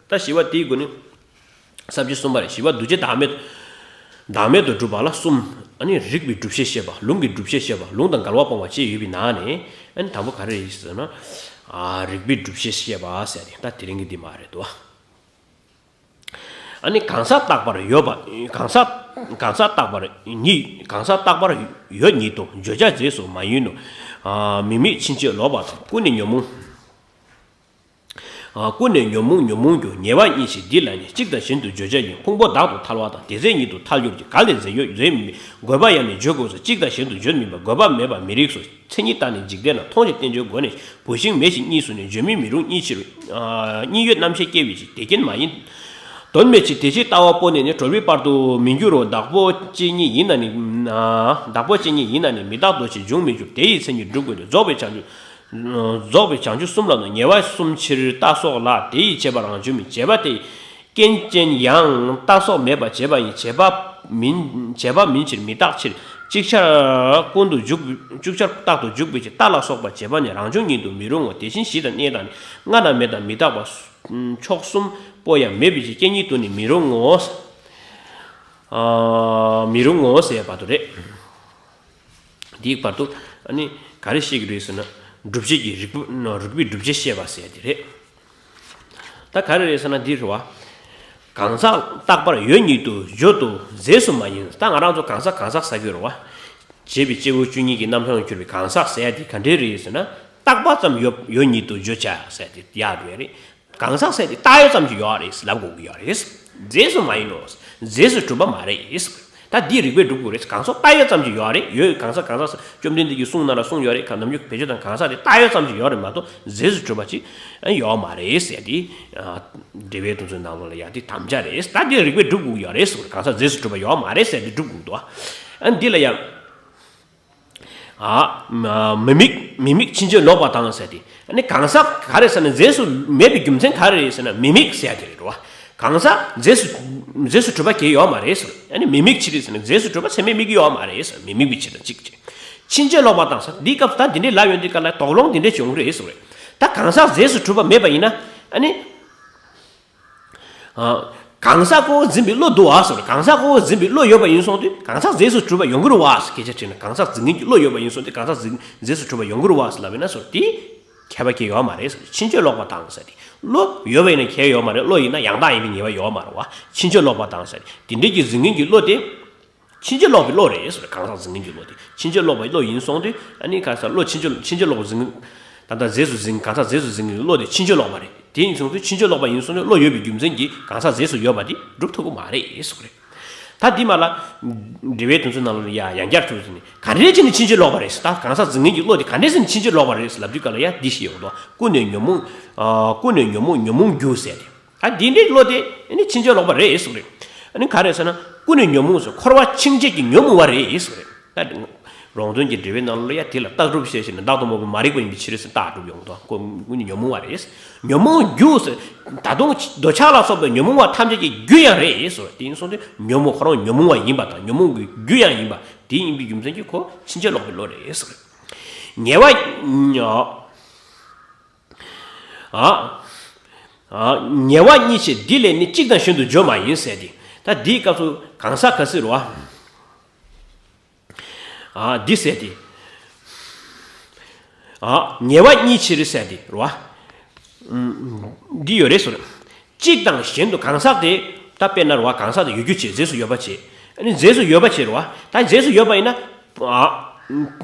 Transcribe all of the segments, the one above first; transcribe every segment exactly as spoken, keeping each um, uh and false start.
ད་བཞི་པ་དེའི་སྒོ་ནས་ས་བཅད་གསུམ་པ་རེད། བཞི་པ་འདུ་བྱེད་བདག་མེད། བདག་མེད་དུ་སྒྲུབ་པ་ལ་གསུམ། ཨ་ནི་རིགས་པའི་སྒྲུབ་བྱེད་བཤད་པ། ལུང་གི་སྒྲུབ་བྱེད་བཤད་པ། ལུང་དང་འགལ་བ་སྤོང་བ་བཅས་ཡོད་པའི་ནང་ནས། ཨ་ནི་དང་པོ་ག་རེ་རེད་ཟེར་ན། ཨ། རིགས་པའི་སྒྲུབ་བྱེད་བཤད་པ་ཟེར་ཏེ། ད་དེ་རིང་གི་འདི་མ་རེད་དོ། ཨ་ནི་གང་ཟག་རྟག་པར་ཡོད་པ། གང་ཟག་གང་ཟག་རྟག་པར་ཉིད། གང་ཟག་རྟག་པར་ཡོད་ཉིད་དུ་བརྗོད་བྱ་རྫས་སུ་མ་ཡིན་ནོ། ཨ། མི་དམིགས་ཕྱིན་ཅི་ལོག་པ་དང་། ཀུན་ནས་ཉོན་མོངས། ཨ། ཀུན་ནས་ཉོན་མོངས་ཉོན་མོངས་རྒྱུ། ཉེ་བར་གཉིས་ཕྱིར་འདི་ལ་ནི། གཅིག་དང་གཞན་དུ་བརྗོད་བྱ་ཡིན། ཕུང་པོ་བདག་ཏུ་ཐལ་བ་དང་། དེ་རྫས་ཉིད་དུ་ཐལ་འགྱུར་གྱི། ག་ལས་རྫས་ཡོད་རྫས་མིན། དགོས་པ་ཡང་ནི་བརྗོད་དགོས་སོ། གཅིག་དང་གཞན་དུ་བརྗོད་མིན་པ། དགོས་པ་མེད་པར་མི་རིགས་སོ། མཚན་ཉིད་ལྟར་ནི་འཇིག་རྟེན་ན། མཐོང་ཞིང་བསྟན་བྱའི་སྒོ་ནས། བུད་ཤིང་མེད་བཞིན་གཉིས་སུ་ནི། བརྗོད་མིན་མི་རུང་གཉིས་ཕྱིར། ཨ། གཉིས་ཡོད་རྣམ་ཤེས་སྐྱེ་བའི་ཕྱིར། དེ་རྐྱེན་མ་ཡིན། དོན་མེད་ཕྱིར། དེ་ཕྱིར་ལྟ་བ་པོ་ནི་ནི། གྲོལ་བའི་བར་དུ་མི་འགྱུར་རོ། བདག་པོ་ཅན་ཉིད་ཡིན་ན་ནི། ཨ། བདག་པོ་ཅན་ཉིད་ཡིན་ན་ནི། མི་རྟག་འདུ་ཤེས་འབྱུང་མི་འགྱུར། དེ་ཡི་མཚན་ཉིད་སྒྲུབ་དགོས་ཏེ། རྫོགས་པའི་བྱང་ཆུབ། རྫོགས་པའི་བྱང་ཆུབ་གསུམ་ལ་ནི། ཉེ་བ་གསུམ་ཕྱིར་རྟག་སོགས་ལ། དེ་ཡི་བྱས་པ་རང་བྱུང་མིན། བྱས་པ་དེ་རྐྱེན་ཅན་ཡང་། རྟག་སོགས་མེད་པར་བྱས་པ་ཡིན། བྱས་པ་མིན། བྱས་པ་མིན་ཕྱིར་མི་རྟག་ཕྱིར། ཅིག་ཆར་ཀུན་ཏུ་འཇུག་ཅིག་ཆར་རྟག་ཏུ་འཇུག་པའི་ཕྱིར། རྟག་ལ་སོགས་པ་བྱས་པ་ནི། རང་བྱུང་ཉིད་དུ་མི་རུང་ངོ་། དེ་བཞིན་གཞི་དང་གནས་དང་ནི། སྔ་དང་མེད་དང་མི་རྟག་པ། ཕྱོགས་གསུམ་པོ་ཡང་མེད་པའི་ཕྱིར། རྐྱེན་ཉིད་དུ་ནི་མི་རུང་ངོ་། ཨ། མི་རུང་ངོ་ཟེར་བར་དུ་རེད། འདིའི་བར་དུ་ཨ་ནི་ག་རེ་བཤད་ཀྱི་རེད་ཟེར་ན། སྒྲུབ་བྱེད་ཀྱི་རིགས་པ། རིགས་པའི་སྒྲུབ་བྱེད་བཤད་པ་ཟེར་ཡ་དེ་རེད། ད་ག་རེ་རེད་ཟེར་ན་འདི་རེད་བ། གང་ཟག་རྟག་པར་ཡོད་ཉིད་དུ་བརྗོད་དུ་རྫས་སུ་མ་ཡིན། ད་ང་རང་ཚོ་གང་ཟག་གང་ཟག་ཟེར་གྱི་རེད་བ། བྱས་པའི་སྐྱེས་བུ་བཅུ་གཉིས་ཀྱི་རྣམ་གྲངས་སུ་གྱུར་པའི་གང་ཟག་ཟེར་ཡ་དེ་ག་འདྲས་རེད་ཟེར་ན། རྟག་པ་ཙམ་ཡོད་ཡོད་ཉིད་དུ་བརྗོད་བྱ་ཟེར་ཡ་དེ་ཡག་རེད། གང་ཟག་ཟེར་དེ་བཏགས་ཡོད་ཙམ་གྱི་ཡོད་རེད་ལབ་དགོས་ཀྱི་ཡོད་རེད། རྫས་སུ་མ་ཡིན་ནོ། རྫས་སུ་གྲུབ་པ་མ་རེད། ད་འདིའི་རིགས་པས་སྒྲུབ་དགོས་རེད། གང་ཟག་བཏགས་ཡོད་ཙམ་གྱི་ཡོད་རེད། ཡོད། གང་ཟག་གང་ཟག་བཅོམ་ལྡན་འདས་ཀྱི་གསུང་ནང་ལ་གསུངས་ཡོད་རེད། གང་ནམ་རྒྱུན་བེད་སྤྱོད་དང་གང་ཟག་དེ་བཏགས་ཡོད་ཙམ་གྱི་ཡོད་རེད་མ་གཏོགས་རྫས་སུ་གྲུབ་པ་ཅིག་ཡོད་མ་རེད་ཟེར་ཏེ། འགྲེལ་པའི་དོན་ཚན་ནང་ལོགས་ལ་ཡང་དེ་དམ་བཅའ་རེད། ད་འདིའི་རིགས་པས་སྒྲུབ་དགོས་ཀྱི་ཡོད་རེད་ཟེར། གང་ཟག་རྫས་སུ་གྲུབ་པ་ཡོད་མ་རེད་ཟེར་ཏེ་སྒྲུབ་དགོས་འདུག་ཨ། འདི་ལ་ཡང་། ཨ། མི་དམིགས། མི་དམིགས་ཕྱིན་ཅི་ལོག་པ་དང་ཟེར་ཏེ། ཨ་ནི་གང་ཟག་ག་རེ་ཟེར་ན་རྫས་སུ་མེད་པའི་རྒྱུ་མཚན་ག་རེ་རེད་ཟེར་ན། མི་དམིགས་ཟེར་ཡ་དེ་རེད་བ། གང་ཟག་རྫས་སུ་རྫས་སུ་གྲུབ་པ་གང་ཡང་ཡོད་མ་རེད་ཟེར། ཨ་ནི་མི་དམིགས་ཕྱིར་རེད་ཟེར་ན། རྫས་སུ་གྲུབ་པ་ཚད་མས་དམིགས་ཀྱི་ཡོད་མ་རེད་ཟེར། མི་དམིགས་པའི་ཕྱིར་དང་གཅིག་བྱས། ཕྱིན་ཅི་ལོག་པ་དང་ཟེར། འདིའི་སྐབས་སུ་ད་འདི་འདྲའི་ལབ་ཡོང་དུས་སྐབས་ལ་དོགས་སློང་འདི་འདྲས་བྱུང་གི་རེད་ཟེར་བ་རེད། ད་གང་ཟག་རྫས་སུ་གྲུབ་པ་མེད་པ་ཡིན་ན། ཨ་ནི། ཨ། གང་ཟག་ཁོ་བོ་འཛིན་པའི་བློ་འདུག་བ་ཟེར། གང་ཟག་ཁོ་བོ་འཛིན་པའི་བློ་ཡོད་པ་ཡིན་སོང་དུས་གང་ཟག་རྫས་སུ་གྲུབ་པ་ཡོང་གི་རེད་བ་ཟེར་སྐད་ཆ་དྲིས་ན། གང་ཟག་འཛིན་མཁན་གྱི་བློ་ཡོད་པ་ཡིན་སོང་དུས་གང་ཟག་འཛིན་རྫས་སུ་གྲུབ་པ་ཡོང་གི་རེད་བ་ཟེར་ལབ་ཡིན་ན་ཟེར། དེ་ཁྱད་པར་གང་ཡང་ཡོད་མ་རེད་ཟེར། ཕྱིན་ཅི་ལོག་པ་དང་ཟེར་ཏེ། བློ་ཡོད་པ་ཡིན་ན་ཁྱད་ཡོད་མ་རེད། བློ་ཡིན་ན་ཡང་དག་ཡིན་པའི་ངེས་པ་ཡོད་མ་རེད་བ། ཕྱིན་ཅི་ལོག་པ་དང་ཟེར་ཏེ། དེ་འདྲས་ཀྱི་འཛིན་མཁན་གྱི་བློ་དེ། ཕྱིན་ཅི་ལོག་པའི་བློ་རེད་ཟེར། གང་ཟག་འཛིན་མཁན་གྱི་བློ་དེ་ཕྱིན་ཅི་ལོག་པའི་བློ་ཡིན་སོང་དུས། ཨ་ནི་གང་ཟག་བློ་ཕྱིན་ཅི་ཕྱིན་ཅི་ལོག་པ་འཛིན། ད་ལྟ་རྫས་སུ་འཛིན། གང་ཟག་རྫས་སུ་འཛིན་མཁན་གྱི་བློ་དེ་ཕྱིན་ཅི་ལོག་པ་རེད། དེ་ཡིན་སོང་དུས་ཕྱིན་ཅི་ལོག་པ་ཡིན་སོང་དུས་བློ་ཡོད་པའི་རྒྱུ་མཚན་གྱིས་གང་ཟག་རྫས་སུ་ཡོད་པ་དེ་སྒྲུབ་ཐུབ་ཀྱི་མ་རེད་ཟེར་གྱི་རེད། ད་འདི་མ་ལ། འགྲེལ་པའི་དོན་ཚན་ནང་ལ་ཡ་ཡང་བསྐྱར་ཐུག་ཟེར་ནས། ག་འདྲས་བྱས་ནས་ཕྱིན་ཅི་ལོག་པ་རེད་ཟེར། ད་གང་ཟག་འཛིན་མཁན་གྱི་བློ་དེ་ག་འདྲས་ཟེར་ནས་ཕྱིན་ཅི་ལོག་པ་རེད་ཟེར་ལབ་དུས་སྐབས་ལ་ཡ་འདི་ཞིག་ཡོང་གི་འདུག་ཀུན་ནས་ཉོན་མོངས། ཨ། ཀུན་ནས་ཉོན་མོངས་ཉོན་མོངས་རྒྱུ་ཟེར་ཏེ། ད་འདི་འདྲའི་བློ་དེ་ཨ་ནི་ཕྱིན་ཅི་ལོག་པ་རེད་ཟེར་གྱི་རེད། ཨ་ནི་ག་རེ་ཟེར་ན། ཀུན་ནས་ཉོན་མོངས་ཟེར། འཁོར་བ་འཆིང་བྱེད་ཀྱི་ཉོན་མོངས་པ་རེད་ཟེར་གྱི་རེད། ད་རོང་སྟོན་གྱི་འགྲེལ་པའི་ནང་ལ་ཡ་དེ་ལ་རྟགས་སྒྲུབ་བཤད་བྱས་ནས། བདག་ཏུ་མ་བུ་མ་རིག་པ་ཡིན་པའི་ཕྱིར་ཟེར་རྟགས་སྒྲུབ་ཡོང་གི་འདུག་ཀུན་ནས་ཉོན་མོངས་པ་རེད། ཉོན་མོངས་རྒྱུ་ཟེར། ད་དུང་འདོད་ཆགས་ལ་སོགས་པའི་ཉོན་མོངས་པ་ཐམས་ཅད་ཀྱི་རྒྱུ་ཡང་རེད་ཟེར། དེ་ཡིན་སོང་དུས་ཉོན་མོངས་ཁོ་རང་ཉོན་མོངས་པ་ཡིན་པ་དང་། ཉོན་མོངས་ཀྱི་རྒྱུ་ཡང་ཡིན་པ་དེ་ཡིན་པའི་རྒྱུ་མཚན་གྱིས་ཁོ་ཕྱིན་ཅི་ལོག་པའི་བློ་རེད་ཟེར་གྱི་རེད། ཉེ་བ། ཨ། ཉེ་བ་གཉིས་ཕྱིར་འདི་ལས་ནི། གཅིག་དང་གཞན་དུ་བརྗོད་མ་ཡིན་ཟེར་ཏེ། ད་འདིའི་སྐབས་སུ་གང་ཟག་ག་ཟེར་བ། ཨ། འདི་ཟེར་ཏེ། ཨ། ཉེ་བ་གཉིས་ཕྱིར་ཟེར་ཏེ་རེད་བ། འདི་ཡོད་རེད་ཟེར། གཅིག་དང་གཞན་དུ། གང་ཟག་དེ་ད་དཔེར་ན་རེད་བ། གང་ཟག་དེ་ཡོད་རྒྱུ་བྱས། རྫས་སུ་ཡོད་པ་བྱས། ཨ་ནི་རྫས་སུ་ཡོད་པ་བྱས་རེད་བ། ད་རྫས་སུ་ཡོད་པ་ཡིན་ན། ཨ།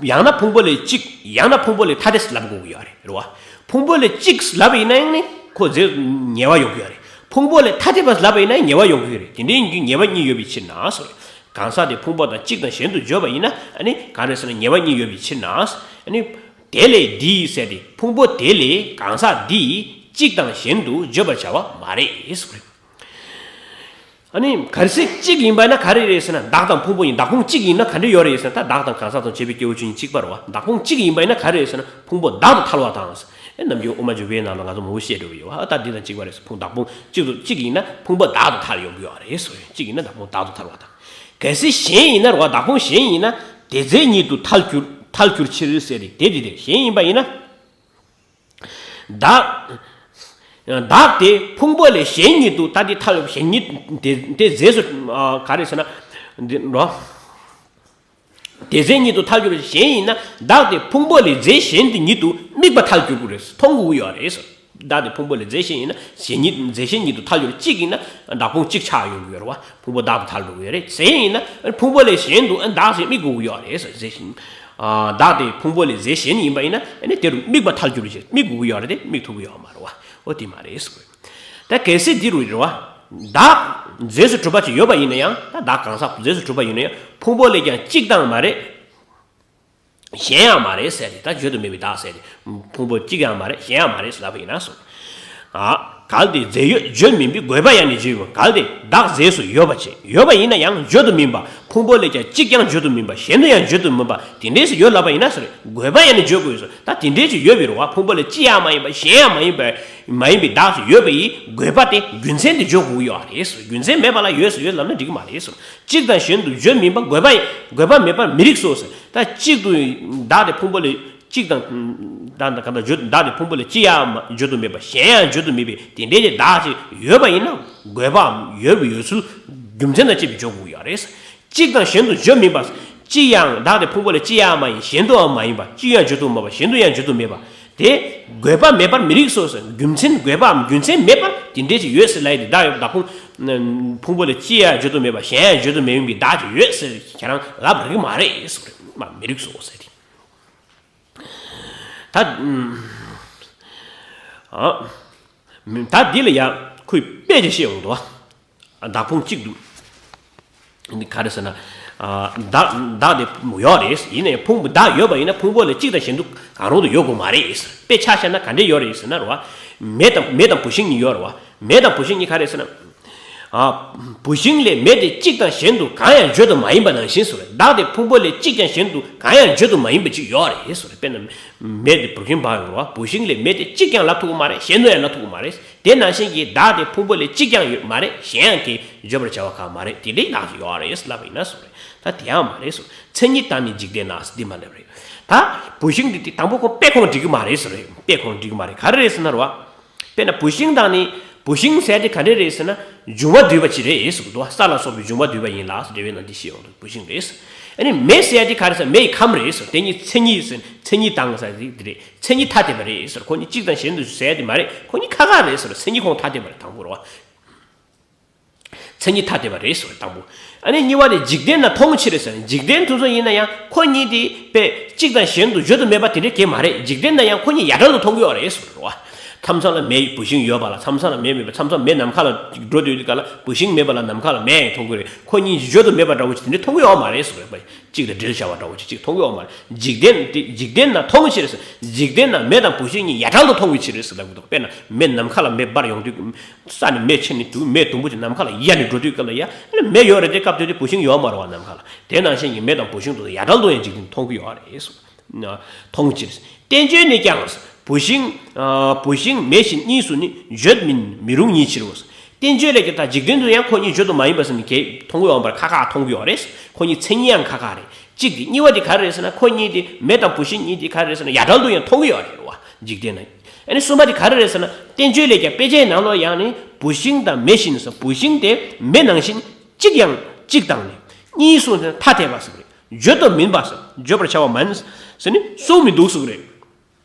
ཡང་ན་ཕུང་པོ་ལས་གཅིག་ཡང་ན་ཕུང་པོ་ལས་ཐ་དད་ལབ་དགོས་ཀྱི་ཡོད་རེད། རེད་བ། ཕུང་པོ་ལས་གཅིག་ལབ་པ་ཡིན་ན་ཡང་ནི་ཁོ་རྫས་ཉེ་བ་ཡོང་གི་ཡོད་རེད། ཕུང་པོ་ལས་ཐ་དད་པ་ལབ་པ་ཡིན་ན་ཡང་ཉེ་བ་ཡོང་གི་ཡོད་རེད། དེ་འདྲའི་ཡིན་དུས་ཉེ་བ་གཉིས་ཡོད་པའི་ཕྱིར་ན་ཟེར། གང་ཟག་དེ་ཕུང་པོ་དང་གཅིག་དང་གཞན་དུ་བརྗོད་པ་ཡིན་ན། ཨ་ནི་གང་རེད་ཟེར་ན། ཉེ་བ་གཉིས་ཡོད་པའི་ཕྱིར་ན། ཨ་ནི་དེ་ལས་འདི་ཟེར་ཏེ། ཕུང་པོ་དེ་ལས་གང་ཟག་འདི་གཅིག་དང་གཞན་དུ་བརྗོད་པར་བྱ་བ་མ་རེད་ཟེར། ཨ་ནི་གལ་སྲིད་གཅིག་ཡིན་པ་ཡིན་ན་ག་རེ་རེད་ཟེར་ན། བདག་དང་ཕུང་པོ་ཡིན། བདག་ཕུང་གཅིག་ཡིན་ན་ག་འདྲ་ཡོད་རེད་ཟེར་ན། ད་བདག་དང་གང་ཟག་དང་བཅས་པའི་སྐྱེ་བོ་ཆོས་ཉིད་གཅིག་པ་རེད་བ། བདག་ཕུང་གཅིག་ཡིན་པ་ཡིན་ན་ག་རེ་རེད་ཟེར་ན། ཕུང་པོ་བདག་ཏུ་ཐལ་བ་དང་། ཨེ། ནམ་རྒྱུན་དབུ་མ་འཇུག་པའི་ནང་ལ་ང་ཚོ་མང་པོ་བཤད་འགྲོ་གི་ཡོད་བ། ད་འདི་དང་གཅིག་པ་རེད་ཟེར། ཕུང་། བདག་ཕུང་གཅིག་ཏུ་གཅིག་ཡིན་ན་ཕུང་པོ་བདག་ཏུ་ཐལ་ཡོང་གི་ཡོད་རེད་ཟེར། གཅིག་ཡིན་ན་བདག་ཕུང་བདག་ཏུ་ཐལ་བ་དང་། གལ་སྲིད་གཞན་ཡིན་ན་རེད་བ། བདག་ཕུང་གཞན་ཡིན་ན་དེ་རྫས་ཉིད་དུ་ཐལ་འགྱུར། ཐལ་འགྱུར་ཕྱིར་ཟེར་ཏེ། དེ་དེ་དེ་གཞན་ཡིན་པ་ཡིན་ན། བདག་བདག་དེ་ཕུང་པོ་ལས་གཞན་ཉིད་དུ་ད་འདི་ཐལ་གཞན་ཉིད་དེ་དེ་རྫས་སུ་ག་རེ་ཟེར་ན་འདི་རོ། དེ་རྫས་ཉིད་དུ་ཐལ་འགྱུར་གཞན་ཡིན་ན་བདག་དེ་ཕུང་པོ་ལས་རྫས་གཞན་དེ་ཉིད་དུ་དམིགས་པ་ཐལ་འགྱུར་དགོས་རེད། མཐོང་དགོས་ཀྱི་ཡོད་རེད། བདག་དེ་ཕུང་པོ་ལས་རྫས་གཞན་ཡིན་ན་གཞན་ཉིད་རྫས་གཞན་ཉིད་དུ་ཐལ་འགྱུར་གཅིག་ཡིན་ན་བདག་ཕུང་གཅིག་ཆགས་ཡོང་གི་ཡོད་རེད་བ། ཕུང་པོ་བདག་ཏུ་ཐལ་འགྲོ་གི་ཡོད་རེད། རྫས་ཡིན་ན་ཕུང་པོ་ལས་གཞན་དུ་བདག་ཞེས་དམིགས་དགོས་ཀྱི་ཡོད་རེད། རྫས་གཞན་བདག་དེ་ཕུང་པོ་ལས་རྫས་གཞན་ཡིན་པ་ཡིན་ན་དེ་རུ་དམིགས་པ་ཐལ་འགྱུར་ཞེས་དམིགས་དགོས་ཀྱི་ཡོད་རེད་དེ་དམིགས་ཐུབ་ཀྱི་ཡོད་མ་རེད་བ། ཨོ་དེ་མ་རེད་ཟེར་བ། ད་གལ་སྲིད་འདི་རུ་རེད་བ། བདག་རྫས་སུ་གྲུབ་པ་ཅིག་ཡོད་པ་ཡིན་ན་ཡང་ད་བདག་གང་ཟག་རྫས་སུ་གྲུབ་པ་ཡིན་ན་ཡང་ཕུང་པོ་ལས་ཀྱང་གཅིག་དང་མ་རེད། གཞན་ཡང་མ་རེད་ཟེར་ཏེ་ད་བརྗོད་དུ་མེད་པའི་བདག་ཟེར་ཏེ་ཕུང་པོ་གཅིག་ཡང་མ་རེད་གཞན་ཡང་མ་རེད་ཟེར་ལབ་པ་ཡིན་ན་སོ། ཨ། གལ་ཏེ་རྫས་ཡོད་བརྗོད་མིན་པའི་དགོས་པ་ཡང་ནི་བརྗོད་ཡོད་གལ་ཏེ་བདག་རྫས་སུ་ཡོད་པ་ཅིག་ཡོད་པ་ཡིན་ན་ཡང་བརྗོད་དུ་མིན་པ་ཕུང་པོ་ལས་ཀྱང་གཅིག་ཀྱང་བརྗོད་དུ་མིན་པ་གཞན་དུ་ཡང་བརྗོད་དུ་མིན་པ་དེ་འདྲས་སུ་ཡོད་ལབ་པ་ཡིན་ན་སོ་རེད་དགོས་པ་ཡང་ནི་བརྗོད་དགོས་སོ། ད་དེ་འདྲས་ཅིག་ཡོད་པའི་རེད་བ། ཕུང་པོ་ལས་གཅིག་ཡང་མ་ཡིན་པ་གཞན་ཡང་མ་ཡིན་པ་མ་ཡིན་པའི་བདག་ཅིག་ཡོད་པ་ཡི་དགོས་པ་དེ་རྒྱུ་མཚན་དེ་བརྗོད་དགོས་ཀྱི་ཡོད་རེད་སོ། རྒྱུ་མཚན་མེད་པ་ལ་ཡོད་སོ་ཡོད་ལབ་ན་འགྲིག་གི་མ་རེད་སོ། གཅིག་དང་གཞན་དུ་བརྗོད་མིན་པ་དགོས་པ་དགོས་པ་མེད་པར་མི་རིགས་སོ་ཟེར། ད་གཅིག་ཏུ་བདག་དེ་ཕུང་པོ་ལས་གཅིག་དང་། བདག་དང་གང་དང་བརྗོད་བདག་དེ་ཕུང་པོ་ལས་གཅིག་ཡང་བརྗོད་དུ་མེད་པ་གཞན་ཡང་བརྗོད་དུ་མེད་པའི་དེ་འདྲའི་དེ་བདག་ཅིག་ཡོད་པ་ཡིན་ན་དགོས་པའམ་ཡོད་པའི་ཡོད་ཚུལ་རྒྱུ་མཚན་དང་བཅས་པའི་འཇོག་དགོས་ཡོད་རེད། གཅིག་དང་གཞན་དུ་བརྗོད་མིན་པ། གཅིག་ཡང་བདག་དེ་ཕུང་པོ་ལས་གཅིག་ཡང་མ་ཡིན་གཞན་དུའང་མ་ཡིན་པ་གཅིག་ཡང་བརྗོད་དུ་མེད་པ་གཞན་དུ་ཡང་བརྗོད་དུ་མེད་པ། དེ་དགོས་པ་མེད་པར་མི་རིགས་སོ་ཟེར། རྒྱུ་མཚན་དགོས་པའམ་རྒྱུ་མཚན་མེད་པར་དེ་འདྲས་ཅིག་ཡོད་ཟེར་ལབ་ཡ་དེ་བདག་ཡོད་བདག་ཕུང་། ཕུང་པོ་ལས་གཅིག་ཡང་བརྗོད་དུ་མེད་པ་གཞན་ཡང་བརྗོད་དུ་མེད་པའི་བདག་ཅིག་ཡོད་ཟེར་ཁྱེད་རང་ལབ་རིགས་མ་རེད་ཟེར་མ་མི་རིགས་སོ་ཟེར་ཏེ། ད་ཨ་ད་འདི་ལ་ཡང་ཁོས་དཔེ་ཅིག་བཤད་ཡོང་འདུག་བདག་ཕུང་གཅིག་ཏུ། ག་རེ་ཟེར་ན། བདག་བདག་དེ་ཡོད་རེད། ཡིན་ནའི་ཕུང་པོ་བདག་ཡོད་པ་ཡིན་ན་ཕུང་པོ་ལས་གཅིག་དང་གཞན་དུ་གང་རུང་དུ་ཡོད་དགོས་མ་རེད། དཔེ་ཆ་བཞག་ན་ག་འདྲས་ཡོད་རེད་ཟེར་ན་རེད་བ། མེ་དང་མེ་དང་བུད་ཤིང་གཉིས་ཡོད་རེད་བ། མེ་དང་བུད་ཤིང་གཉིས་ག་རེ་ཟེར་ན། བུད་ཤིང་ལས་མེ་དེ་གཅིག་དང་གཞན་དུ་གང་ཡང་བརྗོད་དུ་མ་ཡིན་པ་ནང་བཞིན་སོ། བདག་དེ་ཕུང་པོ་ལས་གཅིག་ཀྱང་གཞན་དུ་གང་ཡང་བརྗོད་དུ་མ་ཡིན་པ་ཅིག་ཡོད་རེད་ཟེར། དཔེར་ན། མེ་དེ་བུད་ཤིང་འབར་ཡོང་རེད་བ། བུད་ཤིང་ལས་མེ་དེ་གཅིག་ཀྱང་ལབ་ཐུབ་ཀྱི་མ་རེད། གཞན་དུ་ཡང་ལབ་ཐུབ་ཀྱི་མ་རེད། དེ་ནང་བཞིན་གྱི་བདག་དེ་ཕུང་པོ་ལས་གཅིག་ཀྱང་ཡོད་མ་རེད། གཞན་ཡང་གིས་བརྗོད་པར་བྱ་བ་ཁག་མ་རེད། དེ་འདྲའི་ནང་བཞིན་ཡོད་རེད་ལབ་པ་ཡིན་ན་སོ་རེད། ད་དེ་ཡང་མ་རེད་སོ། མཚན་ཉིད་དང་ནི་འཇིག་རྟེན་ན་འདི་མ་ལབ་རེད། ད་བུད་ཤིང་འདི་དེ་དང་པོ་ཁོ་དཔེ་ཁོང་འགྲིག་གི་མ་རེད་སོ་རེད། དཔེ་ཁོང་འགྲིག་གི་མ་རེད། ག་རེ་རེད་ཟེར་ན་རེད་བ། དཔེར་ན་བུད་ཤིང་དང་ནི་བུད་ཤིང་ཟེར་དེ་ག་འདྲས་རེད་ཟེར་ན་འབྱུང་བ་འདུས་པ་ཅིག་རེད་ཟེར་གི་འདུག་ས་ལ་སོགས་པའི་འབྱུང་བ་འདུས་པ་ཡིན་ལ་ཟེར་འགྲེལ་བའི་ནང་འདི་བཤད་ཡོང་འདུག་བུད་ཤིང་རེད། ཨ་ནི་མེ་ཟེར་དེ་ག་རེ་ཟེར་མེ་ཡི་ཁམས་རེད་ཟེར། དེ་ཉིད་མཚན་ཉིད་ཟེར་མཚན་ཉིད་དང་ཟེར་དེ་རེད། མཚན་ཉིད་ཐ་དད་པ་རེད་ཟེར། ཁོ་གཉིས་གཅིག་དང་གཞན་དུ་ཟེར་དེ་མ་རེད། ཁོ་གཉིས་ཁ་ཁ་རེད་ཟེར། མཚན་ཉིད་ཁོང་ཐ་དད་པ་རེད་དང་པོ་རེད་བ། མཚན་ཉིད་ཐ་དད་པ་རེད་ཟེར་བ་དང་པོ། ཨ་ནི་གཉིས་པ་དེ་འཇིག་རྟེན་ན་མཐོང་ཕྱིར་ཟེར། འཇིག་རྟེན་དེ་ཚོ་ཡིན་ན་ཡང་ཁོ་གཉིས་དེ་དཔེ་གཅིག་དང་གཞན་དུ་བརྗོད་དུ་མེད་པ་དེ་འདྲ་གང་ཡང་མ་རེད། འཇིག་རྟེན་ན་ཡང་ཁོ་གཉིས་ཡ་བྲལ་དུ་མཐོང་གི་ཡོད་རེད་ཟེར་བ། མཚམས་མཚམས་ལ་མེ་བུད་ཤིང་ཡོད་པ་ལ་མཚམས་མཚམས་ལ་མེ་མེད་པ་མཚམས་མཚམས་མེ་ནམ་མཁའ་ལ་འགྲོ་དུས་དེ་ག་ལ་བུད་ཤིང་མེད་པ་ལ་ནམ་མཁའ་ལ་མེ་ཡང་མཐོང་གི་རེད། ཁོ་གཉིས་བརྗོད་དུ་མེད་པ་འདྲ་བོ་ཅིག་དེ་འདྲ་མཐོང་གི་ཡོད་མ་རེད་ཟེར་བ། གཅིག་དང་འབྲེལ་བྱ་བ་འདྲ་བོ་ཅིག་གཅིག་མཐོང་གི་ཡོད་མ་རེད། འཇིག་རྟེན་དེ་འཇིག་རྟེན་ན་མཐོང་ཕྱིར་ཟེར། འཇིག་རྟེན་ན་མེ་དང་བུད་ཤིང་གཉིས་ཡ་བྲལ་དུ་མཐོང་བའི་ཕྱིར་ཟེར་ལབ་གི་འདུག་དཔེར་ན་མེ་ནམ་མཁའ་ལ་མེ་འབར་ཡོང་དུས། ས་ནས་མེ་ཆེ་ནས་འདུག་མེ་དུམ་བུ་ཅིག་ནམ་མཁའ་ལ་ཡར་ནས་འགྲོ་དུས་སྐབས་ལ་ཡ། ཨ་ནི་མེ་ཡོད་རེད་དེ་སྐབས་དེ་དུས་བུད་ཤིང་ཡོད་མ་རེད་བ་ནམ་མཁའ་ལ། དེ་ནང་བཞིན་གྱི་མེ་དང་བུད་ཤིང་དུ་ཡ་བྲལ་དུ་ཡང་འཇིག་རྟེན་མཐོང་གི་ཡོད་རེད། མཐོང་ཕྱིར། བསྟན་བཅོས་ནས་ཀྱང་། བུད་ཤིང་། བུད་ཤིང་མེ་བཞིན་གཉིས་སུ་ནི་བརྗོད་མིན་མི་རུང་ཉིད་ཕྱིར་རོ། བསྟན་བཅོས་ལས་ཀྱང་ད་འཇིག་རྟེན་དུ་ཡང་ཁོ་གཉིས་བརྗོད་དུ་མ་ཡིན་པ་ཟེར་ནས་གས་མཐོང་གི་ཡོད་པར་ཁ་ཁ་མཐོང་གི་ཡོད་རེད། ཁོ་གཉིས་མཚན་ཉིད་ཡང་ཁ་ཁ་རེད། གཅིག་དེ་གཉིས་པ་དེ་ག་རེ་རེད་ཟེར་ན་ཁོ་གཉིས་དེ་མེ་དང་བུད་ཤིང་གཉིས་དེ་ག་རེ་རེད་ཟེར་ན་ཡ་བྲལ་དུ་ཡང་མཐོང་གི་ཡོད་རེད་བ། འཇིག་རྟེན་ན། ཨ་ནི་གསུམ་པ་དེ་ག་རེ་རེད་ཟེར་ན་བསྟན་བཅོས་ལས་ཀྱང་དཔེ་ཆའི་ནང་ལོགས་ཡང་ནི་བུད་ཤིང་དང་མེ་བཞིན་ཟེར། བུད་ཤིང་དེ་མེ་ནང་བཞིན་གཅིག་ཡང་གཅིག་དང་ནི་གཉིས་སུ་ཐ་དད་པ་ཟེར་རེད། བརྗོད་དུ་མིན་པ་ཟེར། བརྗོད་པར་བྱ་བ་མིན་ཟེར་ནི་གསུངས་མི་འདུག་ཟེར་རེད།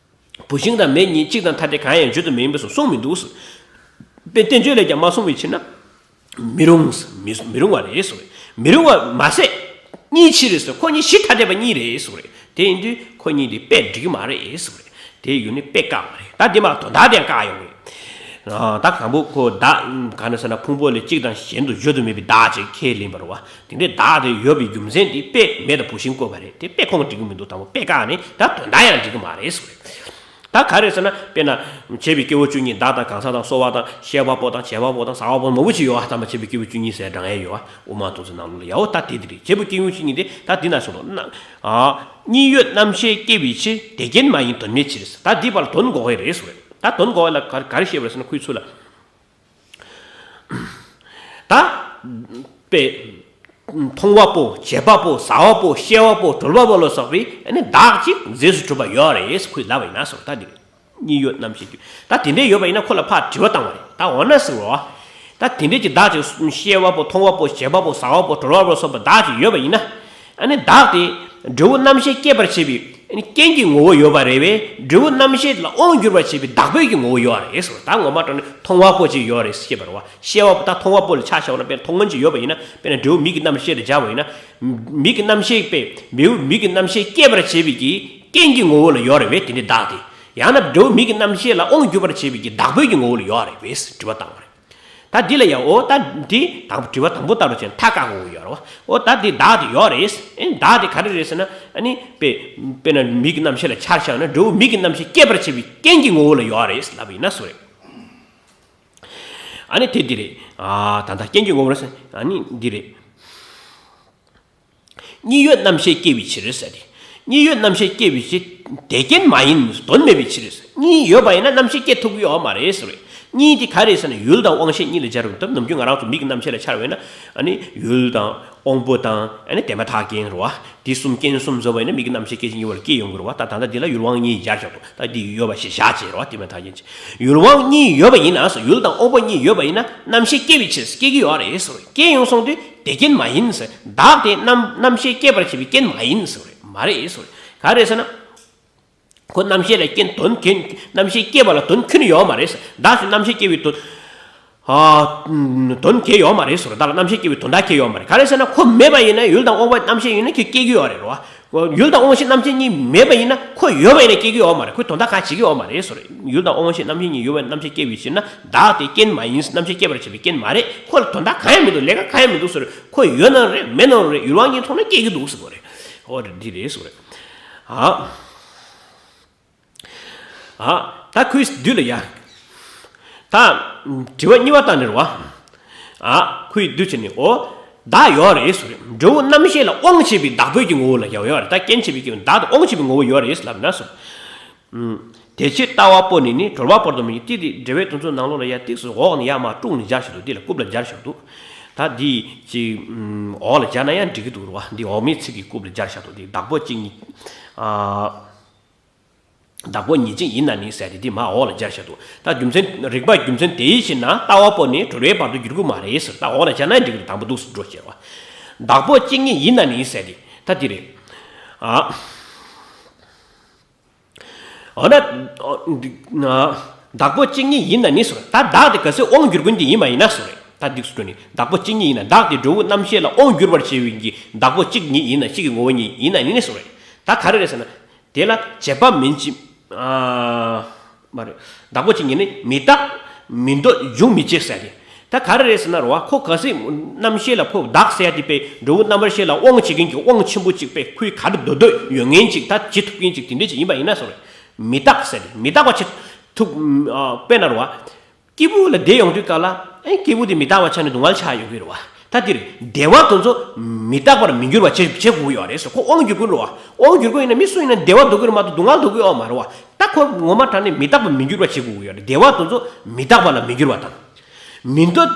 བུད་ཤིང་དང་མེ་གཉིས་གཅིག་དང་ཐ་དད་གང་ཡང་བརྗོད་དུ་མི་ཡིན་པས་སོ་གསུངས་མི་འདུག་ཟེར། དཔེ་བསྟན་བཅོས་ལས་ཀྱང་མ་གསུངས་པའི་ཕྱིར་ན། མི་རུང་། མི་མི་རུང་བ་རེད་གསུངས་རེད། མི་རུང་བ་མ་ཟད། གཉིས་ཕྱིར་རེད་ཟེར། ཁོ་གཉིས་གཞི་ཐ་དད་པ་གཉིས་རེད་གསུངས་རེད། དེ་ཡིན་དུས་ཁོ་གཉིས་དེ་དཔེ་འགྲིག་གི་མ་རེད་གསུངས་རེད། དེ་ཡོད་ནི་དཔེ་བཀག་པ་རེད། ད་འདི་མ་དོན་དག་དེ་ཡང་བཀག་ཡོང་རེད། ད་གང་པོ་ཁོ་བདག་ག་ནས་ཟེར་ན་ཕུང་པོ་ལས་གཅིག་དང་གཞན་དུ་བརྗོད་དུ་མེད་པའི་བདག་ཅེས་ཁས་ལེན་པ་རེད་བ། དེ་འདྲའི་བདག་དེ་ཡོད་པའི་རྒྱུ་མཚན་དེ་དཔེ་མེ་དང་བུད་ཤིང་བཀོད་པ་རེད། དེ་དཔེ་ཁོང་འགྲིག་གི་མི་འདུག་དང་པོ་དཔེ་བཀག་ནས་ད་དོན་དག་ཡང་འགྲིག་གི་མ་རེད་གསུངས་རེད། ད་ག་རེ་ཟེར་ན་དཔེར་ན། བྱས་པའི་སྐྱེ་བོ་བཅུ་གཉིས་བདག་དང་གང་ཟག་དང་གསོ་བ་དང་ཤེས་པ་པོ་དང་བྱེད་པ་པོ་དང་ཟ་བ་པོ་མང་པོ་ཅིག་ཡོད་བ། ད་མ་བྱས་པའི་སྐྱེ་བོ་བཅུ་གཉིས་ཟེར་བགྲང་ཡས་ཡོད་བ། དབུ་མ་མདོ་རྩ་ནང་ལོགས་ལ་ཡ་འོ་ད་དེ་དེ་རེད། བྱས་པའི་སྐྱེ་བོ་བཅུ་གཉིས་དེ་ད་འདི་ན་སོང་ལོ་ན། གཉིས་ཡོད་རྣམ་ཤེས་སྐྱེ་བའི་ཕྱིར་དེ་རྐྱེན་མ་ཡིན་དོན་མེད་ཕྱིར། ད་འདི་བར་དོན་གོ་གི་རེད་ཟེར་བས། ད་དོན་གོ་བ་ལ་ག་ག་རེ་བཤད་པ་རེད་ཟེར་ན་ཁོའི་ཚུལ་ལ། ད། དཔེ། མཐོང་བ་པོ་བྱེད་པ་པོ་ཟ་བ་པོ་ཤེས་པ་པོ་གྲོལ་བ་པོ་ལ་སོགས་པའི་ཨ་ནི་བདག་ཅིག་རྫས་སུ་གྲུབ་པ་ཡོད་རེད་ཁོས་ལབ་པ་ཡིན་ན་སོང་ད་འདི། གཉིད་ཡོད་རྣམ་ཤེས་ཀྱི། ད་དེ་འདྲས་ཡོད་པ་ཡིན་ན་ཁོ་ལ་ཕར་དྲི་བ་བཏང་བ་རེད། ད་འོ་ན་ཟེར་བ། ད་དེ་འདྲས་ཀྱི་བདག་ཅིག་ཤེས་པ་པོ་མཐོང་བ་པོ་བྱེད་པ་པོ་ཟ་བ་པོ་གྲོལ་བ་པོ་སོགས་པ་བདག་ཅིག་ཡོད་པ་ཡིན་ན། ཨ་ནི་བདག་དེ་འབྲས་བུ་རྣམ་ཤེས་སྐྱེད་པར་བྱེད་པའི་ཨ་ནི་རྐྱེན་གྱི་ངོ་བོ་ཡོད་པ་རེད་པས། འབྲས་བུ་རྣམ་ཤེས་ལ་དབང་བསྒྱུར་བར་བྱེད་པའི་བདག་པོའི་གི་ངོ་བོ་ཡོད་རེད་ཟེར་བ། ད་ངོ་མ་དྲང་ནས་མཐོང་བ་པོ་ཅིག་ཡོད་རེད་ཟེར་བ་རེད་བ། ཤེས་པ་པོ་ད་མཐོང་བ་པོ་ལ་ཆ་བཞག་པ་ན་དཔེར་མཐོང་མཁན་ཅིག་ཡོད་པ་ཡིན་ན། དཔེར་ན་འབྲས་བུ་མིག་གི་རྣམ་ཤེས་ལ་སྦྱར་བ་ཡིན་ན། མིག་གི་རྣམ་ཤེས་པས་འབྲས་བུ་མིག་གི་རྣམ་ཤེས་སྐྱེད་པར་བྱེད་པའི་གི་རྐྱེན་གྱི་ངོ་བོ་ལ་ཡོད་རེད་པས། དེ་ནི་བདག་དེ། ཡང་ན་འབྲས་བུ་མིག་གི་རྣམ་ཤེས་ལ་དབང་བསྒྱུར་བར་བྱེད་པའི་གི་བདག་པོའི་གི་ངོ་བོ་ལ་ཡོད་རེད་པས་དྲི་བ་བཏང་བ་རེད། ད་འདི་ལ་ཡང་འོ་ད་འདི་དང་པོ་དྲི་བ་དང་པོ་ལྟར་དུ་བྱས་ན་མཐའ་བཀག་དགོས་ཀྱི་ཡོད་རེད་བ། འོ་ད་འདི་བདག་དེ་ཡོད་རེད། ཨེ་བདག་དེ་ག་རེ་རེད་ཟེར་ན། ཨ་ནི་དཔེ་དཔེར་ན་མིག་གི་རྣམ་ཤེས་ལ་ཆ་བཞག་ན་འབྲས་བུ་མིག་གི་རྣམ་ཤེས་སྐྱེད་པར་བྱེད་པའི་རྐྱེན་གྱི་ངོ་བོ་ལ་ཡོད་རེད་ལབ་པ་ཡིན་ན་སུ་རེད། ཨ་ནི་དེ་འདི་རེད། ཨ་ད་ལྟ་རྐྱེན་གྱི་ངོ་བོ་རེད་ཟེར། ཨ་ནི་འདི་རེད། གཉིད་ཡོད་རྣམ་ཤེས་སྐྱེ་བའི་ཕྱིར་ཟེར་ཏེ། གཉིད་ཡོད་རྣམ་ཤེས་སྐྱེ་བའི་ཕྱིར། དེ་རྐྱེན་མ་ཡིན་དོན་མེད་པའི་ཕྱིར། གཉིད་ཡོད་པ་ཡིན་ན་རྣམ་ཤེས་སྐྱེ་ཐུབ་ཀྱི་ཡོད་མ་རེད་ཟེར་བས། གཉིད་དེ་ག་རེ་ཟེར་ན་ཡུལ་དང་དབང་ཤེས་གཉིས་ལ་སྦྱར་བ་ཡིན་སྟབས། ནམ་རྒྱུན་ང་རང་ཚོ་མིག་གི་རྣམ་ཤེས་ལ་འཆར་བས་ན། ཨ་ནི་ཡུལ་དང་དབང་པོ་དང་ཨ་ནི་དེ་མ་ཐག་རྐྱེན་རེད་བ། དེ་གསུམ་རྐྱེན་གསུམ་འཛོམས་པ་ཡིན་ན་མིག་གི་རྣམ་ཤེས་སྐྱེ་ཅིང་མྱོང་བ་ལ་སྐྱེ་ཡོང་གི་རེད་བ། ད་ད་ལྟ་འདི་ལ་ཡུལ་དབང་གཉིས་སྦྱར་བཞག་འདུག་ད་འདི་ཡོད་པ་ཞེས་བཞག་བྱས་རེད་བ། དེ་མ་ཐག་རྐྱེན་བྱས། ཡུལ་དབང་གཉིས་ཡོད་པ་ཡིན་ན་ཟེར། ཡུལ་དང་དབང་པོ་གཉིས་ཡོད་པ་ཡིན་ན་རྣམ་ཤེས་སྐྱེ་བའི་ཕྱིར་སྐྱེ་གི་ཡོད་རེད་ཟེར་བས། སྐྱེ་ཡོང་སོང་དུས་དེ་རྐྱེན་མ་ཡིན་ཟེར། བདག་དེ་རྣམ་རྣམ་ཤེས་སྐྱེད་པར་བྱེད་པའི་རྐྱེན་མ་ཡིན་ཟེར་བས། མ་རེད་ཟེར་བས། ག་རེ་ཟེར་ན། ཁོ་རྣམ་ཤེས་ལ་རྐྱེན་དོན་གྱི་རྣམ་ཤེས་སྐྱེ་བ་ལ་དོན་ཁྱོན་ནས་ཡོད་མ་རེད་ཟེར། བདག་གི་རྣམ་ཤེས་སྐྱེ་བའི་དོན། ཨ། དོན་གྱི་ཡོད་མ་རེད་ཟེར། བདག་ལ་རྣམ་ཤེས་སྐྱེ་བའི་དོན་དག་གི་ཡོད་མ་རེད། ག་རེ་ཟེར་ན་ཁོ་མེད་པ་ཡིན་ན། ཡུལ་དང་དབང་པོ་རྣམ་ཤེས་ཡིན་ན་ཁྱོད་སྐྱེ་གི་ཡོད་རེད་རོ། ཡུལ་དང་དབང་ཤེས་རྣམ་ཤེས་གཉིས་མེད་པ་ཡིན་ན། ཁོ་ཡོད་པ་ཡིན་ན་སྐྱེ་གི་ཡོད་མ་རེད། ཁོས་དོན་དག་གང་བྱེད་ཀྱི་ཡོད་མ་རེད་ཟེར། ཡུལ་དང་དབང་ཤེས་རྣམ་ཤེས་གཉིས་ཡོད་པའི་རྣམ་ཤེས་སྐྱེ་བའི་ཕྱིར་ན་བདག་དེ་རྐྱེན་མ་ཡིན། རྣམ་ཤེས་སྐྱེད་པར་བྱེད་པའི་རྐྱེན་མ་རེད། ཁོ་ལ་དོན་དག་གང་ཡང་མི་འདུག་ལས་ཀ་གང་ཡང་མི་འདུག་ཟེར། ཁོ་ཡོད་ན་རེད་མེད་ན་རེད། ཡུལ་དབང་གཉིས་ཐོག་ནས་སྐྱེ་གི་འདུག་ཟེར་བ་རེད། ཨོ་རེད། འདི་རེད་ཟེར་བ་རེད། ཨ། ཨ། ད་ཁོས་བསྡུས་ལ་ཡ། ད་དྲི་བ་གཉིས་པ་ལྟར་ནི་རེད་བ། ཨ། ཁོས་བསྡུས་བྱས་ནས། ཨོ། བདག་ཡོད་རེད་ཟེར། འབྲས་བུ་རྣམ་ཤེས་ལ་དབང་བྱེད་པའི་བདག་པོའི་གི་ངོ་བོ་ལ་ཡང་ཡོད་རེད། ད་རྐྱེན་བྱེད་པའི་གི་བདག་དང་དབང་བྱེད་པའི་ངོ་བོ་ཡོད་རེད་ལབ་ན་ཟེར། དེ་ཕྱིར་ལྟ་བ་པོ་ནི་ནི་གྲོལ་བ་བར་དུ་མི་འགྱུར། ཏི་དེ་འགྲེལ་པའི་དོན་ཚོ་ནང་ལོགས་ལ་ཡ་ཏིག་སུ་འོག་ནས་ཡར་མར་དཀྲུགས་ནས་སྦྱར་བཞག་འདུག་འདི་ལ་རྐུབ་ལ་སྦྱར་བཞག་འདུག་ད་འདི་ཅིག་འོག་ལ་སྦྱར་ན་ཡང་འགྲིག་གི་འདུག་རེད་བ། འདི་འོག་མའི་ཚིག་གི་རྐུབ་ལ་སྦྱར་བཞག་འདུག་འདི་བདག་པོ་གཅིག་ཉིད། ཨ། བདག་པོ་ཉིད་གཅིག་ཡིན་ན་ནི་ཟེར་ཏེ་འདི་མར་འོག་ལ་སྦྱར་བཞག་འདུག་ད་རྒྱུ་མཚན། རིགས་པ་རྒྱུ་མཚན་དེའི་ཕྱིར་ན་ལྟ་བ་པོ་ནི་གྲོལ་བའི་བར་དུ་འགྱུར་གྱི་མ་རེད་ཟེར། ད་འོག་ལ་སྦྱར་ན་འགྲིག་གི་འདུག་དང་པོ་འདུག་སེ་འགྲོ་བྱས་རེད་བ། བདག་པོ་གཅིག་ཉིད་ཡིན་ན་ནི་ཟེར་ཏེ་ད་འདི་རེད། ཨ། འོ་ན། བདག་པོ་གཅིག་ཉིད་ཡིན་ན་ནི་ཟེར། ད་བདག་དེ་གལ་སྲིད་དབང་བསྒྱུར་མཁན་དེ་ཡིན་པ་ཡིན་ན་ཟེར། ད་འདི་སུ་འགྲོ་ནི། བདག་པོ་གཅིག་ཉིད་ཡིན་ན། བདག་དེ་འབྲས་བུ་རྣམ་ཤེས་ལ་དབང་བསྒྱུར་བར་བྱེད་པའི་གི་བདག་པོ་གཅིག་ཉིད་ཡིན་ན། གཅིག་གི་ངོ་བོ་ཉིད་ཡིན་ན་ནི་ཟེར། ད་ག་རེ་རེད་ཟེར་ན། དེ་ལ་བྱེད་པ་མིན་གཅིག་ཨ། མ་རེད། བདག་པོ་གཅིག་ཉིད་ནི་མི་རྟག་མི་འདོད་འབྱུང་མི་བྱེད་ཟེར་ཏེ། ད་ག་རེ་རེད་ཟེར་ན་རེད་བ། ཁོ་གལ་སྲིད་རྣམ་ཤེས་ལ་ཁོ་བདག་ཟེར་ཡ་དེ་དཔེ་འབྲས་བུ་རྣམ་པར་ཤེས་ལ་དབང་བྱེད་མཁན་གྱི་དབང་ཆེན་པོ་གཅིག་དཔེ་ཁོའི་ག་རེ་འདོད་འདོད་ཡོད་མཁན་གཅིག་ད་བྱེད་ཐུབ་མཁན་གཅིག་དེ་འདྲས་གཅིག་ཡིན་པ་ཡིན་ན་ཟེར་བས། མི་རྟག་ཟེར་ཏེ་མི་རྟག་པ་བྱེད་ཐུབ། ཨ། དཔེར་ན་རེད་བ། སྐྱེས་བུ་ལ་བདེ་ཡོང་དུས་སྐབས་ལ། ཨེ། སྐྱེས་བུ་དེ་མི་རྟག་པ་ཆགས་ནས་སྡུག་བསྔལ་ཆགས་ཡོང་གི་རེད་བ། ད་དེར་བདེ་བ་དེ་ཚོ་མི་རྟག་པར་མི་འགྱུར་བ་བྱེད་བྱེད་དགོས་ཀྱི་ཡོད་རེད་ཟེར། ཁོ་དབང་བསྒྱུར་མཁན་རེད་བ། དབང་བསྒྱུར་མཁན་ཡིན་ན་མི་སུ་ཡིན་ན་བདེ་བ་འདོད་ཀྱི་རེད་མ་གཏོགས་སྡུག་བསྔལ་འདོད་ཀྱི་ཡོད་མ་རེད་བ། ད་ཁོ་ངོ་མ་དྲང་ནས་མི་རྟག་པར་མི་འགྱུར་བ་བྱེད་དགོས་ཀྱི་ཡོད་རེད། བདེ་བ་དེ་ཚོ་མི་རྟག་པ་ལ་མི་འགྱུར་བ་དང་། མི་འདོད།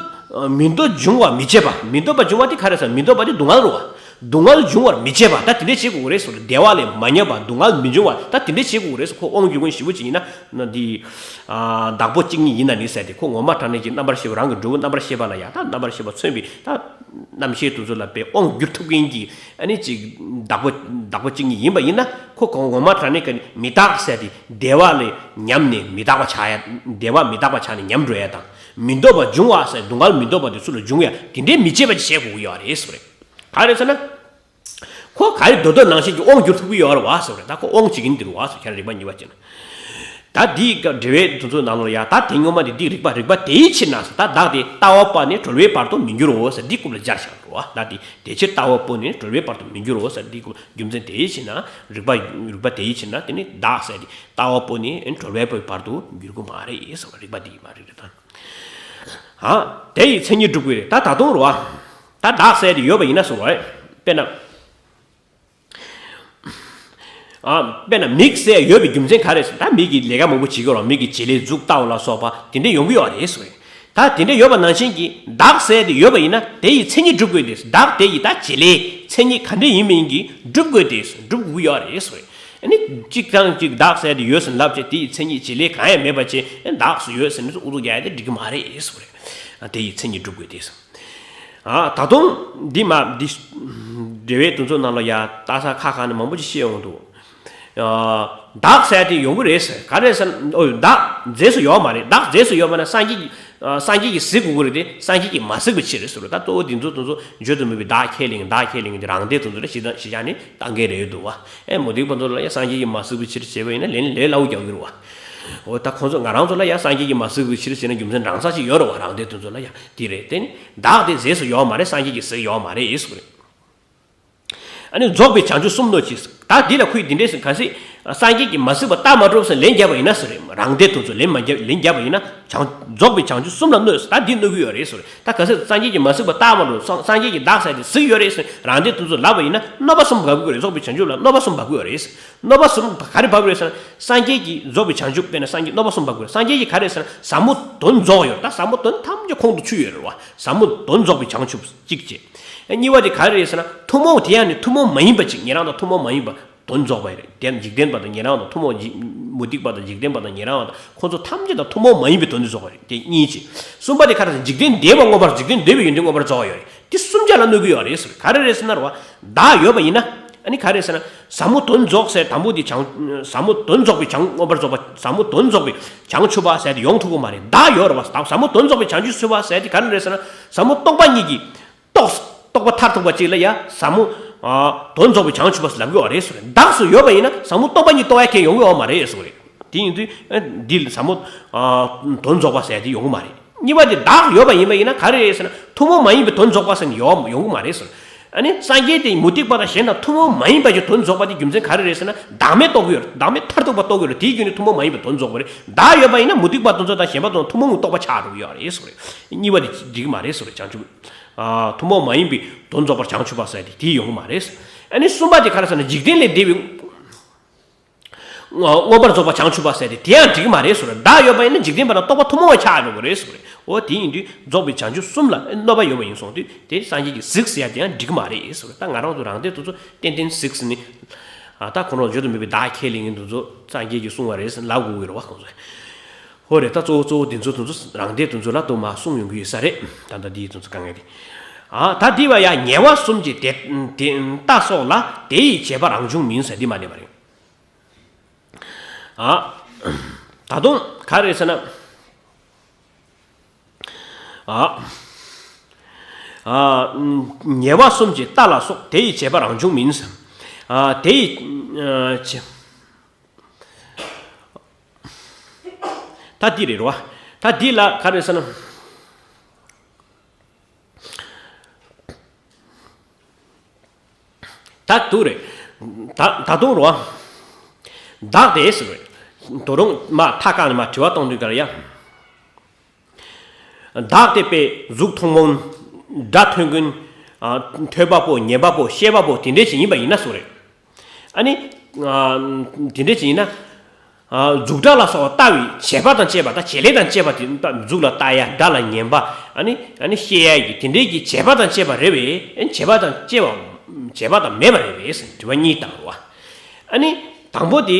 མི་འདོད་འབྱུང་བ་མི་བྱེད་པ། མི་འདོད་པ་འབྱུང་བ་དེ་ག་རེ་ཟེར། མི་འདོད་པ་དེ་སྡུག་བསྔལ་རེད་བ། སྡུག་བསྔལ་འབྱུང་བར་མི་བྱེད་པ། ད་དེ་འདྲས་བྱེད་དགོས་ཀྱི་རེད་ཟེར། བདེ་བ་ལས་མ་ཉམས་པ། སྡུག་བསྔལ་མི་འབྱུང་བ། ད་དེ་འདྲས་བྱེད་དགོས་ཀྱི་རེད་ཟེར། ཁོ་དབང་བསྒྱུར་མཁན་ཞེ་པོ་ཅིག་ཡིན་ན། ན་འདི། ཨ། བདག་པོ་གཅིག་ཉིད་ཡིན་ན་ནི་ཟེར་ཏེ། ཁོ་ངོ་མ་དྲང་གནས་ཀྱི་རྣམ་པར་ཤེས་པ། རང་གི་འབྲས་བུ་རྣམ་པར་ཤེས་པ་ལ་ཡང་ད་རྣམ་པར་ཤེས་པ་མཚོན་པའི་ད་རྣམ་ཤེས་དེ་ཚོ་ལ་དཔེ་དབང་བསྒྱུར་ཐུབ་མཁན་གྱི། ཨ་ནི་ཅིག་བདག་པོ། བདག་པོ་གཅིག་ཉིད་ཡིན་པ་ཡིན་ན། ཁོ་ཁོ་ངོ་མ་དྲང་གནས་ཀྱི་མི་རྟག་ཟེར་ཏེ། བདེ་བ་ལས་ཉམས་ནས་མི་རྟག་པ་ཆགས་ཡ། བདེ་བ་མི་རྟག་པ་ཆགས་ནས་ཉམས་འགྲོ་ཡ་དང་། མི་འདོད་པ་འབྱུང་བ་ཟེར། སྡུག་བསྔལ་མི་འདོད་པ་དེ་ཚུར་ལ་འབྱུང་ཡ། དེ་འདྲའི་མི་བྱེད་པ་ཅིག་བྱེད་དགོས་ཀྱི་ཡོད་རེད་ཟེར་བ་རེད། ག་རེ་ཟེར་ན། ཁོ་ག་རེ་འདོད་འདོད་ནང་བཞིན་གྱི་དབང་བསྒྱུར་ཐུབ་ཀྱི་ཡོད་རེད་བ་ཟེར་བ་རེད། ད་ཁོ་དབང་བྱེད་ཀྱིན་འདིར་བ་ཟེར། ཁྱེད་རང་རིགས་པ་གཉིས་པ་བྱས་ན། ད་འདིའི་སྐབས་འགྲེལ་པའི་དོན་ཚོ་ནང་ལོགས་ཡ། ད་དེ་སྔོན་མ་དེ་འདི་རིགས་པ། རིགས་པ་དེའི་ཕྱིར་ན་ཟེར། ད་བདག་དེ་ལྟ་བ་པོ་ནི་གྲོལ་བའི་བར་དུ་མི་འགྱུར་རོ་ཟེར། འདི་རྐུབ་ལ་སྦྱར་བཞག་འགྲོ་བ། ད་དེ་དེ་ཕྱིར་ལྟ་བ་པོ་ནི་གྲོལ་བའི་བར་དུ་མི་འགྱུར་རོ་ཟེར། འདི་རྐུབ་རྒྱུ་མཚན་དེའི་ཕྱིར་ན། རིགས་པ། རིགས་པ་དེའི་ཕྱིར་ན་དེ་ནི་བདག་ཟེར་ཏེ་ལྟ་བ་པོ་ནི་གྲོལ་བའི་བར་དུ་འགྱུར་གྱི་མ་རེད་ཟེར་བ། རིགས་པ་འདི་མ་རེད་རེད་ད། ཨ། དེ་ཡི་མཚན་ཉིད་སྒྲུབ་དགོས་རེད། ད་ད་དུང་རེད་བ། ད་བདག་ཟེར་ཏེ་ཡོད་པ་ཡིན་ན་ཟེར་བ་རེད། དཔེར་ན། ཨ། དཔེར་ན་མིག་ཟེར་ཡོད་པའི་རྒྱུ་མཚན་ག་རེ་ཟེར། ད་མིག་གིས་ལས་ཀ་མང་པོ་བྱེད་ཀྱི་རེད། མིག་གི་བྱེད་ལས། གཟུགས་ལྟ་བ་ལ་སོགས་པ་དེ་འདྲ་ཡོང་གི་ཡོད་རེད་ཟེར། ད་དེ་འདྲ་ཡོད་པ་ནང་བཞིན་གྱི་བདག་ཟེར་ཏེ་ཡོད་པ་ཡིན་ན། དེ་ཡི་མཚན་ཉིད་སྒྲུབ་དགོས་ཏེ། བདག་དེ་ཡི་ད་བྱེད་ལས་མཚན་ཉིད་ག་འདྲ་ཡིན་མིན་གྱི་སྒྲུབ་དགོས་ཏེ། སྒྲུབ་དགོས་ཀྱི་ཡོད་རེད་ཟེར། ཨ་ནི་གཅིག་དང་གཅིག་བདག་ཟེར་དེ་ཡོད་ཟེར་ལབ་བྱས་དེ་ཡི་མཚན་ཉིད་བྱེད་ལས་གང་ཡང་མེད་པ་བྱས་བདག་སུ་ཡོད་ཟེར་ནས་ཨུ་ཚུགས་རྒྱག་ཡ་དེ་འགྲིག་གི་མ་རེད་ཟེར་བ་རེད། དེ་ཡི་མཚན་ཉིད་སྒྲུབ་དགོས་དེ་ཟེར། ཨ་ད་དུང་འདི་མ་འདི་འགྲེལ་བའི་དུས་ཚོད་ནང་ལ་ཡ་ལྟ་ས་ཁ་ཁ་ནས་མང་པོ་ཅིག་བཤད་ཡོང་འདུག་ཨ་བདག་ཟེར་དེ་ཡོང་གི་རེད་ཟེར། ག་རེ་ཟེར་ན། ཨོ་བདག་རྫས་སུ་ཡོད་མ་རེད། བདག་རྫས་སུ་ཡོད་མ་ན་སངས་རྒྱས་ཀྱི་ཨ་སངས་རྒྱས་ཀྱིས་གཟིགས་དགོས་ཀྱི་རེད་དེ། སངས་རྒྱས་ཀྱིས་མ་གཟིགས་པའི་ཕྱིར་ཟེར་བ། ད་གཙོ་བོ་འདི་ཚོ་དེ་ཚོ་བརྗོད་དུ་མེད་པའི་བདག་ཁས་ལེན་བདག་ཁས་ལེན་གྱི་རང་སྡེ་དེ་ཚོ་ལ་གཞི་བཞག་ནས་བཏང་མཁན་རེད་འདུག་བ། ཨེ་མུ་སྟེགས་པ་ཚོ་ལ་ཡང་སངས་རྒྱས་ཀྱིས་མ་གཟིགས་པའི་ཕྱིར་བྱས་པ་ཡིན་ན་ལན་ལས་སླ་བོ་རྒྱག་གི་རེད་བ། འོ་ད་ཁོང་ཚོ་ང་རང་ཚོ་ལ་ཡང་སངས་རྒྱས་ཀྱིས་མ་གཟིགས་པའི་ཕྱིར་བྱས་ན་རྒྱུ་མཚན་རང་ས་ཅིག་ཡོད་རེད་བ། རང་སྡེ་དེ་ཚོ་ལ་ཡང་དེ་རེད། དེ་ནི་བདག་དེ་རྫས་སུ་ཡོད་མ་རེད། སངས་རྒྱས་ཀྱིས་གཟིགས་ཡོད་མ་རེད་ཟེར་བ་རེད། ཨ་ནི་རྫོགས་པའི་བྱང་ཆུབ་གསུམ་ནོ་ཅིག་ད་འདི་ལ་ཁོས་འདི་འདྲས་ཟེར། གལ་སྲིད་སངས་རྒྱས་ཀྱིས་མ་གཟིགས་པ་བལྟ་མ་གྲུབ་ཟེར་ལན་བརྒྱབ་པ་ཡིན་ན་ཟེར་རེད། རང་སྡེ་དེ་ཚོ་ལན་མ་བརྒྱབ། ལན་བརྒྱབ་པ་ཡིན་ན་བྱང་རྫོགས་པའི་བྱང་ཆུབ་གསུམ་ལ་གནོད་ཟེར། ད་འདི་གནོད་ཀྱི་ཡོད་རེད་ཟེར་རེད། ད་གལ་སྲིད་སངས་རྒྱས་ཀྱིས་མ་གཟིགས་པ་བལྟ་མ་གྲུབ། སངས་སངས་རྒྱས་ཀྱིས་བདག་ཟེར་དེ་གཟིགས་ཡོད་རེད་ཟེར་རང་སྡེ་དེ་ཚོ་ལབ་པ་ཡིན་ན་གནོད་པ་གསུམ་འབབ་ཀྱི་རེད། རྫོགས་པའི་བྱང་ཆུབ་ལ་གནོད་པ་གསུམ་འབབ་ཀྱི་ཡོད་རེད་ཟེར། གནོད་པ་གསུམ་ག་རེ་འབབ་ཀྱི་རེད་ཟེར་ན། སངས་རྒྱས་ཀྱིས་རྫོགས་པའི་བྱང་ཆུབ་དཔེར་ན་སངས་རྒྱས་གནོད་པ་གསུམ་འབབ་ཀྱི་རེད། སངས་རྒྱས་ཀྱིས་ག་རེ་ཟེར་ན་ཟབ་མོ་དོན་རྫོགས་ཡོད་རེད། ད་ཟབ་མོ་དོན་ཐམས་ཅད་ཁོང་དུ་ཆུད་ཡོད་རེད་བ། ཟབ་མོ་དོན་རྫོགས་པའི་བྱང་ཆུབ་གཅིག་བྱས། གཉིས་པ་དེ་ག་རེ་རེད་ཟེར་ན་ཐུན་མོང་དེ་ཡང་ནི་ཐུན་མོང་མ་ཡིན་པ་ཅིག་ཉན་རང་དང་ཐུན་མོང་མ་ཡིན་པ་དོན་རྫོགས་པ་རེད། དེ་འཇིག་རྟེན་པ་དང་ཉན་རང་དང་ཐུན་མོང་འཇིག་མུ་སྟེགས་པ་དང་འཇིག་རྟེན་པ་དང་ཉན་རང་བ་དང་ཁོང་ཚོ་ཐམས་ཅད་དང་ཐུན་མོང་མ་ཡིན་པའི་དོན་དེ་རྫོགས་པ་རེད། དེ་གཉིས་བྱས། གསུམ་པ་དེ་ག་རེ་ཟེར་ན་འཇིག་རྟེན་འདས་པ་མངོན་པར་འཇིག་རྟེན་འདས་པའི་ཡོན་ཏན་མངོན་པར་རྫོགས་པ་ཡོད་རེད། དེ་གསུམ་ཆ་ལ་གནོད་ཀྱི་ཡོད་རེད་ཟེར། ག་རེ་རེད་ཟེར་ན་རེད་བ། བདག་ཡོད་པ་ཡིན་ན། ཨ་ནི་ག་རེ་ཟེར་ན། ཟབ་མོ་དོན་རྫོགས་ཟེར་དང་པོ་དེ་བྱང་། ཟབ་མོ་དོན་རྫོགས་པའི་བྱང་མངོན་པར་རྫོགས་པ། ཟབ་མོ་དོན་རྫོགས་པའི་བྱང་ཆུབ་པ་ཟེར་དེ་ཡོང་ཐུབ་ཀྱི་མ་རེད། བདག་ཡོད་རེད་བ། ཟབ་མོ་དོན་རྫོགས་པའི་བྱང་ཆུབ་ཟེར་བ་ཟེར་དེ་ག་རེ་རེད་ཟེར་ན། ཟབ་མོ་སྟོང་པ་ཉིད་ཀྱི་རྟོགས། རྟོགས་པ་མཐར་ཐུག་པ་ཅིག་ལ་ཡ་ཟབ་མོ་ཨ་དོན་རྫོགས་པའི་བྱང་ཆུབ་པ་ཟེར་ལབ་ཀྱི་ཡོད་རེད་ཟེར། བདག་སུ་ཡོད་པ་ཡིན་ན་ཟབ་མོ་སྟོང་པ་ཉིད་རྟོགས་ཡ་གང་ཡང་ཡོང་གི་ཡོད་མ་རེད་ཟེར་བ་རེད། དེ་ཡིན་དུས་ཨ་འདི་ལ་ཟབ་མོ་ཨ་དོན་རྫོགས་པ་ཟེར་དེ་ཡོང་གི་མ་རེད། གཉིས་པ་དེ་བདག་ཡོད་པ་ཡིན་པ་ཡིན་ན་ག་རེ་རེད་ཟེར་ན། ཐུན་མོང་མ་ཡིན་པའི་དོན་རྫོགས་པ་ཟེར་ནས་ཡོང་ཡོང་གི་མ་རེད་ཟེར། ཨ་ནི་སངས་རྒྱས་དེ་མུ་སྟེགས་པ་དང་གཞན་དང་ཐུན་མོང་མ་ཡིན་པ་ཞིག་དོན་རྫོགས་པ་དེ་རྒྱུ་མཚན་ག་རེ་རེད་ཟེར་ན། བདག་མེད་རྟོགས་ཀྱི་ཡོད་རེད། བདག་མེད་མཐར་ཐུག་པ་རྟོགས་ཀྱི་ཡོད་རེད། དེའི་རྒྱུ་ནི་ཐུན་མོང་མ་ཡིན་པའི་དོན་རྫོགས་པ་རེད། བདག་ཡོད་པ་ཡིན་ན་མུ་སྟེགས་པ་དེ་ཚོ་དང་གཞན་པ་དེ་ཚོ་ཐུན་མོང་གི་རྟོགས་པ་ཆགས་འགྲོ་གི་ཡོད་རེད་ཟེར་བ་རེད། གཉིས་པ་དེ་འགྲིག་གི་མ་རེད་ཟེར་བ་རེད། བྱང་ཆུབ་ཨ་ཐུན་མོང་མ་ཡིན་པའི་དོན་རྫོགས་པར་བྱང་ཆུབ་པ་ཟེར་དེ་དེ་ཡོང་གི་མ་རེད་ཟེར། ཨ་ནི་གསུམ་པ་དེ་ག་རེ་ཟེར་ན། འཇིག་རྟེན་ལས་འདས་པའི་མངོན་པར་རྫོགས་པ་བྱང་ཆུབ་པ་ཟེར་དེ་དེ་ཡང་འགྲིག་གི་མ་རེད་ཟེར། བདག་ཡོད་པ་ཡིན་ན་འཇིག་རྟེན་པ་དང་རྟོགས་པ་ཐུན་མོང་བ་ཆགས་འགྲོ་གི་རེད་ཟེར་བ་རེད། འོ་དེ་ཡིན་དུས་རྫོགས་པའི་བྱང་ཆུབ་གསུམ་ལ་གནོད་པ་ཡོད་པ་ཡིན་སོང་དུས་དེ་སངས་རྒྱས་ཀྱིས་གཟིགས་ཟེར་ཡ་དེ་ཡང་འགྲིག་གི་མ་རེད་ཟེར་བ་རེད། ད་ང་རང་ཚོ་རང་སྡེ་དེ་ཚོ་ཏན་ཏན་གཟིགས་ཟེར་ནི་ཨ་ད་ཁོ་རང་བརྗོད་དུ་མེད་པའི་བདག་ཁས་ལེན་མཁན་དེ་ཚོ་སངས་རྒྱས་ཀྱིས་གསུངས་པ་རེད་ཟེར་ལབ་དགོས་ཀྱི་རེད་བ། ཁོང་ཚོས། ཧོ་རེད། ད་གཙོ་བོ་གཙོ་བོ་འདི་ཚོ་དེ་ཚོ་རང་སྡེ་དེ་ཚོ་ལ་དུ་མ་གསུངས་ཡོང་གི་ཡོད་ས་རེད། ད་ལྟ་འདི་དེ་ཚོ་དཀའ་ངལ་དེ། ཨ་ད་འདི་བ་ཡ་ཉེ་བ་གསུམ་གྱི་དེ་དེ་ལྟ་སོགས་ལ་དེ་ཡི་བྱེད་པ་རང་བྱུང་མིན་ཟེར་འདི་མ་ནས་པ་རེད། ཨ་ད་དུང་ག་རེ་ཟེར་ན། ཨ་ཨ་ཉེ་བ་གསུམ་གྱི་ལྟ་ལ་སོགས་དེ་ཡི་བྱེད་པ་རང་བྱུང་མིན་ཟེར། ཨ་དེ་ཡི་ཨ་བྱེད། ད་འདི་རེད་རོ། ད་འདི་ལ་ག་རེ་ཟེར་ན། ད་དུ་རེད། ད་ད་དུང་རོ། བདག་དེ་ཟེར་རེད། དོ་རུང་མ་ཐ་ཀ་ནས་མ་དྲི་བ་གཏོང་དུས་ག་རེ་ཡ། བདག་དེ་དཔེ་གཟུགས་མཐོང་མོང་། སྒྲ་ཐོས་མཁན། ཨ་ཐོས་པ་པོ་ཉན་པ་པོ་ཤེས་པ་པོ་དེ་འདྲས་ཞིག་ཡིན་པ་ཡིན་ན་ཟེར་རེད། ཨ་ནི། ཨ་དེ་འདྲས་ཅིག་ཡིན་ན། ཨ་གཟུགས་སྒྲ་ལ་སོགས་པ་ལྟ་བའི་བྱེད་པ་དང་བཅས་པ་དང་བྱེད་ལས་དང་བཅས་པ་དེ་ལྟ་གཟུགས་ལ་ལྟ་ཡ་སྒྲ་ལ་ཉན་པ་ཨ་ནི་ཨ་ནི་ཤེས་ཡ་གི་དེ་འདྲས་ཀྱི་བྱེད་པ་དང་བཅས་པ་རེད་པས། ཨ་ནི་བྱེད་པ་དང་བཅས་པ་བྱེད་པ་དང་མེད་པ་རེད་པས་དྲི་བ་གཉིས་བཏང་བ། ཨ་ནི་དང་པོ་དེ་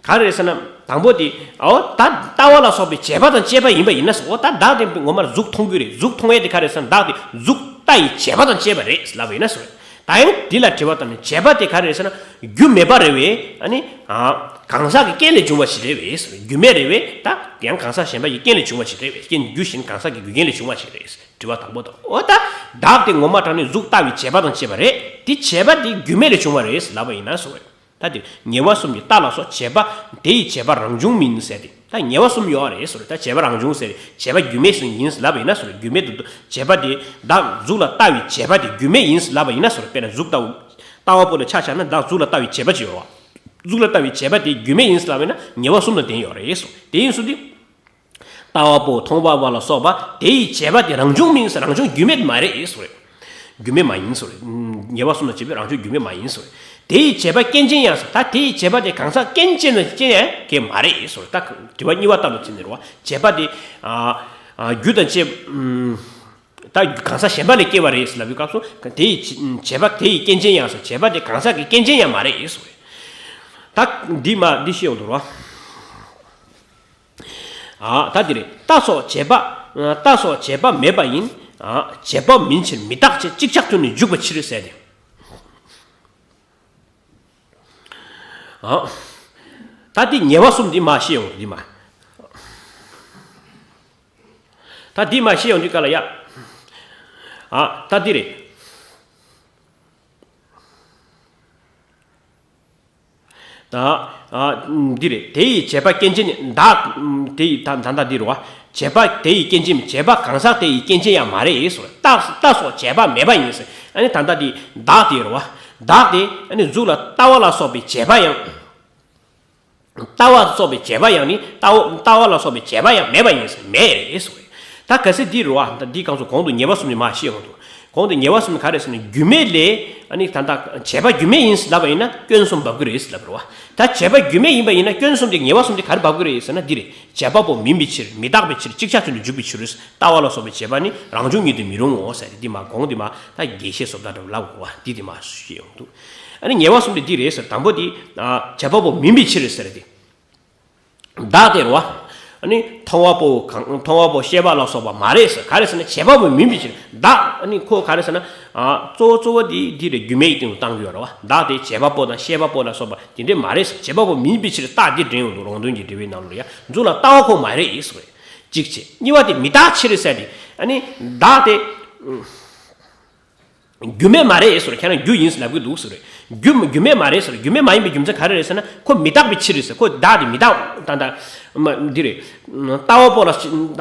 ག་རེ་ཟེར་ན། དང་པོ་དེ་ཨོ་ད་ལྟ་བ་ལ་སོགས་པའི་བྱེད་པ་དང་བཅས་པ་ཡིན་པ་ཡིན་ན་ཟེར། ཨོ་ད་བདག་དེ་ངོ་མར་གཟུགས་མཐོང་གི་རེད། གཟུགས་མཐོང་ཡས་དེ་ག་རེ་ཟེར་ན། བདག་དེ་གཟུགས་ལྟ་ཡི་བྱེད་པ་དང་བཅས་པ་རེད་ལབ་པ་ཡིན་ན་ཟེར། ད་ཡང་འདི་ལ་དྲི་བ་བཏང་ནས་བྱེད་པ་དེ་ག་རེ་རེད་ཟེར་ན། རྒྱུ་མེད་པ་རེད་པས། ཨ་ནི་ཨ་གང་ཟག་གི་རྐྱེན་ལས་བྱུང་བ་ཞིག་རེད་པས། རྒྱུ་མེད་རེད་པས། ད་ཡང་གང་ཟག་གཞན་པ་ཡི་རྐྱེན་ལས་བྱུང་བ་ཞིག་རེད་པས། རྐྱེན་རྒྱུ་གཞན་གང་ཟག་གི་རྒྱུ་རྐྱེན་ལས་བྱུང་བ་ཞིག་རེད། དྲི་བ་དང་པོ་དང་། ཨོ་ད་བདག་དེ་ངོ་མ་དྲང་ནས་གཟུགས་ལྟ་བའི་བྱེད་པ་དང་བཅས་པ་རེད། དེ་བྱེད་པ་དེ་རྒྱུ་མེད་ལས་བྱུང་བ་རེད་ལབ་པ་ཡིན་ན་ཟེར། ད་དེ་ཉེ་བ་གསུམ་གྱི་ལྟ་ལ་སོགས་བྱེད་པ་དེ་ཡི་བྱེད་པ་རང་བྱུང་མིན་ཟེར་ཏེ། ད་ཉེ་བ་གསུམ་ཡོད་རེད་ཟེར། ད་བྱེད་པ་རང་བྱུང་ཟེར་བྱེད་པ་རྒྱུ་མེད་ཟེར་ཡིན་ཟེར་ལབ་པ་ཡིན་ན་ཟེར། རྒྱུ་མེད་དུ་བྱེད་པ་དེ་བདག་གཟུགས་ལ་ལྟ་བའི་བྱེད་པ་དེ་རྒྱུ་མེད་ཡིན་ཟེར་ལབ་པ་ཡིན་ན་ཟེར། དཔེར་ན་གཟུགས་ལྟ་བུ་ལྟ་བ་པོ་ལ་ཆ་བཞག་ན་བདག་གཟུགས་ལ་ལྟ་བའི་བྱེད་པ་ཅིག་ཡོད་བ། གཟུགས་ལ་ལྟ་བའི་བྱེད་པ་དེ་རྒྱུ་མེད་ཡིན་ཟེར་ལབ་པ་ཡིན་ན་ཉེ་བ་གསུམ་དང་ལྡན་ཡོད་རེད་ཟེར། དེ་ཡིན་ཟེར་དུས། ལྟ་བ་པོ་མཐོང་བ་པོ་ལ་སོགས་པ་དེ་ཡི་བྱེད་པ་དེ་རང་བྱུང་མིན་ཟེར། རང་བྱུང་རྒྱུ་མེད་མ་རེད་ཟེར། རྒྱུ་མེད་མ་ཡིན་ཟེར། ཉེ་བ་གསུམ་ལ་བྱེད་པའི་རང་བྱུང་རྒྱུ་མེད་མ་ཡིན་ཟེར། དེ་ཡི་བྱེད་པ་རྐྱེན་ཅན་ཡང་ཟེར། ད་དེ་ཡི་བྱེད་པ་དེ་གང་ཟག་རྐྱེན་ཅན་ལ་རྐྱེན་ཡང་གང་མ་རེད་ཟེར། ད་དྲི་བ་གཉིས་པ་ལྟར་དུ་བྱས་ནས་རེད་བ། བྱེད་པ་དེ་ཨ་ཨ་རྒྱུ་དང་བཅས། ཨུམ། ད་གང་ཟག་གཞན་པ་ལས་སྐྱེ་བ་རེད་ཟེར་ལབ་པའི་སྐབས་སུ་དེ་ཡི་བྱེད་པ་དེ་ཡི་རྐྱེན་ཅན་ཡང་ཟེར། བྱེད་པ་དེ་གང་ཟག་གི་རྐྱེན་ཅན་ཡང་མ་རེད་ཟེར། ད་འདི་མ་འདི་ཤེས་ཡོང་འདུག་རོ། ཨ་ད་འདི་རེད། རྟ་སོགས་བྱེད་པ། རྟ་སོགས་བྱེད་པ་མེད་པ་ཡིན། ཨ་བྱེད་པ་མིན་ཕྱིར་མི་རྟག་ཅེས་ཅིག་ཆར་དུ་ནི་འཇུག་པའི་ཕྱིར་ཟེར་ཏེ། ཨ་ད་འདི་ཉེས་པ་གསུམ་འདི་མ་ཤེས་ཡོང་འདི་མ། ད་འདི་མ་ཤེས་ཡོང་འདི་ག་ལ་ཡ། ཨ་ད་འདི་རེད། ད་ཨ་འདི་རེད། དེ་ཡི་བྱེད་པ་སྐྱེ་མཆེད་ནི་བདག་དེ་ཡི་ད་ད་ད་འདི་རུ་བ། བྱེད་པ་དེ་ཡི་སྐྱེ་མཆེད་མིན། བྱེད་པ་གང་ཟག་དེ་ཡི་སྐྱེ་མཆེད་ཡང་མ་རེད་ཟེར། རྟ་རྟ་སོགས་བྱེད་པ་མེད་པ་ཡིན་ཟེར། ཨ་ནི་ད་ད་འདི་བདག་དེ་རུ་བ། བདག་དེ་ཨ་ནི་གཟུགས་ལ་ལྟ་བ་ལ་སོགས་པའི་བྱེད་པ་ཡང་། ལྟ་བ་ལ་སོགས་པའི་བྱེད་པ་ཡང་ནི་ལྟ་བ་ལྟ་བ་ལ་སོགས་པའི་བྱེད་པ་ཡང་མེད་པ་ཡིན་ཟེར། མེད་ཟེར། ད་གལ་སྲིད་འདི་རུ་བ་ད་འདི་གང་སོ་གོང་དུ་ཉེས་པ་གསུམ་ནི་མ་ཤེས་ཡོང་འདུག་གོང་དུ་ཉེས་པ་གསུམ་ནི་ག་རེ་ཟེར་ན་རྒྱུ་མེད་ལས་ཨ་ནི་ད་ལྟ་བྱེད་པ་རྒྱུ་མེད་ཡིན་ཟེར་ལབ་པ་ཡིན་ན་སྐྱོན་གསུམ་འབབ་ཀྱི་རེད་ཟེར་ལབ་རུ་བ། ད་བྱེད་པ་རྒྱུ་མེད་ཡིན་པ་ཡིན་ན་སྐྱོན་གསུམ་དེ་ཉེས་པ་གསུམ་དེ་ག་རེ་འབབ་ཀྱི་རེད་ཟེར་ན་འདི་རེད། བྱེད་པ་པོ་མིན་པའི་ཕྱིར་མི་རྟག་པའི་ཕྱིར་ཅིག་ཆར་དུ་ནི་འཇུག་པའི་ཕྱིར། ལྟ་བ་ལ་སོགས་པའི་བྱེད་པ་ནི་རང་བྱུང་ཉིད་དུ་མི་རུང་ངོ་ཟེར་ཏེ་འདི་མ་གོང་འདི་མ་ད་རྒྱས་བཤད་བཟོ་ལྟ་འདྲ་བ་ལབ་དགོས་བ་འདི་འདི་མ་ཤེས་ཡོང་འདུག་ཨ་ནི་ཉེས་པ་གསུམ་དེ་འདི་རེད་ཟེར། དང་པོ་དེ་བྱེད་པ་པོ་མིན་པའི་ཕྱིར་ཟེར་ཏེ། བདག་དེ་རུ་བ། ཨ་ནི་མཐོང་བ་པོ་གང་མཐོང་བ་པོ་ཤེས་པ་ལ་སོགས་པ་མ་རེད་ཟེར། ག་རེ་ཟེར་ན་བྱེད་པ་པོ་མིན་པའི་ཕྱིར། བདག་ཨ་ནི་ཁོ་ག་རེ་ཟེར་ན། གཙོ་བོ་གཙོ་བོ་དེ་འདི་རེད། རྒྱུ་མེད་ཀྱི་སྟེང་དུ་བཏང་གི་ཡོད་རེད་བ། བདག་དེ་བྱེད་པ་པོ་དང་ཤེས་པ་པོ་ལ་སོགས་པ་དེ་འདྲས་མ་རེད་ཟེར། བྱེད་པ་པོ་མིན་པའི་ཕྱིར་རྟགས་འདི་འདྲེན་ཡོང་འདུག་རོང་སྟོན་གྱི་འགྲེལ་པའི་ནང་ལ་ཡ་གཟུགས་ལ་ལྟ་བ་ཁོ་མ་རེད་ཟེར། གཅིག་བྱས། གཉིས་པ་དེ་མི་རྟག་ཕྱིར་ཟེར་ཏེ། ཨ་ནི་བདག་དེ། རྒྱུ་མེད་མ་རེད་ཟེར། ཁྱེད་རང་རྒྱུ་ཡིན་ཟེར་ལབ་གི་འདུག་ཟེར། རྒྱུ་རྒྱུ་མེད་མ་རེད་ཟེར། རྒྱུ་མེད་མ་ཡིན་པའི་རྒྱུ་མཚན་ག་རེ་རེད་ཟེར་ན་ཁོ་མི་རྟག་པའི་ཕྱིར་རེད་ཟེར། ཁོ་བདག་དེ་མི་རྟག་ད་ལྟ་མ་འདི་རེད། ལྟ་བ་པོ་ལ་ད་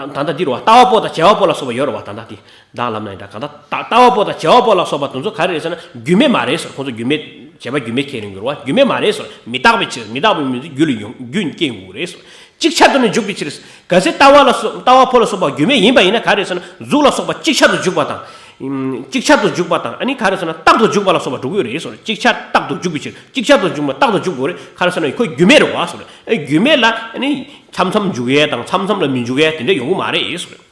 ལྟ་འདི་རེད་བ། ལྟ་བ་པོ་དང་བྱེད་པ་པོ་ལ་སོགས་པ་ཡོད་རེད་བ། ད་ལྟ་དེ་བདག་ལབ་ན་ཡིན་ད་ག་ད་ལྟ་བ་པོ་དང་བྱེད་པ་པོ་ལ་སོགས་པ་དེ་ཚོ་ག་རེ་རེད་ཟེར་ན་རྒྱུ་མེད་མ་རེད་ཟེར། ཁོ་ཚོ་རྒྱུ་མེད་བྱས་པ་རྒྱུ་མེད་ཁས་ལེན་གྱི་རེད་བ། རྒྱུ་མེད་མ་རེད་ཟེར། མི་རྟག་པའི་ཕྱིར། མི་རྟག་པའི་མི་ཚེ་རྒྱུ་ལ་ཡོང་རྒྱུ་རྐྱེན་དགོས་རེད་ཟེར། ཅིག་ཆར་དུ་ནི་འཇུག་པའི་ཕྱིར། གལ་སྲིད་ལྟ་བ་ལ་སོགས་ལྟ་བ་པོ་ལ་སོགས་པ་རྒྱུ་མེད་ཡིན་པ་ཡིན་ན་ག་རེ་ཟེར་ན་གཟུགས་ལ་སོགས་པ་ཅིག་ཆར་དུ་འཇུག་པ་དང་། ཅིག་ཆར་དུ་འཇུག་པ་དང་ཨ་ནི་ག་རེ་ཟེར་ན་རྟག་ཏུ་འཇུག་པ་ལ་སོགས་པ་འགྲོ་གི་ཡོད་རེད་ཟེར། ཅིག་ཆར་རྟག་ཏུ་འཇུག་པའི་ཕྱིར། ཅིག་ཆར་དུ་འཇུག་པ་རྟག་ཏུ་འཇུག་དགོས་རེད། ག་རེ་ཟེར་ན་ཁོ་རྒྱུ་མེད་རེད་བ་ཟེར། ཨེ་རྒྱུ་མེད་ལ་ཨ་ནི་མཚམས་མཚམས་འཇུག་ཡས་དང་མཚམས་མཚམས་ལ་མི་འཇུག་ཡས་དེ་འདྲ་ཡོང་གི་མ་རེད་ཟེར།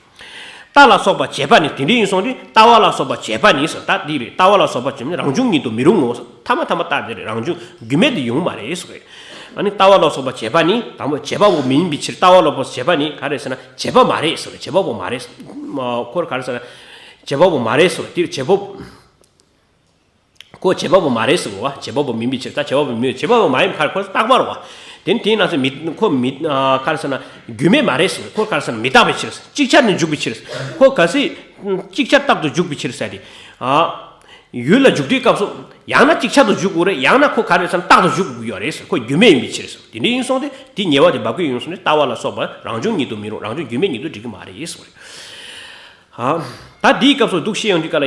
རྟ་ལ་སོགས་པ་བྱེད་པ་ནི་དེ་འདྲ་ཡིན་སོང་དུས་ལྟ་བ་ལ་སོགས་པ་བྱེད་པ་ནི་ཟེར། ད་འདི་རེད། ལྟ་བ་ལ་སོགས་པ་བྱེད་པ་ནི་རང་བྱུང་ཉིད་དུ་མི་རུང་ངོ་ཟེར། ཐ་མ་ཐ་མ་རྟགས་དེ་རེད། རང་བྱུང་རྒྱུ་མེད་དུ་ཡོང་མ་རེད་ཟེར། ཨ་ནི་ལྟ་བ་ལ་སོགས་པ་བྱེད་པ་ནི་དང་པོ་བྱེད་པ་པོ་མིན་པའི་ཕྱིར། ལྟ་བ་ལ་སོགས་པ་བྱེད་པ་ནི་ག་རེ་ཟེར་ན་བྱེད་པ་མ་རེད་ཟེར། བྱེད་པ་པོ་མ་རེད། ཁོར་ག་རེ་ཟེར་ན་བྱེད་པ་པོ་མ་རེད་ཟེར། འདིར་བྱེད་པ་ཁོ་བྱེད་པ་པོ་མ་རེད་ཟེར་བ། བྱེད་པ་པོ་མིན་པའི་ཕྱིར། ད་བྱེད་པ་པོ་མིན། བྱེད་པ་པོ་མ་ཡིན་ཁར་ཁོ་རྟག་པར་བ། དེ་ནི་དེའི་ནང་ཚན་མི་ཁོ་མི་ག་རེ་ཟེར་ན་རྒྱུ་མེད་མ་རེད་ཟེར། ཁོ་ག་རེ་ཟེར་ན་མི་རྟག་པའི་ཕྱིར། ཅིག་ཆར་ནི་འཇུག་པའི་ཕྱིར། ཁོ་གལ་སྲིད་ཅིག་ཆར་རྟག་ཏུ་འཇུག་པའི་ཕྱིར་ཟེར་ཏེ། ཡུལ་ལ་འཇུག་དུས་སྐབས་སུ་ཡང་ན་ཅིག་ཆར་དུ་འཇུག་དགོས་རེད། ཡང་ན་ཁོ་ག་རེ་ཟེར་ན་རྟག་ཏུ་འཇུག་དགོས་ཡོད་རེད་ཟེར། ཁོ་རྒྱུ་མེད་ཡིན་པའི་ཕྱིར་ཟེར། དེ་འདྲ་ཡིན་སོང་སྟེ་དེ་ཉེས་པ་དེ་འབབ་ཀྱི་ཡོང་སོང་སྟེ་ལྟ་བ་ལ་སོགས་པ་རང་བྱུང་ཉིད་དུ་མི་རུང་། རང་བྱུང་རྒྱུ་མེད་ཉིད་དུ་འགྲིག་གི་མ་རེད་ཟེར་བ་རེད། ད་འདིའི་སྐབས་སུ་འདུག་ཤེས་ཡོང་དུས་ག་ལ་ཡ།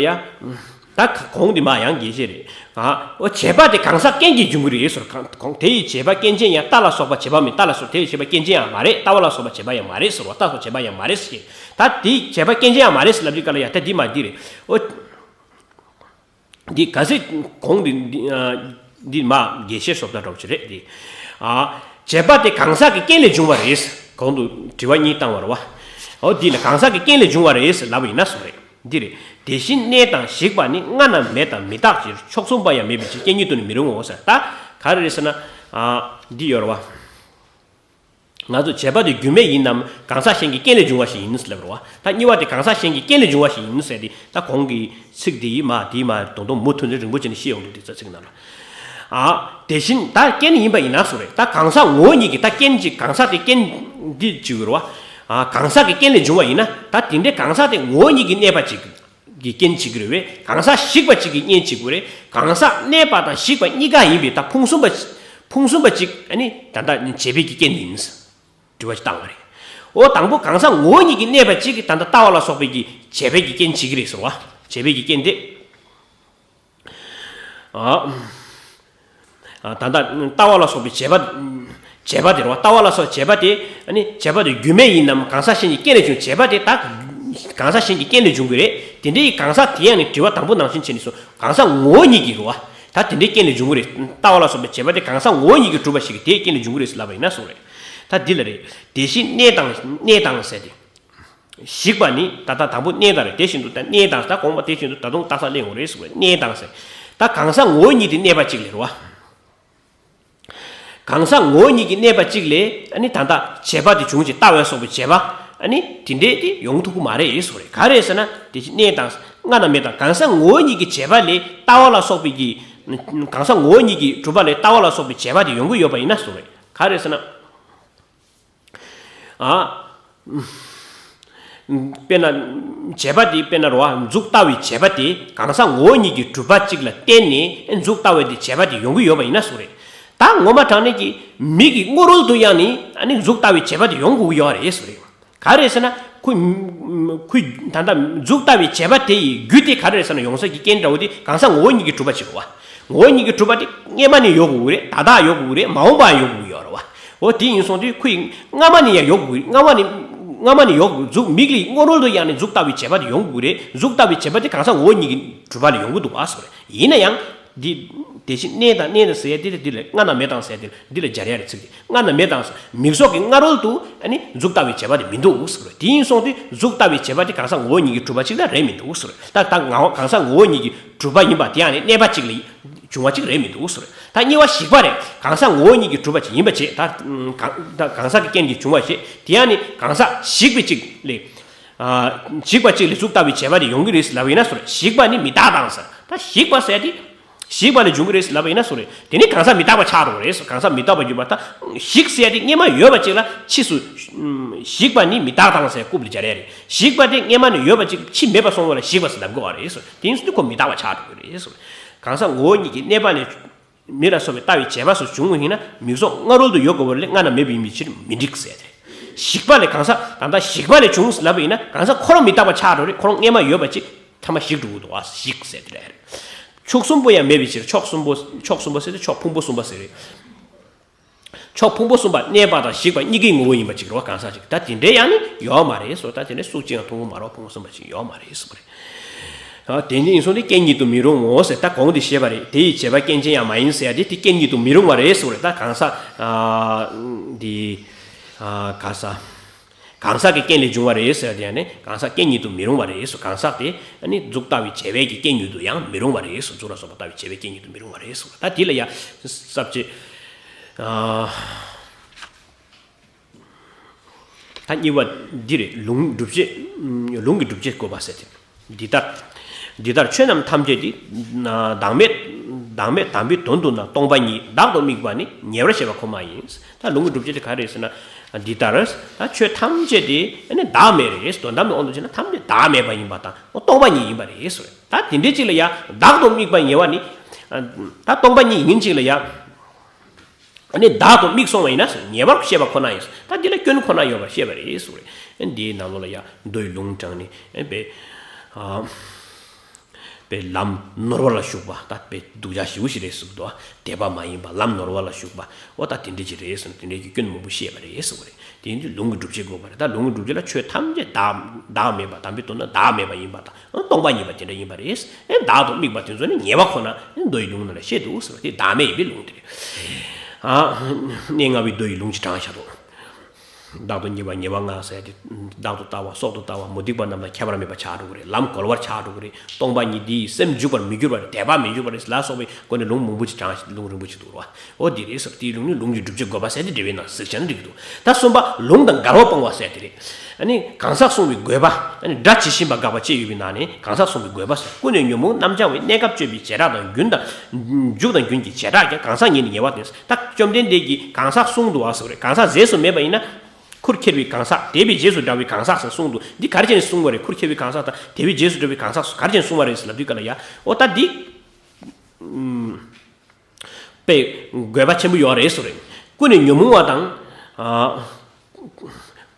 ད་གོང་འདི་མ་ཡང་རྒྱས་བཤད་རེད། ཨ། འོ་བྱེད་པ་དེ་གང་ཟག་རྐྱེན་གྱིས་འབྱུང་གི་རེད་ཟེར། གང་གོང་དེ་ཡི་བྱེད་པ་རྐྱེན་ཅན་ཡང་རྟ་ལ་སོགས་པ་བྱེད་པ་མིན། རྟ་ལ་སོགས་དེ་ཡི་བྱེད་པ་རྐྱེན་ཅན་ཡང་མ་རེད། ལྟ་བ་ལ་སོགས་པ་བྱེད་པ་ཡང་མ་རེད་ཟེར་བ། རྟ་སོགས་བྱེད་པ་ཡང་མ་རེད་ཟེར། ད་དེ་ཡི་བྱེད་པ་རྐྱེན་ཅན་ཡང་མ་རེད་ཟེར་ལབ་དུས་ག་ལ་ཡ་ད་འདི་མ་འདི་རེད། འོ། འདི་ག་ཚོད་གོང་འདི་འདི་ཨ། འདི་མ་རྒྱས་བཤད་བཟོ་ལྟ་འདྲ་པོ་ཅིག་རེད་འདི། ཨ། བྱེད་པ་དེ་གང་ཟག་གི་རྐྱེན་ལས་བྱུང་བ་རེད། གོང་དུ་དྲི་བ་གཉིས་བཏང་བ་རེད་བ། འོ་འདི་ལ་གང་ཟག་གི་རྐྱེན་ལས་བྱུང་བ་རེད་ལབ་པ་ཡིན་ན་སོང་རེད། འདི་རེད། དེ་བཞིན་གནས་དང་ཞིག་པ་ནི་སྔ་ན་མེད་དང་མི་རྟག་ཕྱིར། ཕྱོགས་མཚུངས་པ་ཡང་མེད་པའི་ཕྱིར། རྐྱེན་ཉིད་དུ་ནི་མི་རུང་ངོ་ཟེར། ད་ག་རེ་རེད་ཟེར་ན། ཨ། འདི་ཡོད་རེད་བ། ང་ཚོ་བྱེད་པ་དེ་རྒྱུ་མེད་ཡིན་ནམ་གང་ཟག་གཞན་གྱི་རྐྱེན་ལས་བྱུང་བ་ཞིག་ཡིན་ཟེར་ལབ་རེད་བ། ད་གཉིས་པ་དེ་གང་ཟག་གཞན་གྱི་རྐྱེན་ལས་བྱུང་བ་ཞིག་ཡིན་ཟེར་ཏེ་ད་གོང་གི་ཚིག་དེ་ཡིས་མ་དེ་མ་དོན་དུ་མུ་མཐུད་ནས་རིང་པོ་བྱས་ནས་བཤད་ཡོང་དུས་དེ་ཚོ་ཚིག་ནང་ལ། ཨ། དེ་བཞིན་ད་རྐྱེན་ཡིན་པ་ཡིན་ན་སོང་རེད། ད་གང་ཟག་ངོ་བོ་ཉིད་ཀྱིས་ད་རྐྱེན་གཅིག་གང་ཟག་དེ་རྐྱེན་འདི་བྱེད་དགོས་རེད་བ། ཨ། གང་ཟག་གི་རྐྱེན་ལས་བྱུང་བ་ཡིན་ན་ད་དེ་འདྲའི་གང་ཟག་དེ་ངོ་བོ་ཉིད་ཀྱིས་གནས་པ་གཅིག་གི་རྐྱེན་བྱེད་ཀྱི་རེད་བས། གང་ཟག་ཞིག་པ་གཅིག་གིས་རྐྱེན་བྱེད་ཀྱི་རེད། གང་ཟག་གནས་པ་དང་ཞིག་པ་གཉིས་ཀ་ཡིན་པས་ད་ཕུང་གསུམ་པ་ཕུང་གསུམ་པ་གཅིག་ཨ་ནི་ད་ལྟ་བྱེད་པའི་གི་རྐྱེན་ཡིན། དྲི་བ་ཞིག་བཏང་བ་རེད། འོ་དང་པོ་གང་ཟག་ངོ་བོ་ཉིད་ཀྱིས་གནས་པ་གཅིག་གིས་ད་ལྟ་ལྟ་བ་ལ་སོགས་པའི་གི་བྱེད་པའི་གི་རྐྱེན་བྱེད་ཀྱི་རེད་ཟེར་བ། བྱེད་པའི་གི་རྐྱེན་དེ། ཨ། ད་ལྟ་ལྟ་བ་ལ་སོགས་པའི་བྱེད་པ། བྱེད་པ་དེ་རེད་བ། ལྟ་བ་ལ་སོགས་བྱེད་པ་དེ་ཨ་ནི་བྱེད་པ་དེ་རྒྱུ་མེད་ཡིན་ནམ་གང་ཟག་གཞན་གྱི་རྐྱེན་ལས་བྱུང་། བྱེད་པ་དེ་ད་གང་ཟག་གཞན་གྱི་རྐྱེན་ལས་བྱུང་གི་རེད། དེ་འདྲའི་གང་ཟག་དེ་ཡང་ནི་དྲི་བ་དང་པོ་ནང་བཞིན་བྱས་ནས་སོ་གང་ཟག་ངོ་བོ་ཉིད་ཀྱིས་རེད་བ། ད་དེ་འདྲའི་རྐྱེན་ལས་བྱུང་གི་རེད། ལྟ་བ་ལ་སོགས་པའི་བྱེད་པ་དེ་གང་ཟག་ངོ་བོ་ཉིད་ཀྱིས་གྲུབ་པ་ཞིག་གིས་དེའི་རྐྱེན་ལས་བྱུང་གི་རེད་ཟེར་ལབ་པ་ཡིན་ན་སོང་རེད། ད་འདི་ལ་རེད། དེ་བཞིན་གནས་དང་གནས་དང་ཟེར་ཏེ། ཞིག་པ་ནི་ད་ལྟ་དང་པོ་གནས་དང་རེད། དེ་བཞིན་དུ་ད་གནས་དང་ད་གོང་མ་དེ་བཞིན་དུ་ད་དུང་རྟགས་གསལ་གླེང་དགོས་རེད་ཟེར་བས། གནས་དང་ཟེར། ད་གང་ཟག་ངོ་བོ་ཉིད་དེ་གནས་པ་གཅིག་ལས་རེད་བ། གང་ཟག་ངོ་བོ་ཉིད་ཀྱི་གནས་པ་གཅིག་ལས་ཨ་ནི་ད་ལྟ་བྱས་པ་དེ་བྱུང་ཅིང་ལྟ་བ་ལ་སོགས་པའི་བྱས་པ་ཨ་ནི་དེ་འདྲས་དེ་ཡོང་ཐུབ་ཀྱི་མ་རེད་ཟེར་བ་རེད། ག་རེ་ཟེར་ན་དེ་བཞིན་གནས་དང་སྔ་ན་མེད་དང་གང་ཟག་ངོ་བོ་ཉིད་ཀྱི་བྱས་པ་ལས་ལྟ་བ་ལ་སོགས་པའི་གི། གང་ཟག་ངོ་བོ་ཉིད་ཀྱིས་གྲུབ་པ་ལས་ལྟ་བ་ལ་སོགས་པའི་བྱས་པ་དེ་ཡོང་གི་ཡོད་པ་ཡིན་ན་ཟེར་བ་རེད། ག་རེ་ཟེར་ན། ཨ། དཔེར་ན། བྱས་པ་དེ་དཔེར་ན་རེད་བ། གཟུགས་ལྟ་བའི་བྱས་པ་དེ་གང་ཟག་ངོ་བོ་ཉིད་ཀྱིས་གྲུབ་པ་གཅིག་ལ་བརྟེན་ནས་གཟུགས་ལྟ་བའི་དེ་བྱས་པ་དེ་ཡོང་གི་ཡོད་པ་ཡིན་ན་ཟེར་བ་རེད། ད་ངོ་མ་དྲང་གནས་ཀྱི་མིག་གི་དངོས་རོལ་དུ་ཡང་ནི་ཨ་ནི་གཟུགས་ལྟ་བའི་བྱས་པ་དེ་ཡོང་དགོས་ཀྱི་ཡོད་རེད་ཟེར་བ་རེད། ག་རེ་ཟེར་ན། ཁོ། ཁོ། ད་ལྟ་གཟུགས་ལྟ་བའི་བྱས་པ་དེ་ཡི་རྒྱུ་དེ་ག་རེ་རེད་ཟེར་ན་ཡོང་ས་ཀྱི་རྐྱེན་འདྲ་བོ་དེ་གང་ཟག་ངོ་བོ་ཉིད་ཀྱིས་གྲུབ་པ་ཅིག་རེད་བ། ངོ་བོ་ཉིད་ཀྱིས་གྲུབ་པ་དེ་སྔས་མ་ནས་ཡོད་དགོས་ཀྱི་རེད། ད་ལྟ་ཡོད་དགོས་ཀྱི་རེད། མ་འོངས་པ་ཡོད་དགོས་ཀྱི་ཡོད་རེད་བ། འོ་དེ་ཡིན་སོང་དུས་ཁོ་ཡི་སྔ་མ་ནས་ཡང་ཡོད་དགོས་ཀྱི་རེད། སྔ་མ་ནས། སྔ་མ་ནས་ཡོད་དགོས་གཟུགས་མིག་ལ་དངོས་རོལ་དུ་ཡང་ནས་གཟུགས་ལྟ་བའི་བྱས་པ་དེ་ཡོང་དགོས་ཀྱི་རེད། གཟུགས་ལྟ་བའི་བྱས་པ་དེ་གང་ཟག་ངོ་བོ་ཉིད་ཀྱིས་གྲུབ་པ་ལ་ཡོང་གི་འདུག་བ་ཟེར་བ་རེད། ཡིན་ན་ཡང་། འདི། དེ་བཞིན་གནས་དང་གནས་ན་ཟེར་ཡ་དེ་ལ་འདི་ལ་སྔ་ན་མེད་དང་ཟེར་ཡ་དེ་ལ་འདི་ལ་སྦྱར་ཡ་རེད་ཚིག་དེ། སྔ་ན་མེད་དང་ཟེར། མིག་སོགས་ཀྱི་སྔ་རོལ་དུ་ཨ་ནི་གཟུགས་ལྟ་བའི་བྱས་པ་དེ་མི་འདུག་ཟེར་བ་རེད། དེ་ཡིན་སོང་དུས་གཟུགས་ལྟ་བའི་བྱས་པ་དེ་གང་ཟག་ངོ་བོ་ཉིད་ཀྱིས་གྲུབ་པ་ཅིག་ལ་རེད་མི་འདུག་ཟེར་བ་རེད། ད་ད་ང་གང་ཟག་ངོ་བོ་ཉིད་ཀྱིས་གྲུབ་པ་ཡིན་པ་དེ་ཡང་ནི་གནས་པ་ཅིག་ལ་བྱུང་བ་ཅིག་རེད་མི་འདུག་ཟེར་བ་རེད། ད་གཉིས་པ་ཞིག་པ་རེད། གང་ཟག་ངོ་བོ་ཉིད་ཀྱིས་གྲུབ་པ་ཅིག་ཡིན་པ་བྱས། ད་གང་ད་གང་ཟག་གི་རྐྱེན་གྱིས་བྱུང་བ་བྱས། དེ་ཡང་ནི་གང་ཟག་ཞིག་པ་ཅིག་ལས། ཨ། ཞིག་པ་གཅིག་ལས་གཟུགས་ལྟ་བུའི་བྱས་པ་དེ་ཡོང་གི་རེད་ལབ་ཡིན་ན་སོ་རེད། ཞིག་པ་ནི་མི་རྟག་དང་ཟེར། ད་ཞིག་པ་ཟེར་དེ། ཞིག་པ་ལས་བྱུང་གི་རེད་ལབ་ཡིན་ན་སོ་རེད། དེ་ནི་གང་ཟག་མི་རྟག་པ་ཆགས་འགྲོ་གི་རེད་ཟེར། གང་ཟག་མི་རྟག་པ་ཡིན་པ་ད། ཞིག་ཟེར་དེ་སྔས་མ་ཡོད་པ་ཅིག་ལ་ཕྱིས་སུ། ཞིག་པ་ནི་མི་རྟག་དང་ཟེར་རྐུབ་ལ་སྦྱར་ཡ་རེད། ཞིག་པ་དེ་སྔས་མ་ནས་ཡོད་པ་ཅིག་ཕྱིས་མེད་པ་སོང་བ་ལ་ཞིག་པ་ཟེར་ལབ་དགོས་པ་རེད་ཟེར། དེ་ཡིན་ཙང་ཁོ་མི་རྟག་པ་ཆགས་འགྲོ་གི་རེད་ཟེར། གང་ཟག་ངོ་བོ་ཉིད་ཀྱི་གནས་པ་ནས། མིག་ལ་སོགས་པའི་ལྟ་བའི་བྱས་པ་སོགས་བྱུང་བ་ཡིན་ན་མིག་སོགས་སྔ་རོལ་དུ་ཡོད་དགོས་པ་ལས་སྔ་ན་མེད་པ་ཡིན་པའི་ཕྱིར་མི་འགྲིག་ཟེར་ཏེ། ཞིག་པ་ལས་གང་ཟག་ད་ལྟ་ཞིག་པ་ལས་བྱུང་ལབ་པ་ཡིན་ན་གང་ཟག་ཁོ་རང་མི་རྟག་པ་ཆགས་འགྲོ་རེད། ཁོ་རང་སྔས་མ་ཡོད་པ་ཅིག་ཐ་མ་ཞིག་འགྲོ་གི་འདུག་བ། ཞིག་ཟེར་ཏེ་རེད། ཕྱོགས་གསུམ་པོ་ཡང་མེད་པའི་ཕྱིར། ཕྱོགས་གསུམ་པོ་ཕྱོགས་གསུམ་པོ་ཟེར་ཏེ་ཕྱོགས་ཕུང་པོ་གསུམ་པ་ཟེར་རེད། ཕྱོགས་ཕུང་པོ་གསུམ་པ་གནས་པ་དང་ཞིག་པ་གཉིས་ཀའི་ངོ་བོ་ཡིན་པ་ཅིག་རེད་བ། གང་ཟག་ཅིག་ད་དེ་འདྲའི་ཡང་ནི་ཡོད་མ་རེད་སོ། ད་དེ་འདྲའི་སུ་གཅིག་ཡང་མཐོང་གི་མ་རེད་བ། ཕུང་པོ་གསུམ་པ་ཅིག་ཡོད་མ་རེད་སོ་རེད། ཨ། དེ་འདི་ཡིན་སོང་དེ་རྐྱེན་ཉིད་དུ་མི་རུང་ངོ་ཟེར། ད་གོང་དེ་བཤད་པ་རེད། དེ་ཡི་བྱས་པ་རྐྱེན་ཅན་ཡང་མ་ཡིན་ཟེར་ཡ་དེ་དེ་རྐྱེན་ཉིད་དུ་མི་རུང་བ་རེད་སོ་རེད། ད་གང་ཟག་ཨ། འདི། ཨ། ག་ས། གང་ཟག་གི་རྐྱེན་ལས་བྱུང་བ་རེད་ཟེར་ཡ་དེ་ཡང་ནི་གང་ཟག་རྐྱེན་ཉིད་དུ་མི་རུང་བ་རེད་སོ། གང་ཟག་དེ་ཨ་ནི་གཟུགས་ལྟ་བུའི་བྱས་པའི་གི་རྐྱེན་ཉིད་དུ་ཡང་མི་རུང་བ་རེད་སོ། གཟུགས་ལ་སོགས་པ་ལྟ་བུའི་བྱས་པའི་རྐྱེན་ཉིད་དུ་མི་རུང་བ་རེད་སོ། ད་དེ་ལ་ཡ་ས་བཅད། ཨ། ད་གཉིས་པ་འདི་རེད། ལུང་སྒྲུབ་བྱེད། ལུང་གི་སྒྲུབ་བྱེད་བཀོད་པ་ཟེར་ཏེ། འདི་ལྟར། འདི་ལྟར་ཆོས་རྣམས་ཐམས་ཅད་ཀྱི། བདག་མེད། བདག་མེད་དམ་པའི་དོན་དུ་ན་སྟོང་པ་ཉིད་བདག་ཏུ་དམིགས་པ་ནི་ཉེ་བར་བཤད་པ་ཁོ་ན་ཡིན། ད་ལུང་གི་སྒྲུབ་བྱེད་དེ་ག་རེ་ཟེར་ན། འདི་ལྟར་ད་ཆོས་ཐམས་ཅད་དེ་ནི་བདག་མེད་རེད། དོན་དམ་པའི་དབང་དུ་བྱས་ན་ཐམས་ཅད་བདག་མེད་པ་ཡིན་པ་དང་སྟོང་པ་ཉིད་ཡིན་པ་རེད་ཟེར། ད་དེ་འདྲའི་ཅིག་ལ་ཡ་བདག་ཏུ་དམིགས་པ་ཉེ་བ་ནི། ད་སྟོང་པ་ཉིད་ཡིན་ཅིག་ལ་ཡ། ཨ་ནི་བདག་ཏུ་དམིགས་སོང་བ་ཡིན་ན་ཉེ་བར་བཤད་པ་ཁོ་ན་ཡིན། ད་འདི་ལ་སྐྱོན་ཁོ་ན་ཡོད་པར་བཤད་པ་རེད་ཟེར་བ་རེད། འདིའི་ནང་ལོགས་ལ་ཡང་མདོའི་ལུང་དྲངས་ནས་པའི། ཨ། པའི་ལམ་ནོར་བ་ལ་ཞུགས་པ་ད་པའི་སྡུག་ཅག་ཞེ་པོ་ཞིག་རེད་ཟེར་གི་འདུག་དད་པ་མ་ཡིན་པ་ལམ་ནོར་བ་ལ་ཞུགས་པ་འོ་ད་དེ་འདྲ་ཅིག་རེད་ཟེར་ནས་དེ་འདྲའི་གི་སྐྱོན་མང་པོ་བཤད་པ་རེད་ཟེར་བ་རེད། དེ་ཡིན་དུས་ལུང་གི་སྒྲུབ་བྱེད་དགོས་པ་རེད། ད་ལུང་གི་སྒྲུབ་བྱེད་ལ་ཆོས་ཐམས་ཅད་བདག་བདག་མེད་པ་དམ་པའི་དོན་ནི་བདག་མེད་པ་ཡིན་པ་དང་སྟོང་པ་ཉིད་པ་དེ་འདྲ་ཡིན་པ་རེད། ཨེ་བདག་ཏུ་དམིགས་པ་དེ་ཚོ་ནི་ཉེ་བ་ཁོ་ན་མདོ་ཡི་ལུང་ནང་ལ་བཤད་འདུག་ཟེར་བ་དེ་བདག་མེད་ཡིན་པའི་ལུང་དེ་རེད། ཨ། གནས་ལྔ་པའི་མདོ་ཡི་ལུང་ཅིག་དྲངས་བཞག་འདུག་བདག་ཏུ་དམིགས་པ་ཉེ་བ་ལྔ་ཟེར་ཏེ། བདག་ཏུ་ལྟ་བ་སྲོག་ཏུ་ལྟ་བ་མུ་སྟེགས་པ་རྣམས་ལ་ཁྱད་པར་མེད་པ་ཆགས་འགྲོ་གི་རེད། ལམ་གོལ་བར་ཆགས་འགྲོ་གི་རེད། སྟོང་པ་ཉིད་དེ་ཡི་སེམས་འཇུག་པར་མི་འགྱུར་བ་རེད། དད་པ་མི་འཇུག་པ་རེད་ལ་སོགས་པའི་སྒོ་ནས་ལུང་མང་པོ་ཅིག་དྲངས་ལུང་རིང་པོ་ཅིག་འདུག་ར། འོ་འདི་རེད་ཟེར། དེའི་ལུང་ནི་ལུང་གི་སྒྲུབ་བྱེད་དགོས་པ་ཟེར་ཏེ་འགྲེལ་པའི་ནང་གཟིགས་བྱས་ན་འགྲིག་གི་འདུག་ད་གསུམ་པ་ལུང་དང་འགལ་བ་སྤོང་བ་ཟེར་དེ་རེད། ཨ་ནི་གང་ཟག་བསྲུང་བའི་དགོས་པ། ཨ་ནི་སྒྲ་ཇི་བཞིན་པ་དགག་པ་བཅས་ཡོད་པའི་ནང་ནས་གང་ཟག་བསྲུང་བའི་དགོས་པ་ཟེར། ཀུན་ནས་ཉོན་མོངས་རྣམ་སྦྱང་བའི་གནས་སྐབས་གཅོད་པའི་བྱེ་བྲག་དང་རྒྱུན་དང་། མཇུག་དང་རྒྱུན་གྱི་བྱེ་བྲག་ཀྱང་གང་ཟག་ཉིད་ནི་ཉེ་བར་བསྟན། ད་བཅོམ་ལྡན་འདས་ཀྱིས་གང་ཟག་གསུངས་འདུག་བ་ཟེར་བ་རེད། གང་ཟག་རྫས་སུ་མེད་པ་ཡིན་ན། ཁུར་ཁྱེར་བའི་གང་ཟག་དད་པའི་རྗེས་སུ་འབྲང་བའི་གང་ཟག་ཟེར་གསུངས་འདུག་འདི་ག་རེ་བྱས་ནས་གསུངས་པ་རེད། ཁུར་ཁྱེར་བའི་གང་ཟག་དང་དད་པའི་རྗེས་སུ་འབྲང་བའི་གང་ཟག་ག་རེ་བྱས་ནས་གསུངས་པ་རེད་ཟེར་ལབ་དུས་ག་ལ་ཡ། འོ་ད་འདི། ཨུམ། པའི་དགོས་པ་ཆེན་པོ་ཡོད་རེད་ཟེར་རེད། ཀུན་ནས་ཉོན་མོངས་པ་དང་། ཨ།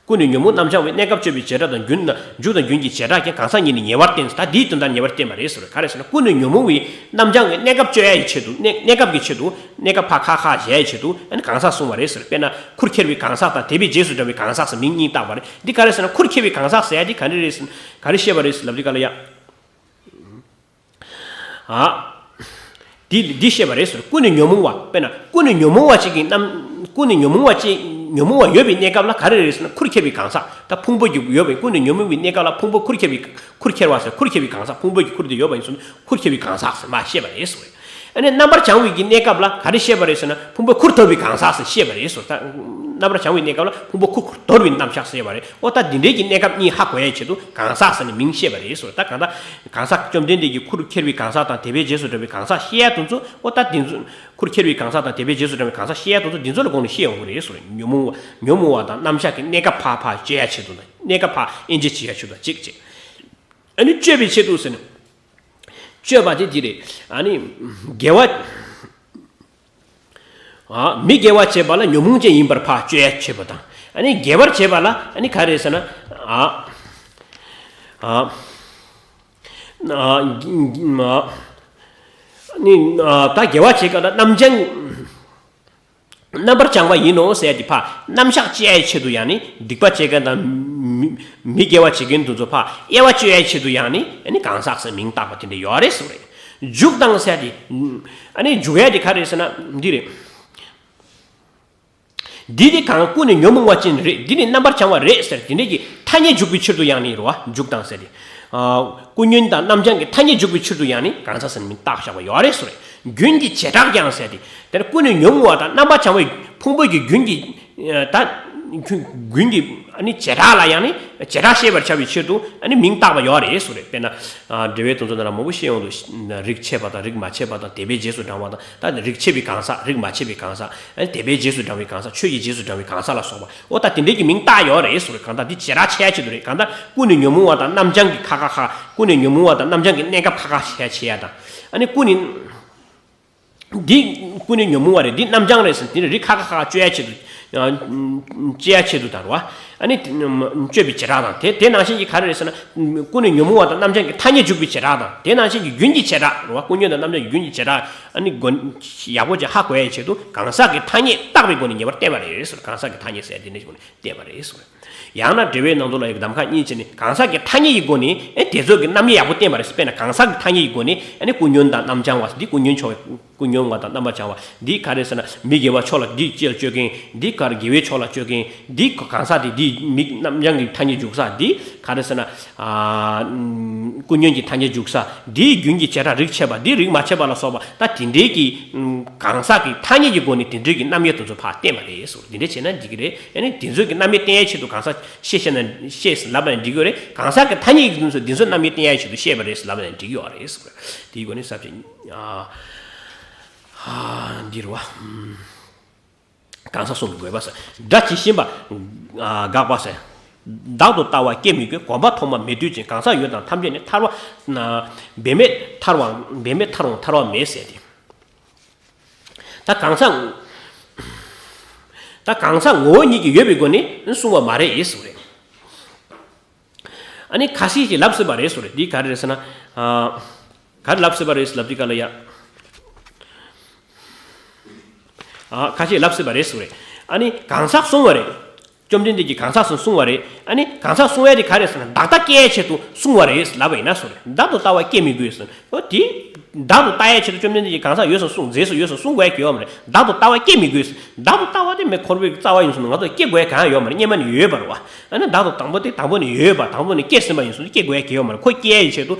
ཀུན་ནས་ཉོན་མོངས་རྣམ་སྦྱང་བའི་གནས་སྐབས་གཅོད་པའི་བྱེ་བྲག་དང་རྒྱུན་དང་མཇུག་དང་རྒྱུན་གྱི་བྱེ་བྲག་ཀྱང་གང་ཟག་ཉིད་ནི་ཉེ་བར་བསྟན། ད་འདིའི་དོན་དག་ཉེ་བར་བསྟན་པ་རེད་ཟེར་རེད། ག་རེ་ཟེར་ན་ཀུན་ནས་ཉོན་མོངས་པའི་རྣམ་སྦྱང་གི་གནས་སྐབས་གཅོད་ཡ་ཡི་ཆེད་དུ་གནས་གནས་སྐབས་ཀྱི་ཆེད་དུ་གནས་སྐབས་ཕ་ཁ་ཁ་གཞལ་ཡའི་ཆེད་དུ་ཨ་ནི་གང་ཟག་གསུངས་པ་རེད་ཟེར། དཔེར་ན་ཁུར་ཁྱེར་བའི་གང་ཟག་དང་དད་པའི་རྗེས་སུ་འབྲང་བའི་གང་ཟག་ཟེར་མིང་གཉིས་བཏགས་པ་རེད། འདི་ག་རེ་ཟེར་ན་ཁུར་ཁྱེར་བའི་གང་ཟག་ཟེར་ཡ་འདི་ག་རེ་རེད་ཟེར་ན་ག་རེ་བཤད་པ་རེད་ཟེར་ལབ་དུས་ག་ལ་ཡ། ཨ། འདི་འདི་བཤད་པ་རེད་ཟེར། ཀུན་ནས་ཉོན་མོངས་པ། དཔེར་ན་ཀུན་ནས་ཉོན་མོངས་པ་ཅིག་གི་རྣམ། ཀུན་ནས་ཉོན་མོངས་པ་ཅིག་ཉོན་མོངས་པ་ཡོད་པའི་གནས་སྐབས་ལ་ག་རེ་རེད་ཟེར་ན་ཁུར་ཁྱེར་བའི་གང་ཟག་ད་ཕུང་པོ་གི་ཡོད་པའི་ཀུན་ནས་ཉོན་མོངས་པའི་གནས་སྐབས་ལ་ཕུང་པོ་ཁུར་ཁྱེར་བའི་ཁུར་ཁྱེར་བ་ཟེར། ཁུར་ཁྱེར་བའི་གང་ཟག་ཕུང་པོ་གི་ཁུར་དེ་ཡོད་པ་ཡིན་ཙང་ཁུར་ཁྱེར་བའི་གང་ཟག་ཟེར་མ་བཤད་པ་རེད་ཟེར། ཨ་ནི་རྣམ་པར་བྱང་བའི་གི་གནས་སྐབས་ལ་ག་རེ་བཤད་པ་རེད་ཟེར་ན། ཕུང་པོ་ཁུར་དོར་བའི་གང་ཟག་ཟེར་བཤད་པ་རེད་ཟེར། ད་རྣམ་པར་བྱང་བའི་གནས་སྐབས་ལ་ཕུང་པོ་ཁུར་དོར་བའི་རྣམ་གཞག་ཟེར་བ་རེད། ཨོ་ད་འདི་འདྲའི་གི་གནས་སྐབས་གཉིས་ཧ་གོ་ཡའི་ཆེད་དུ་གང་ཟག་ཟེར་ནས་མིང་བཤད་པ་རེད་ཟེར། ད་གང་ལྟར་གང་ཟག་བཅོམ་ལྡན་འདས་ཀྱིས་ཁུར་ཁྱེར་བའི་གང་ཟག་དང་དད་པས་རྗེས་སུ་འབྲང་བའི་གང་ཟག་བཤད་ཡ་དེ་ཚོ། ཨོ་ད་དེ་ཚོ་ཁུར་ཁྱེར་བའི་གང་ཟག་དང་དད་པས་རྗེས་སུ་འབྲང་བའི་གང་ཟག་བཤད་ཡ་དེ་ཚོ་འདི་ཚོ་ལ་དགོངས་ནས་བཤད་ཡོང་གི་རེད་ཟེར། ཉོན་མོངས་ཉོན་མོངས་པ་དང་རྣམ་གཞག་གི་གནས་སྐབས་ཕར་ཕར་བཅད་ཡ་ཆེད་དུ་དང་། གནས་སྐབས་ཕར་དབྱེ་འབྱེད་བྱེད་ཡ་ཆེད་དུ་གཅིག་བྱས། ཨ་ནི་གཅོད་པའི་ཆེད་དུ་ཟེར་ནས། གཅོད་པ་དེ་འདི་རེད། ཨ་ནི་དགེ་བ། ཨ། མི་དགེ་བ་བྱེད་པ་ལ་ཉོན་མོངས་ཅན་ཡིན་པར་ཕར་གཅོད་ཡ་བྱེད་པ་དང་། ཨ་ནི་དགེ་བར་བྱེད་པ་ལ་ཨ་ནི་ག་རེ་ཟེར་ན། ཨ། ཨ། ཨ་ནི་ཨ་ད་དགེ་བ་བྱེད་པ་ལ་རྣམ་བྱང་རྣམ་པར་བྱང་བ་ཡིན་ནོ་ཟེར་ཡ་དེ་ཕར་རྣམ་གཞག་བཅད་ཡའི་ཆེད་དུ་ཡང་ནི། སྡིག་པ་བྱེད་མཁན་དང་མི་མི་དགེ་བ་བྱེད་མཁན་དེ་ཚོ་ཕར་དབྱེ་བ་གཅོད་ཡའི་ཆེད་དུ་ཡང་ནི། ཨ་ནི་གང་ཟག་ཟེར་མིང་བཏགས་པ་དེ་འདྲ་ཡོད་རེད་ཟེར་བ་རེད། འཇུག་དང་ཟེར་ཡ་དེ། ཨ་ནི་འཇུག་ཡ་དེ་ག་རེད་ཟེར་ན་འདི་རེད། འདི་ནི་གང་ཀུན་ནས་ཉོན་མོངས་པ་ཅན་རེད། འདི་ནི་རྣམ་པར་བྱང་བ་རེད་ཟེར། དེ་འདྲ་གི་ཐ་སྙད་འཇུག་པའི་ཕྱིར་དུ་ཡང་ནི་རེད་བ། འཇུག་དང་ཟེར་ཏེ། ཨ། ཀུན་ཉོན་དང་རྣམ་བྱང་གི་ཐ་སྙད་འཇུག་པའི་ཕྱིར་དུ་ཡང་ནི་གང་ཟག་ཟེར་མིང་བཏགས་བཞག་པ་ཡོད་རེད་ཟེར། རྒྱུན་གྱི་བྱེ་བྲག་ཀྱང་ཟེར་ཏེ། དེ་ནི་ཀུན་ནས་ཉོན་མོངས་པ་དང་རྣམ་པར་བྱང་བའི་ཕུང་པོ་གི་རྒྱུན་གྱི། ད་རྒྱུན་གྱི་ཨ་ནི་བྱེ་བྲག་ལ་ཡང་ནི་བྱེ་བྲག་ཤེས་པར་བྱ་བའི་ཕྱིར་དུ་ཨ་ནི་མིང་བཏགས་པ་ཡོད་རེད་ཟེར། དཔེར་ན། ཨ། འགྲེལ་པའི་དོན་ཚོ་ནང་ལ་མང་པོ་བཤད་ཡོང་དུས། རིགས་ཆད་པ་དང་རིགས་མ་ཆད་པ་དང་དད་པས་རྗེས་སུ་འབྲང་བ་དང་། ད་རིགས་ཆད་པའི་གང་ཟག་རིགས་མ་ཆད་པའི་གང་ཟག་ཨ་ནི་དད་པས་རྗེས་སུ་འབྲང་བའི་གང་ཟག་ཆོས་ཀྱིས་རྗེས་སུ་འབྲང་བའི་གང་ཟག་ལ་སོགས་པ། ཨོ་ད་དེ་འདྲའི་གི་མིང་བཏགས་ཡོད་རེད་ཟེར། གང་ལྟར་འདི་བྱེ་བྲག་ཕྱེ་ཡ་ཆེད་དུ་རེད། གང་ལྟར་ཀུན་ནས་ཉོན་མོངས་པ་དང་རྣམ་བྱང་གི་ཁ་ཁ་ཁ། ཀུན་ནས་ཉོན་མོངས་པ་དང་རྣམ་བྱང་གི་གནས་སྐབས་ཁ་ཁ་ཕྱེ་ཡ་ཕྱེ་ཡ་དང་། ཨ་ནི་ཀུན་ནས། འདི་ཀུན་ནས་ཉོན་མོངས་པ་རེད། འདི་རྣམ་བྱང་རེད་ཟེར། དེ་ནི་རིགས་ཁ་ཁ་ཁ་གཅོད་ཡ་ཆེད་དུ། ཨ། བཅད་ཡ་ཆེད་དུ་དང་རེད་བ། ཨ་ནི་དེ་གཅོད་པའི་བྱེ་བྲག་དང་། དེ་དེ་ནང་བཞིན་གྱི་ག་རེ་རེད་ཟེར་ན། ཀུན་ནས་ཉོན་མོངས་པ་དང་རྣམ་བྱང་གི་ཐ་སྙད་འཇུག་པའི་བྱེ་བྲག་དང་། དེ་ནང་བཞིན་གྱི་རྒྱུན་གྱི་བྱེ་བྲག་རེད་བ། ཀུན་ཉོན་དང་རྣམ་བྱང་གི་རྒྱུན་གྱི་བྱེ་བྲག་ཨ་ནི་སྒོ་ཡག་པོ་ཅིག་ཧ་གོ་ཡའི་ཆེད་དུ་གང་ཟག་གི་ཐ་སྙད་བཏགས་པའི་སྒོ་ནས་ངེས་པར་བསྟན་པ་རེད་ཟེར། གང་ཟག་གི་ཐ་སྙད་ཟེར་དེ་འདྲའི་སྒོ་ནས་བསྟན་པ་རེད་ཟེར། ཡང་ན་འགྲེལ་པའི་ནང་དུ་ལ་ཡོད་གདམ་ཁ་གཉིས་བྱས་ནས་གང་ཟག་གི་ཐ་སྙད་ཀྱི་སྒོ་ནས་ཨེ་དེ་ཚོ་གི་རྣམ་དབྱེ་ཡག་པོ་བསྟན་པ་རེད་ཟེར། དཔེར་ན་གང་ཟག་གི་ཐ་སྙད་ཀྱི་སྒོ་ནས་ཨ་ནི་ཀུན་ཉོན་དང་རྣམ་བྱང་བ། འདི་ཀུན་ཉོན་ཕྱོགས་ཀུན་ཉོན་བ་དང་རྣམ་པར་བྱང་བ། འདི་ག་རེ་ཟེར་ན་མི་དགེ་བ་ཕྱོགས་ལ་འདི་ཅི་ལ་སྤྱོད་མཁན། འདི་ག་རེ་དགེ་བའི་ཕྱོགས་ལ་སྤྱོད་མཁན། འདི་གང་ཟག་དེ་འདི་མི་རྣམ་བྱང་གི་ཐ་སྙད་འཇུག་ས། འདི་ག་རེ་ཟེར་ན། ཨ། ཀུན་ཉོན་གྱི་ཐ་སྙད་འཇུག་ས། འདིའི་རྒྱུན་གྱི་བྱེ་བྲག་རིགས་ཆད་པ། འདི་རིགས་མ་ཆད་པ་ལ་སོགས་པ། ད་དེ་འདྲའི་གི་གང་ཟག་གི་ཐ་སྙད་ཀྱི་སྒོ་ནས་དེ་འདྲའི་གི་རྣམ་དབྱེ་དེ་ཚོ་ཕར་བསྟན་པ་རེད་ཟེར། དེ་འདྲ་བྱས་ན་འགྲིག་གི་རེད། ཨ་ནི་དེ་ཚོའི་གི་རྣམ་དབྱེ་བསྟན་ཡའི་ཆེད་དུ་གང་ཟག་ཤེས་ཤེས་ན་ཤེས་ལབ་ན་འགྲིག་གི་རེད། གང་ཟག་གི་ཐ་སྙད་ཀྱི་དེ་ཚོ་དེ་ཚོའི་རྣམ་དབྱེ་བསྟན་ཡའི་ཆེད་དུ་བཤད་པ་རེད་ལབ་ན་འགྲིག་གི་ཡོད་རེད་ཟེར། དེའི་སྒོ་ནས་ས་བཅད་ཨ་ཨ་འདི་རེད་བ། གང་ཟག་གསུམ་གྱི་དགོས་པ་ཟེར། སྒྲ་ཇི་བཞིན་པ། ཨ། དགག་པ་ཟེར། བདག་ཏུ་ལྟ་བ་སྐྱེ་མི་དགོས། གོམས་པ་ཐོག་མ་མེད་དུས་ཅན། གང་ཟག་ཡོད་དང་ཐམས་ཅད་ནི། ཐར་བ་འབད་མེད་ཐར་བའམ། འབད་མེད་ཐར་རུང་ཐར་བ་མེད་ཟེར་ཏེ། ད་གང་ཟག་ད་གང་ཟག་ངོ་བོ་ཉིད་ཀྱིས་ཡོད་པའི་སྒོ་ནས་གསུངས་པ་མ་རེད་ཟེར་བ་རེད། ཨ་ནི་ཁ་ཤས་ཀྱིས་ལབ་སྲིད་པ་རེད་ཟེར་བ་རེད། འདི་ག་རེ་རེད་ཟེར་ན། ཨ། ག་རེ་ལབ་སྲིད་པ་རེད་ལབ་དུས་སྐབས་ལ་ཡ། ཨ། ཁ་ཤས་ལབ་སྲིད་པ་རེད་ཟེར་བ་རེད། ཨ་ནི་གང་ཟག་གསུངས་པ་རེད། བཅོམ་ལྡན་འདས་ཀྱིས་གང་ཟག་གསུངས་གསུངས་པ་རེད། ཨ་ནི་གང་ཟག་གསུང་ཡ་དེ་ག་རེ་ཟེར་ན་བདག་ལྟ་སྐྱེ་ཡའི་ཆེད་དུ་གསུངས་པ་རེད་ལབ་པ་ཡིན་ན་ཟེར་བ་རེད། བདག་ཏུ་ལྟ་བ་སྐྱེ་མི་དགོས་ཟེར། ཨོ་དེ། བདག་ཏུ་ལྟ་ཡའི་ཆེད་དུ་བཅོམ་ལྡན་འདས་ཀྱིས་གང་ཟག་ཡོད་ཟེར་གསུངས། རྫས་སུ་ཡོད་ཟེར་གསུང་དགོས་ཡ་གི་ཡོད་མ་རེད། བདག་ཏུ་ལྟ་བ་སྐྱེ་མི་དགོས་ཟེར། བདག་ཏུ་ལྟ་བ་དེ་མི་འཁོར་བའི་རྩ་བ་ཡིན་སོང་ན་ང་ཚོ་སྐྱེ་དགོས་ཡ་གང་ཡང་ཡོད་མ་རེད། སྔོན་མ་ནས་ཡོད་པ་རེད་བ། ཨ་ནི་བདག་ཏུ་དང་པོ་དེ་དང་པོ་ནས་ཡོད་པ། དང་པོ་ནས་སྐྱེས་ཟིན་པ་ཡིན་སོང་ན་སྐྱེ་དགོས་ཡ་གི་ཡོད་མ་རེད། ཁོ་སྐྱེ་ཡ་ཡི་ཆེད་དུ་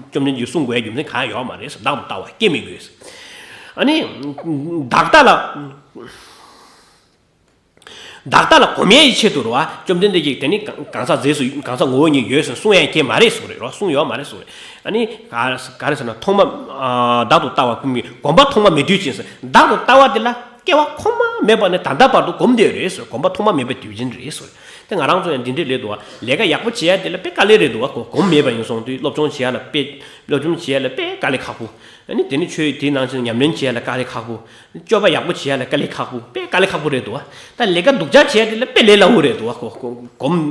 བཅོམ་ལྡན་འདས་ཀྱིས་གསུང་དགོས་ཡ་རྒྱུ་མཚན་གང་ཡང་ཡོད་མ་རེད་ཟེར། བདག་ཏུ་ལྟ་བ་སྐྱེ་མི་དགོས་ཟེར། ཨ་ནི་བདག་ལྟ་ལ། བདག་ལྟ་ལ་གོམས་ཡས་ཀྱི་ཆེད་དུ་རེད་བ། བཅོམ་ལྡན་འདས་ཀྱིས་དེ་ནི་གང་ཟག་རྫས་སུ་གང་ཟག་ངོ་བོ་ཉིད་ཡོད་ཟེར་གསུང་ཡས་ཀྱི་མ་རེད་གསུངས་རེད་རོ། གསུང་ཡོད་མ་རེད་གསུངས་རེད། ཨ་ནི་ག་ག་རེ་ཟེར་ན་ཐོག་མ། ཨ། བདག་ཏུ་ལྟ་བ་ཀུན་གྱི་གོམས་པ་ཐོག་མ་མེད་དུས་ཅན་ཟེར། བདག་ཏུ་ལྟ་བ་དེ་ལ་སྐྱེ་བ་ཐོག་མ་མེད་པ་ནས་ད་ལྟ་བར་དུ་གོམས་བསྡད་རེད་ཟེར། གོམས་པ་ཐོག་མ་མེད་པའི་དུས་ཅན་རེད་ཟེར། དེ་ང་རང་ཚོ་ཡང་འདི་འདྲས་ལས་འདུག་བ། ལས་ཀ་ཡག་པོ་བྱེད་ཡ་དེ་ལ་དཔེ་དཀའ་ལས་རེད་འདུག་བ། གོ་གོམས་མེད་པ་ཡིན་སོང་དུས་སློབ་སྦྱོང་བྱེད་ཡ་ལ་དཔེ་སློབ་སྦྱོང་བྱེད་ཡ་ལ་དཔེ་དཀའ་ལས་ཁག་པོ། ཨ་ནི་དེ་ནི་ཆོས་དེའི་ནང་བཞིན་ཉམས་ལེན་བྱེད་ཡ་ལ་དཀའ་ལས་ཁག་པོ། སྤྱོད་པ་ཡག་པོ་བྱེད་ཡ་ལ་དཀའ་ལས་ཁག་པོ། དཔེ་དཀའ་ལས་ཁག་པོ་རེད་འདུག་བ། ད་ལས་ཀ་སྡུག་ཅག་བྱེད་ཡ་དེ་ལ་དཔེ་ལས་སླ་བོ་རེད་འདུག་བ། གོ་གོ་གོམས་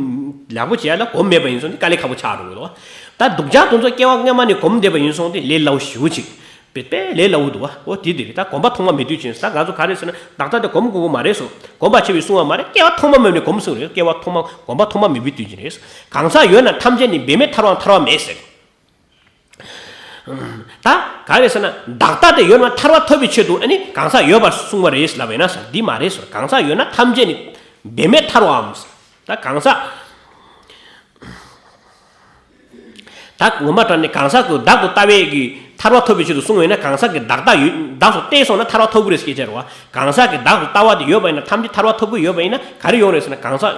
ཡག་པོ་བྱེད་ཡ་ལ་གོམས་མེད་པ་ཡིན་སོང་དེ་དཀའ་ལས་ཁག་པོ་ཆགས་འགྲོ་གི་འདུག་བ། ད་སྡུག་ཅག་དེ་ཚོ་སྐྱེ་བ་སྔ་མ་ནས་གོམས་བསྡད་པ་ཡིན་སོང་དེ་ལས་སླ་བོ་ཞེ་པོ་ཅིག་དཔེ་དཔེ་ལས་སླ་བོ་འདུག་བ། འོ་དེ་དེ་རེད། ད་གོམས་པ་ཐོག་མ་མེད་དུས་ཅན། ད་ང་ཚོ་ག་རེ་ཟེར་ན་བདག་ལྟ་དེ་གོམས་དགོས་ཀྱི་མ་རེད་སོ། གོམས་པ་ཆེ་བའི་གསུང་བ་མ་རེད། སྐྱེ་བ་ཐོག་མ་མེད་ནས་གོམས་སོང་རེད། སྐྱེ་བ་ཐོག་མ་གོམས་པ་ཐོག་མ་མེད་པའི་དུས་ཅན་རེད། གང་ཟག་ཡོད་ན་ཐམས་ཅད་ནི། འབད་མེད་ཐར་བའམ་ཐར་བ་མེད་ཟེར། ད་ག་རེ་ཟེར་ན་བདག་ལྟ་དེ་ཡོད་ན་ཐར་བ་ཐོབ་པའི་ཆེད་དུ་ཨ་ནི་གང་ཟག་ཡོད་པར་གསུངས་པ་རེད་ལབ་ཡིན་ན་ཟེར། འདི་མ་རེད་ཟེར། གང་ཟག་ཡོད་ན་ཐམས་ཅད་ནི། འབད་མེད་ཐར་བའམ་ཟེར། ད་གང་ཟག་ད་ངོ་མ་དྲང་ནས་གང་ཟག་གི་བདག་ཏུ་ལྟ་བའི་གི་ཐར་པ་ཐོབ་པའི་ཆེད་དུ་གསུངས་པ་ཡིན་ན། གང་ཟག་གི་བདག་ལྟ་ཡོད། བདག་ཏུ་བལྟས་སོང་ན་ཐར་པ་ཐོབ་ཀྱི་རེད་ཟེར་སྐད་ཆ་རེད་བ། གང་ཟག་གི་བདག་ཏུ་ལྟ་བ་དེ་ཡོད་པ་ཡིན་ན། ཐམས་ཅད་ཐར་པ་ཐོབ་ཀྱི་ཡོད་པ་ཡིན་ན་ག་རེ་ཡོང་རེད་ཟེར་ན། གང་ཟག་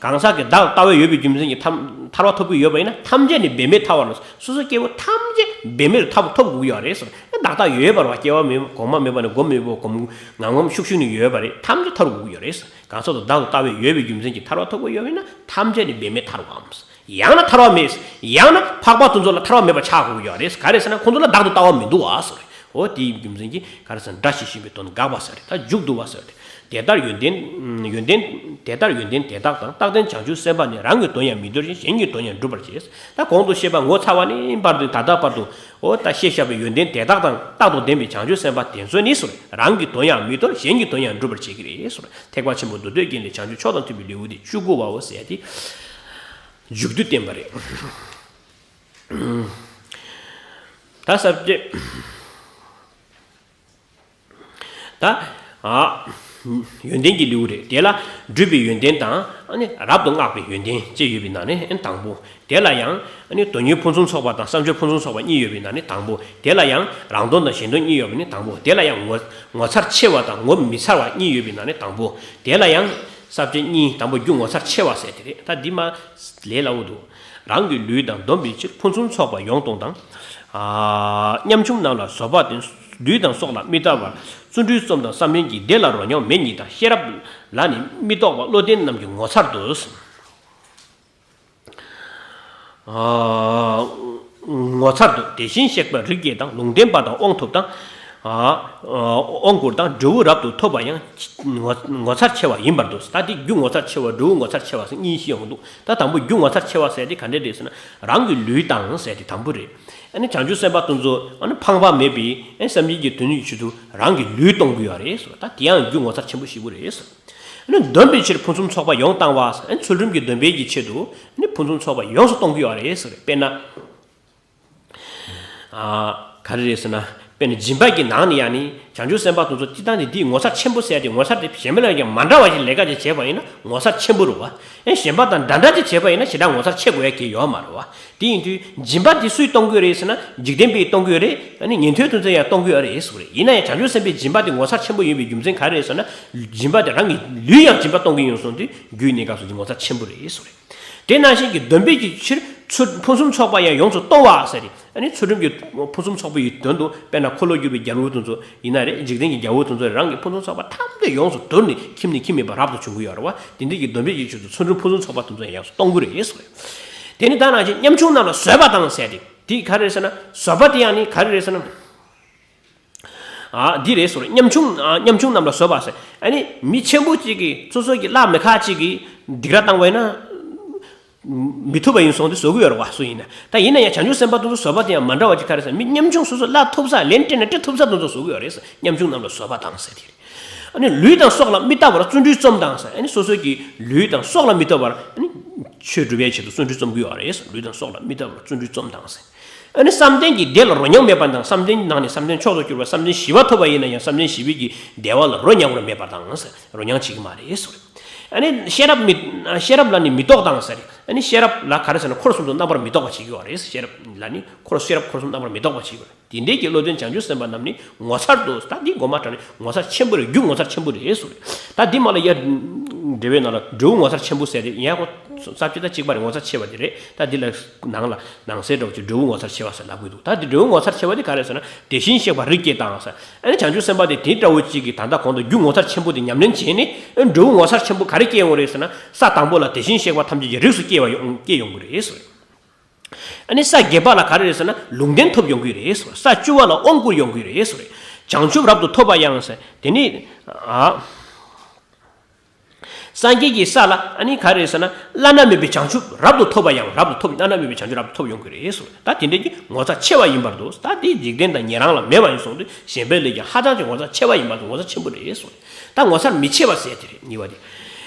གང་ཟག་གི་བདག་ལྟ་བའི་ཡོད་པའི་རྒྱུ་མཚན་གྱིས་ཐམ་ཐར་པ་ཐོབ་ཀྱི་ཡོད་པ་ཡིན་ན། ཐམས་ཅད་ནི་འབད་མེད་ཐར་པ་ལ། སོ་སོ་སྐྱེ་བོ་ཐམས་ཅད་འབད་མེད་དུ་ཐར་པ་ཐོབ་དགོས་ཀྱི་ཡོད་རེད་ཟེར། བདག་ལྟ་ཡོད་པ་རེད་བ། སྐྱེ་བ་མེད་པ། གོང་མ་མེད་པ་ནས་གོང་མེད་པ། གོང་ངམ་ངམ་ཤུགས་ཤུགས་ནས་ཡོད་པ་རེད། ཐམས་ཅད་ཐར་དགོས་ཀྱི་ཡོད་རེད་ཟེར། གང་ཟག་ཏུ་བདག་ཏུ་ལྟ་བའི་ཡོད་པའི་རྒྱུ་མཚན་གྱིས་ཐར་པ་ཐོབ་ཀྱི་ཡོད་པ་ཡིན་ན། ཐམས་ཅད་ནི་འབད་མེད་ཐར་པའམ། ཡང་ན་ཐར་པ་མེད། ཡང་ན་འཕགས་པ་དེ་ཚོ་ལ་ཐར་པ་མེད་པ་ཆགས་དགོས་ཀྱི་ཡོད་རེད། ག་རེ་ཟེར་ན་ཁོང་ཚོ་ལ་བདག་ཏུ་ལྟ་བ་མི་འདུག་བ་ཟེར། འོ་དེའི་རྒྱུ་མཚན་གྱིས་ག་རེ་ཟེར་ན། སྒྲ་ཇི་བཞིན་པའི་དོན་དགག་པ་ཟེར་རེད། ད་མཇུག་བསྡུ་བ་ཟེར་རེད། དེ་ལྟར་ཡོན་ཏན་ཡོན་ཏན་དེ་ལྟར་ཡོན་ཏན་དེ་དག་དང་རྟག་ལྡན་བྱང་ཆུབ་སེམས་དཔའ་ནི། རང་གི་དོན་ཡང་མི་འདོར་ཞིང་། གཞན་གྱི་དོན་ཡང་སྒྲུབ་པར་བྱེད། ད་གོང་དུ་བཤད་པ་ངོ་མཚར་བ་ནས་བར་དུ་ད་ལྟ་བར་དུ། འོ་ད་བཤད་བཞག་པའི་ཡོན་ཏན་དེ་དག་དང་རྟག་ཏུ་ལྡན་པའི་བྱང་ཆུབ་སེམས་དཔའ་དེ་ཚོ་ནི་ཟེར། རང་གི་དོན་ཡང་མི་འདོར། གཞན་གྱི་དོན་ཡང་སྒྲུབ་པར་བྱེད་ཀྱི་རེད་ཟེར། ཐེག་པ་ཆེན་པོ་མདོ་སྡེ་རྒྱན་ལས་བྱང་ཆུབ་མཆོག་དང་མཐུན་པའི་ལེའུ་སྟེ་བཅུ་དགུ་པའོ་ཟེར་ཏེ། མཇུག་བསྡུ་བསྟན་པ་རེད། ད་ས་བཅད། ད་ཨ་ཡོན་ཏན་གྱི་ལེའུ་རེད། དེ་ལ་སྒྲུབ་པའི་ཡོན་ཏན་དང་། ཨ་ནི་རབ་ཏུ་བསྔགས་པའི་ཡོན་ཏན་བཅས་ཡོད་པའི་ནང་ནས་དང་པོ། དེ་ལ་ཡང་ཨ་ནི་དོན་ཡོད་ཕུན་སུམ་ཚོགས་པ་དང་བསམ་བྱུང་ཕུན་སུམ་ཚོགས་པ་གཉིས་ཡོད་པའི་ནང་ནས་དང་པོ། དེ་ལ་ཡང་རང་དོན་དང་གཞན་དོན་གཉིས་ཡོད་པའི་ནང་ནས་དང་པོ། དེ་ལ་ཡང་ངོ་ངོ་མཚར་ཆེ་བ་དང་ངོ་མི་མཚར་བ་གཉིས་ཡོད་པའི་ནང་ནས་དང་པོ། དེ་ལ་ཡང་ས་བཅད་གཉིས། དང་པོ་རྒྱུ་ངོ་མཚར་ཆེ་བ་ཟེར་དེ་རེད། ད་འདི་མ་ལས་སླ་བོ་འདུག་རང་གི་ལུས་དང་བསྡོམས་པའི་ཕྱིར་ཕུན་སུམ་ཚོགས་པ་ཡོངས་སྟོང་དང་། ཨ་ཉམ་ཆུང་རྣམས་ལ་བཟོད་པ་སྟེ། ལུས་དང་སྲོག་ལ་མི་ལྟ་བར་བརྩོན་འགྲུས་རྩོམ་དང་། བསམ་གཏན་གྱི་བདེ་ལ་རོ་མྱོང་མེད་ཉིད་དང་། ཤེས་རབ་ལ་ནི་མི་རྟོག་པར་བློ་ལྡན་རྣམས་ཀྱི་ངོ་མཚར་དུ། ཨ་ངོ་མཚར་དུ། དེ་བཞིན་གཤེགས་པ་རིགས་བརྒྱད་དང་། ལུང་བསྟན་པ་དང་དབང་ཐོབ་དང་། ཨ་དབང་བསྐུར་དང་འབྲས་བུ་རབ་ཏུ་ཐོབ་པ་ཡང་ངོ་ངོ་མཚར་ཆེ་བ་ཡིན་པར་འདོད། ད་འདི་རྒྱུ་ངོ་མཚར་ཆེ་བ། འབྲས་བུ་ངོ་མཚར་ཆེ་བ་ཟེར་གཉིས་བཤད་ཡོང་འདུག་ད་དང་པོ་རྒྱུ་ངོ་མཚར་ཆེ་བ་ཟེར་དེ་ག་འདྲས་རེད་ཟེར་ན། རང་གི་ལུས་དང་ཟེར་དེ་དང་པོ་རེད། ཨ་ནི་བྱང་ཆུབ་སེམས་དཔའ་དེ་ཚོ་ཨ་ནི་ཕངས་པ་མེད་པའི་ཨ་ནི་བསམ་གཏན་གྱི་དོན་གྱི་ཆེད་དུ་རང་གི་ལུས་གཏོང་གི་ཡོད་རེད་ཟེར། ད་དེ་ཡང་རྒྱུ་ངོ་མཚར་ཆེན་པོ་ཞིག་རེད་ཟེར། ཨ་ནི་བསྡོམས་པའི་ཕྱིར་ཕུན་སུམ་ཚོགས་པ་ཡོངས་བཏང་བ་ཟེར། ཨ་ནི་ཚུལ་ཁྲིམས་ཀྱི་སྡོམ་པའི་གི་ཆེད་དུ་ཨ་ནི་ཕུན་སུམ་ཚོགས་པ་ཡོངས་སུ་གཏོང་གི་ཡོད་རེད་ཟེར། དཔེར་ན། ཨ་ག་རེ་རེད་ཟེར་ན། དཔེར་ན་སྦྱིན་པ་གི་ནང་ནས་ཡང་ནི་བྱང་ཆུབ་སེམས་དཔའ་དེ་ཚོ་སྤྱིར་བཏང་ནས་འདིའི་ངོ་མཚར་ཆེན་པོ་ཟེར་ཏེ། ངོ་མཚར་དེ་གཞན་པ་ལ་ཡང་མ་འདྲ་བ་ཞིག་ལས་ཀ་ཅིག་བྱས་པ་ཡིན་ན་ངོ་མཚར་ཆེན་པོ་རེད་བ། ཨེ་གཞན་པ་དང་འདྲ་འདྲ་ཅིག་བྱས་པ་ཡིན་ན་ཞེ་དྲག་ངོ་མཚར་ཆེ་དགོས་ཡ་གི་ཡོད་མ་རེད་བ། དེ་ཡིན་དུས་སྦྱིན་པ་དེ་སུས་གཏོང་གི་རེད་ཟེར་ན། འཇིག་རྟེན་པས་གཏོང་གི་རེད། ཨ་ནི་ཉན་ཐོས་དེ་ཚོས་ཡང་གཏོང་གི་ཡོད་རེད་ཟེར་གི་རེད། ཡིན་ན་ཡང་བྱང་ཆུབ་སེམས་དཔའི་སྦྱིན་པ་དེ་ངོ་མཚར་ཆེན་པོ་ཡིན་པའི་རྒྱུ་མཚན་ག་རེ་རེད་ཟེར་ན། སྦྱིན་པ་དེ་རང་གི་ལུས་ཡང་སྦྱིན་པ་གཏོང་གི་ཡིན་སོང་དུས་རྒྱུའི་གནས་སྐབས་སུ་ངོ་མཚར་ཆེན་པོ་རེད་ཟེར་གི་རེད། དེ་ནང་བཞིན་གྱི་སྡོམ་པའི་གི་ཕྱིར་ཚུལ་ཕུན་སུམ་ཚོགས་པ་ཡང་ཡོངས་སུ་གཏོང་བ་ཟེར་ཏེ། ཨ་ནི་ཚུལ་ཁྲིམས་ཀྱི་ཕུན་སུམ་ཚོགས་པ་ཡི་དོན་དུ། དཔེར་ན་འཁོར་ལོས་སྒྱུར་བའི་རྒྱལ་པོ་དེ་ཚོ་ཡིན་ན་རེད། འཇིག་རྟེན་གྱི་རྒྱལ་པོ་དེ་ཚོ་རང་གི་ཕུན་སུམ་ཚོགས་པ་ཐམས་ཅད་ཡོངས་སུ་བསྡུར་ནས་ཁྱིམ་ནས་ཁྱིམ་མེད་པར་རབ་ཏུ་བྱུང་གི་ཡོད་རེད་བ། དེ་འདྲ་གི་སྡོམ་པའི་གི་ཆེད་དུ་ཚུལ་ཁྲིམས་ཕུན་སུམ་ཚོགས་པ་དེ་ཚོ་ཡང་ཡོངས་སུ་གཏོང་གི་རེད་ཟེར། དེ་ནི་ད་ནང་བཞིན་ཉམ་ཆུང་རྣམས་ལ་བཟོད་པ་དང་ཟེར་ཏེ། དེ་ག་རེ་རེད་ཟེར་ན། བཟོད་པ་དེ་ཡང་ནི་ག་རེ་རེད་ཟེར་ན། ཨ་འདི་རེད་ཟེར། ཉམ་ཆུང་ཨ་ཉམ་ཆུང་རྣམས་ལ་བཟོད་པ་ཟེར། ཨ་ནི་མི་ཆེན་པོ་གཅིག་གིས་སོ་སོ་གི་བླ་མེད་ཁག་གཅིག་གིས་སྡིགས་ར་བཏང་བ་ཡིན་ན། མི་ཐུབ་པ་ཡིན་སོང་དུས་བཟོད་ཀྱི་ཡོད་རེད་བ། སུ་ཡིན་ན། ད་ཡིན་ན་ཡང་བྱང་ཆུབ་སེམས་དཔའ་དེ་ཚོ་བཟོད་པ་དེ་ཡང་མ་འདྲ་བ་ཅིག་ག་རེ་ཟེར། མི་ཉམ་ཆུང་སོ་སོ་བླ་ཐུབ་ས། ལན་སྤྲད་ན་སྤྲད་ཐུབ་ས་དེ་ཚོ་བཟོད་ཀྱི་ཡོད་རེད་ཟེར། ཉམ་ཆུང་རྣམས་ལ་བཟོད་པ་དང་ཟེར་དེ་རེད། ཨ་ནི་ལུས་དང་སྲོག་ལ་མི་ལྟ་བར་བརྩོན་འགྲུས་རྩོམ་དང་ཟེར། ཨ་ནི་སོ་སོ་གི་ལུས་དང་སྲོག་ལ་མི་ལྟ་བར་ཨ་ནི་ཆོས་སྒྲུབ་པའི་ཆེད་དུ་བརྩོན་འགྲུས་རྩོམ་གྱི་ཡོད་རེད་ཟེར། ལུས་དང་སྲོག་ལ་མི་ལྟ་བར་བརྩོན་འགྲུས་རྩོམ་དང་ཟེར། ཨ་ནི་བསམ་གཏན་གྱི་བདེ་ལ་རོ་མྱོང་མེད་པ་དང་། བསམ་གཏན་ནང་ནས་བསམ་གཏན་མཆོག་ཏུ་གྱུར་པ་བསམ་གཏན་བཞི་པ་ཐོབ་པ་ཡིན་ན་ཡང་བསམ་གཏན་བཞི་པའི་གི་བདེ་བ་ལ་རོ་མྱོང་བར་མེད་པ་དང་ཟེར། རོ་མྱོང་བྱེད་ཀྱི་མ་རེད་ཟེར། ཨ་ནི་ཤེས་རབ་མི་ཤེས་རབ་ལ་ནི་མི་རྟོག་དང་ཟེར། ཨ་ནི་ཤེས་རབ་ལ་ག་རེ་ཟེར་ན། འཁོར་གསུམ་དུ་རྣམ་པར་མི་རྟོག་པ་བྱེད་ཀྱི་ཡོད་རེད། ཤེས་རབ་ལ་ནི་འཁོར་ཤེས་རབ་འཁོར་གསུམ་རྣམ་པར་མི་རྟོག་པ་བྱེད་ཀྱི་ཡོད་རེད། དེ་འདྲའི་གི་བློ་ལྡན་བྱང་ཆུབ་སེམས་དཔའ་རྣམས་ནི་ངོ་མཚར་དུ། ད་འདི་ངོ་མ་དྲང་ནས་ངོ་མཚར་ཆེན་པོ་རེད། རྒྱུ་ངོ་མཚར་ཆེན་པོ་རེད་ཟེར། ད་འདི་མ་ལ་ཡ་འགྲེལ་པའི་ནང་ལ་འབྲས་བུ་ངོ་མཚར་ཆེན་པོ་ཟེར་ཏེ། ཡང་ཁོ་ས་བཅད་ད་གཅིག་པ་རེད། ངོ་མཚར་ཆེ་བ་དེ་རེད། ད་འདི་ལ་ནང་ལ་ནང་གསེས་འདྲ་བོ་ཅིག་འབྲས་བུ་ངོ་མཚར་ཆེ་བ་ཟེར་ལབ་གི་འདུག་ད་འདི་འབྲས་བུ་ངོ་མཚར་ཆེ་བ་དེ་ག་རེ་ཟེར་ན། དེ་བཞིན་གཤེགས་པ་རིགས་བརྒྱད་དང་ཟེར། ཨ་ནི་བྱང་ཆུབ་སེམས་དཔའ་དེ་དེའི་འདྲ་བོ་ཅིག་གིས་ད་ལྟ་གོང་དུ་རྒྱུ་ངོ་མཚར་ཆེན་པོ་དེ་ཉམས་ལེན་བྱས་ནས། ཨ་ནི་འབྲས་བུ་ངོ་མཚར་ཆེན་པོ་ག་རེ་སྐྱེ་ཡོང་རེད་ཟེར་ན། ས་དང་པོ་ལ་དེ་བཞིན་གཤེགས་པ་ཐམས་ཅད་ཀྱི་རིགས་སུ་སྐྱེ་བ་ཡོང་སྐྱེ་ཡོང་གི་རེད་ཟེར། ཨ་ནི་ས་བརྒྱད་པ་ལ་ག་རེ་རེད་ཟེར་ན། ལུང་བསྟན་ཐོབ་ཡོང་གི་རེད་ཟེར། ས་བཅུ་པ་ལ་དབང་བསྐུར་ཡོང་གི་རེད་ཟེར། བྱང་ཆུབ་རབ་ཏུ་ཐོབ་པ་ཡང་ཟེར། དེ་ནི་ཨ་སངས་རྒྱས་ཀྱི་ས་ལ་ཨ་ནི་ག་རེ་རེད་ཟེར་ན། བླ་ན་མེད་པའི་བྱང་ཆུབ་རབ་ཏུ་ཐོབ་པ་ཡང་། རབ་ཏུ་ཐོབ། བླ་ན་མེད་པའི་བྱང་ཆུབ་རབ་ཏུ་ཐོབ་ཡོང་གི་རེད་ཟེར། ད་དེ་འདྲའི་གི་ངོ་མཚར་ཆེ་བ་ཡིན་པར་འདུག་ད་དེ་འཇིག་རྟེན་དང་ཉན་རང་ལ་མེད་པ་ཡིན་སོང་དུས་གཞན་པའི་ལས་ཀྱང་ཧ་ཅང་གི་ངོ་མཚར་ཆེ་བ་ཡིན་པར་འདུག་ངོ་མཚར་ཆེན་པོ་རེད་ཟེར། ད་ངོ་མཚར་མི་ཆེ་བ་ཟེར་དེ་རེད། གཉིས་པ་དེ།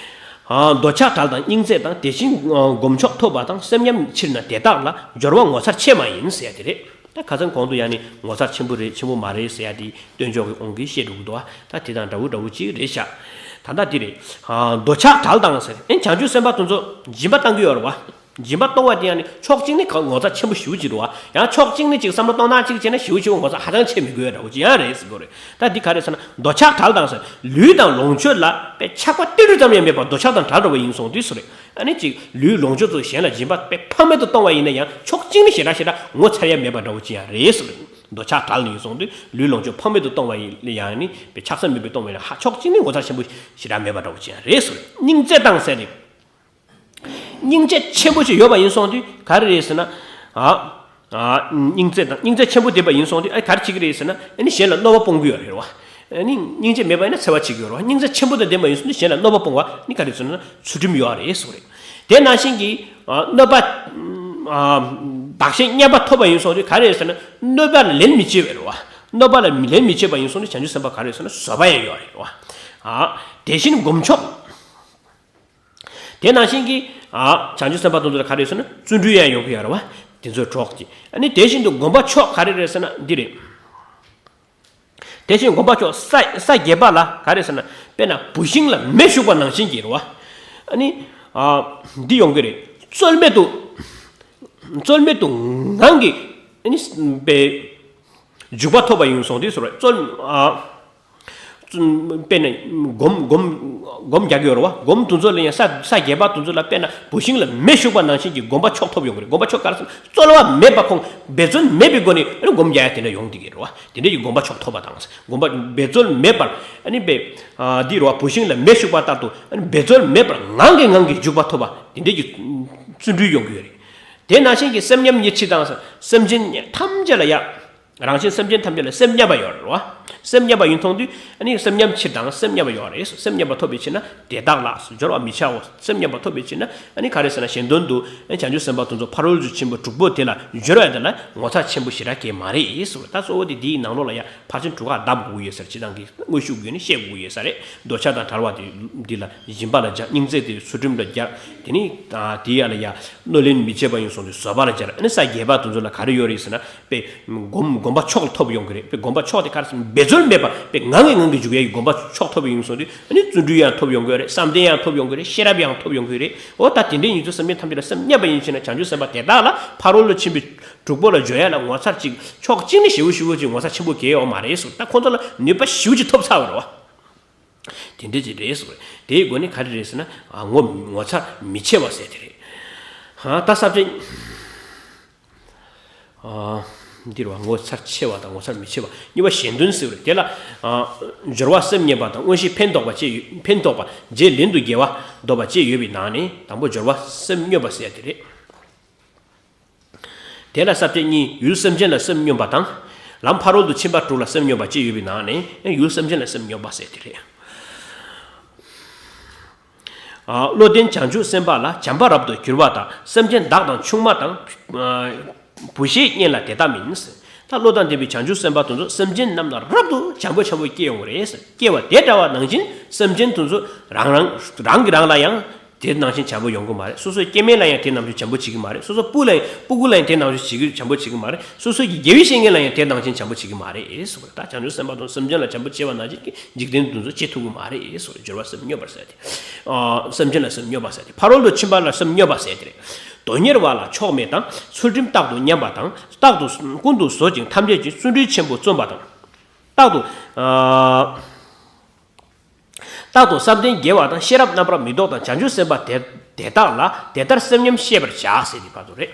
ཨ་འདོད་ཆགས་བྲལ་དང་སྙིང་བརྩེ་དང་། དེ་བཞིན་ཨ་སྒོམ་མཆོག་ཐོབ་པ་དང་། སེམས་ཉམས་ཕྱིར་ན་དེ་དག་ལ། སྦྱོར་བ་ངོ་མཚར་ཆེ་མ་ཡིན་ཟེར་ཡ་དེ་རེད། ད་ཁ་སང་གོང་དུ་ཡང་ནི་ངོ་མཚར་ཆེན་པོ་རེད། ཆེན་པོ་མ་རེད་ཟེར་ཡ་དེ་སྟོན་ཆོག་གི་དབང་གིས་བཤད་འགྲོ་གི་འདུག་ད་དེ་དང་འདྲ་བོ་འདྲ་བོ་ཅིག་རེད་ཤག་ད་ལྟ་དེ་རེད། ཨ་འདོད་ཆགས་བྲལ་དང་ཟེར། ཨེ་བྱང་ཆུབ་སེམས་དཔའ་དེ་ཚོ་སྦྱིན་པ་བཏང་གི་ཡོད་རེད་བ། སྦྱིན་པ་གཏོང་བ་དེ་ཡང་ནི་ཕྱོགས་གཅིག་ནི་ངོ་མཚར་ཆེན་པོ་ཞེ་པོ་ཅིག་རེད་བ། ཡང་ཕྱོགས་གཅིག་ནི་ཅིག་བསམ་བློ་གཏོང་སྟངས་གཅིག་བྱས་ན་ཞེ་པོ་ཅིག་ངོ་མཚར་ཧ་ཅང་ཆེ་མི་དགོས་འདྲ་བོ་ཅིག་ཡང་རེད་ཟེར་གྱི་རེད། ད་འདི་ག་རེ་ཟེར་ན་འདོད་ཆགས་བྲལ་དང་ཟེར། ལུས་དང་ལོངས་སྤྱོད་ལ་དཔེ་ཆགས་པ་ཏིལ་འབྲུ་ཙམ་ཡང་མེད་པར་འདོད་ཆགས་དང་བྲལ་འགྲོ་བ་ཡིན་སོང་དུས་ཟེར། ཨ་ནི་ཅིག་ལུས་ལོངས་སྤྱོད་ཚོ་གཞན་ལ་སྦྱིན་པ་དཔེ་ཕངས་མེད་དུ་གཏོང་བ་ཡིན་ན་ཡང་ཕྱོགས་གཅིག་ནི་ཞེ་དྲག་ཞེ་དྲག་ངོ་མཚར་ཡ་མེད་པ་འདྲ་བོ་ཅིག་ཡང་རེད་ཟེར། འདོད་ཆགས་བྲལ་ནས་ཡིན་སོང་དུས་ལུས་ལོངས་སྤྱོད་ཕངས་མེད་དུ་གཏོང་བ་ཡིན་ཡང་ནི་དཔེ་ཆགས་ས་མེད་པའི་གཏོང་བ་ཡིན་ན་ཧ་ཕྱོགས་གཅིག་ནི་ངོ་མཚར་ཆེན་པོ་ཞེ་དྲག་མེད་པ་འདྲ་བོ་ཅིག་ཡང་རེད་ཟེར། སྙིང་བརྩེ་དང་ཟེར་ཏེ། སྙིང་རྗེ་ཆེན་པོ་ཞིག་ཡོད་པ་ཡིན་སོང་དུས་ག་རེ་རེད་ཟེར་ན། ཨ། ཨ། སྙིང་བརྩེ་དང་སྙིང་རྗེ་ཆེན་པོ་ལྡན་པ་ཡིན་སོང་དུས་ཨ་ག་རེ་བྱེད་ཀྱི་རེད་ཟེར་ན་ཨ་ནི་གཞན་ལ་གནོད་པ་སྤོང་གི་ཡོད་རེད་བ། ཨ་ནི་སྙིང་རྗེ་མེད་པ་ཡིན་ན་འཚེ་བ་བྱེད་ཀྱི་ཡོད་རེད་བ། སྙིང་རྗེ་ཆེན་པོ་དང་ལྡན་པ་ཡིན་སོང་དུས་གཞན་ལ་གནོད་པ་སྤོང་བ་ནི་ག་རེ་ཟེར་ན་ཚུལ་ཁྲིམས་ཡོད་རེད་ཟེར་བ་རེད། དེ་ནང་བཞིན་གྱི་ཨ་གནོད་པ་ཨ་བདག་གཞན་མཉམ་པ་ཐོབ་པ་ཡིན་སོང་དུས་ག་རེ་ཟེར་ན་གནོད་པ་ལ་ལན་མི་བྱེད་པ་རེད་བ། གནོད་པ་ལ་ལན་མི་བྱེད་པ་ཡིན་སོང་དུས་བྱང་ཆུབ་སེམས་དཔའ་ག་རེ་ཟེར་ན་བཟོད་པ་ཡང་ཡོད་རེད་བ། ཨ་དེ་བཞིན་སྒོམ་ཕྱོགས། དེ་ནང་བཞིན་གྱི་ཨ་བྱང་ཆུབ་སེམས་དཔའ་དེ་ཚོ་ལ་ག་རེ་ཟེར་ན་བརྩོན་འགྲུས་ཡང་ཡོང་གི་ཡོད་རེད་བ། དེ་ཚོའི་གྲོགས་ཀྱི་ཨ་ནི་དེ་བཞིན་དུ་སྒོམ་པ་མཆོག་ག་རེ་རེད་ཟེར་ན་འདི་རེད། དེ་བཞིན་སྒོམ་པ་མཆོག་ས་ས་བརྒྱད་པ་ལ་ག་རེ་ཟེར་ན་དཔེར་ན་བུད་ཤིང་ལ་མེ་ཞུགས་པ་ནང་བཞིན་གྱི་རེད་བ། ཨ་ནི་ཨ་འདི་ཡོང་གི་རེད། རྩོལ་མེད་དུ་རྩོལ་མེད་དུ་ངང་གིས་ཨ་ནི་པའི་འཇུག་པ་ཐོབ་པ་ཡིན་སོང་དུས་ཟེར་བ་རྩོལ་ཨ། དཔེར་ན་སྒོམ་སྒོམ་སྒོམ་རྒྱག་གི་ཡོད་རེད་བ། སྒོམ་དེ་ཚོ་ལ་ཡང་ས་ས་བརྒྱད་པ་དེ་ཚོ་ལ་དཔེར་ན་བུད་ཤིང་ལ་མེ་ཞུགས་པ་ནང་བཞིན་གྱི་སྒོམ་པ་མཆོག་ཐོབ་ཡོང་གི་རེད། སྒོམ་པ་མཆོག་ག་རེ་ཟེར་ན་རྩོལ་བ་མེད་པ་ཁོང་འབད་རྩོལ་མེད་པའི་སྒོ་ནས་ཨ་ནི་སྒོམ་རྒྱག་ཡ་དེ་འདྲ་ཡོང་བསྡད་ཀྱི་རེད་བ། དེ་འདྲ་གྱི་སྒོམ་པ་མཆོག་ཐོབ་པ་དང་སྒོམ་པ་འབད་རྩོལ་མེད་པར་ཨ་ནི་པའི་ཨ་འདི་རེད་བ། བུད་ཤིང་ལ་མེ་ཞུགས་པ་ལྟར་དུ་ཨ་ནི་འབད་རྩོལ་མེད་པར་ངང་གིས་ངང་གིས་འཇུག་པ་ཐོབ་པ་དེ་འདྲ་གྱི་བརྩོན་འགྲུས་ཡོང་གི་ཡོད་རེད། དེ་ནང་བཞིན་གྱི་སེམས་ཉམས་ཉེར་གཅིག་དང་སེམས་ཅན་ཐམས་ཅད་ལ་ཡ། རང་གཞན་སེམས་ཅན་ཐམས་ཅད་ལ་སེམས་མཉམ་པ་ཡོད་རེད་བ། སེམས་མཉམ་པ་ཡིན་མཐོང་དུས་ཨ་ནི་སེམས་ཉམས་ཕྱིར་དང་སེམས་མཉམ་པ་ཡོད་རེད། སེམས་མཉམ་པ་ཐོབ་པའི་ཕྱིར་ན་དེ་དག་ལ་སྦྱོར་བ་མི་བྱའོ། སེམས་མཉམ་པ་ཐོབ་པའི་ཕྱིར་ན་ཨ་ནི་ག་རེ་ཟེར་ན་གཞན་དོན་དུ་ཨ་ནི་བྱང་ཆུབ་སེམས་དཔའ་དེ་ཚོ་ཕ་རོལ་ཏུ་ཕྱིན་པ་དྲུག་པོ་དེ་ལ་སྦྱོར་བ་དེ་ལ་ངོ་མཚར་ཆེན་པོ་ཞེ་དྲག་གས་མ་རེད་ཟེར་བ། ད་གཙོ་བོ་དེ་འདིའི་ནང་ལོགས་ལ་ཡ་ཕར་ཕྱིན་དྲུག་སྒོ་བརྡབ་དགོས་ཀྱི་ཡོད་ས་རེད། སྤྱིར་བཏང་གི་དངོས་ཤུགས་བརྒྱུད་ནས་བཤད་དགོས་ཀྱི་ཡོད་ས་རེད། འདོད་ཆགས་དང་བྲལ་བ་དེ་འདི་ལ་སྦྱིན་པ་ལ་སྦྱར། སྙིང་བརྩེ་དེ་ཚུལ་ཁྲིམས་ལ་སྦྱར། དེ་ནི་དེའི་ཡ་ལ་ཡ་གནོད་ལན་མི་བྱེད་པ་ཡིན་སོང་དུས་བཟོད་པ་ལ་སྦྱར། ཨ་ནི་ས་བརྒྱད་པ་དེ་ཚོ་ལ་ག་རེ་ཡོད་རེད་ཟེར་ན། པས་སྒོམ་སྒོམ་པ་མཆོག་ཐོབ་ཡོང་གི་རེད། པས་སྒོམ་པ་མཆོག་དེ་ག་རེ་ཟེར་ན་འབད་རྩོལ་མེད་པར་པས་ངང་ངེ་ངང་གིས་འཇུག་ཡ་ཡི་སྒོམ་པ་མཆོག་ཐོབ་ཡོང་སོང་དུས་ཨ་ནི་བརྩོན་འགྲུས་ཡང་ཐོབ་ཡོང་གི་རེད། བསམ་གཏན་ཡང་ཐོབ་ཡོང་གི་རེད། ཤེས་རབ་ཡང་ཐོབ་ཡོང་གི་རེད། འོ་ད་དེ་འདྲའི་ཡིན་དུས་སེམས་ཅན་ཐམས་ཅད་ལ་སེམས་མཉམ་པ་ཡིན་ཕྱིན་ན་བྱང་ཆུབ་སེམས་དཔའ་དེ་དག་ལ་ཕ་རོལ་ཏུ་ཕྱིན་པའི་དྲུག་པོ་ལ་སྦྱོར་ཡ་ལ་ངོ་མཚར་ཅིག་ཕྱོགས་གཅིག་ནི་ཞེ་པོ་ཞེ་པོ་ཅིག་ངོ་མཚར་ཆེན་པོ་གས་ཡོད་མ་རེད་གསུངས། ད་ཁོང་ཚོ་ལ་ནུས་པ་ཞེ་པོ་ཅིག་ཐོབ་ཚར་བ་རེད་བ། དེ་འདྲ་ཅིག་རེད་གསུངས། དེའི་སྒོ་ནས་ག་རེ་རེད་ཟེར་ན་ཨ་ངོ་ངོ་མཚར་མི་ཆེ་བ་ཟེར་དེ་རེད། ཨ་ད་ས་བཅད། ཨ་འདིར་བ་ངོ་མཚར་ཆེ་བ་དང་ངོ་མཚར་མི་ཆེ་བ་གཉིས་པ་གཞན་དོན་ཟེར་བ་རེད། དེ་ལ་ཨ་སྦྱོར་བ་སེམས་མཉམ་པ་དང་མངོན་ཤེས་ཕན་འདོགས་པ་བཅས་ཡོད། ཕན་འདོགས་པ་རྗེས་ལན་དུ་དགེ་བ་འདོགས་པ་བཅས་ཡོད་པའི་ནང་ནས་དང་པོ་སྦྱོར་བ་སེམས་མཉམ་པ་ཟེར་དེ་རེད། དེ་ལ་ས་བཅད་གཉིས། ཡུལ་སེམས་ཅན་ལ་སེམས་སྙོམས་པ་དང་། ལམ་ཕ་རོལ་ཏུ་ཕྱིན་པ་དྲུག་ལ་སེམས་སྙོམས་པ་བཅས་ཡོད་པའི་ནང་ནས་ཡུལ་སེམས་ཅན་ལ་སེམས་སྙོམས་པ་ཟེར་དེ་རེད། ཨ་བློ་ལྡན་བྱང་ཆུབ་སེམས་དཔའ་ལ་བྱམས་པ་རབ་ཏུ་གྱུར་པ་དང་སེམས་ཅན་བདག་དང་ཆུང་མ་དང་། ཨ་བུ་གཞིའི་གཉེན་ལ་དེ་ལྟ་མིན། ད་བློ་དང་ལྡན་པའི་བྱང་ཆུབ་སེམས་དཔའ་དེ་ཚོ་སེམས་ཅན་རྣམས་ལ་རབ་ཏུ་བྱམས་པོ་བྱམས་པོ་སྐྱེ་ཡོང་གི་རེད། སྐྱེ་བ་དེ་འདྲ་བ་ནང་བཞིན་སེམས་ཅན་དེ་ཚོ་རང་རང་རང་གིས་རང་ལ་ཡང་དེ་ནང་བཞིན་བྱམས་པོ་ཡོང་གི་མ་རེད། སོ་སོའི་སྐྱེ་དམན་ལ་ཡང་དེ་ནང་བཞིན་བྱམས་པོ་བྱེད་ཀྱི་མ་རེད། སོ་སོ་སྤུ་ལ་ཡང་སྤུ་གུ་ལ་ཡང་དེ་ནང་བཞིན་བྱེད་ཀྱི་བྱམས་པོ་བྱེད་ཀྱི་མ་རེད། སོ་སོ་གི་དགེ་བའི་བཤེས་གཉེན་ལ་ཡང་དེ་ནང་བཞིན་བྱམས་པོ་བྱེད་ཀྱི་མ་རེད་ཟེར་བ་རེད། ད་བྱང་ཆུབ་སེམས་དཔའ་དང་སེམས་ཅན་ལ་བྱམས་པོ་བྱེད་པ་ནང་བཞིན་གྱི་འཇིག་རྟེན་དེ་ཚོ་བྱེད་ཐུབ་ཀྱི་མ་རེད་ཟེར་བ་རེད། སྦྱོར་བ་སེམས་སྙོམས་པར་ཟེར་ཏེ། ཨ་སེམས་ཅན་ལ་སེམས་སྙོམས་པར་ཟེར་ཏེ། ཕ་རོལ་ཏུ་ཕྱིན་པ་ལ་སེམས་སྙོམས་པར་ཟེར་ཏེ་རེད། དོན་གཉེར་བ་ལ་ཕྱོགས་མེད་དང་ཚུལ་ཁྲིམས་རྟག་ཏུ་ཉམས་པ་དང་རྟག་ཏུ་ཀུན་ཏུ་བཟོད་ཅིང་ཐམས་ཅད་ཀྱི་བརྩོན་འགྲུས་ཆེན་པོ་བརྩོན་པ་དང་། རྟག་ཏུ་ཨ། རྟག་ཏུ་བསམ་གཏན་དགེ་བ་དང་ཤེས་རབ་རྣམ་པར་མི་རྟོག་དང་བྱང་ཆུབ་སེམས་དཔའ་དེ་དེ་དག་ལ་དེ་ལྟར་སེམས་སྙོམས་ཤེས་པར་བྱ་ཟེར་ཏེ་བར་དུ་རེད།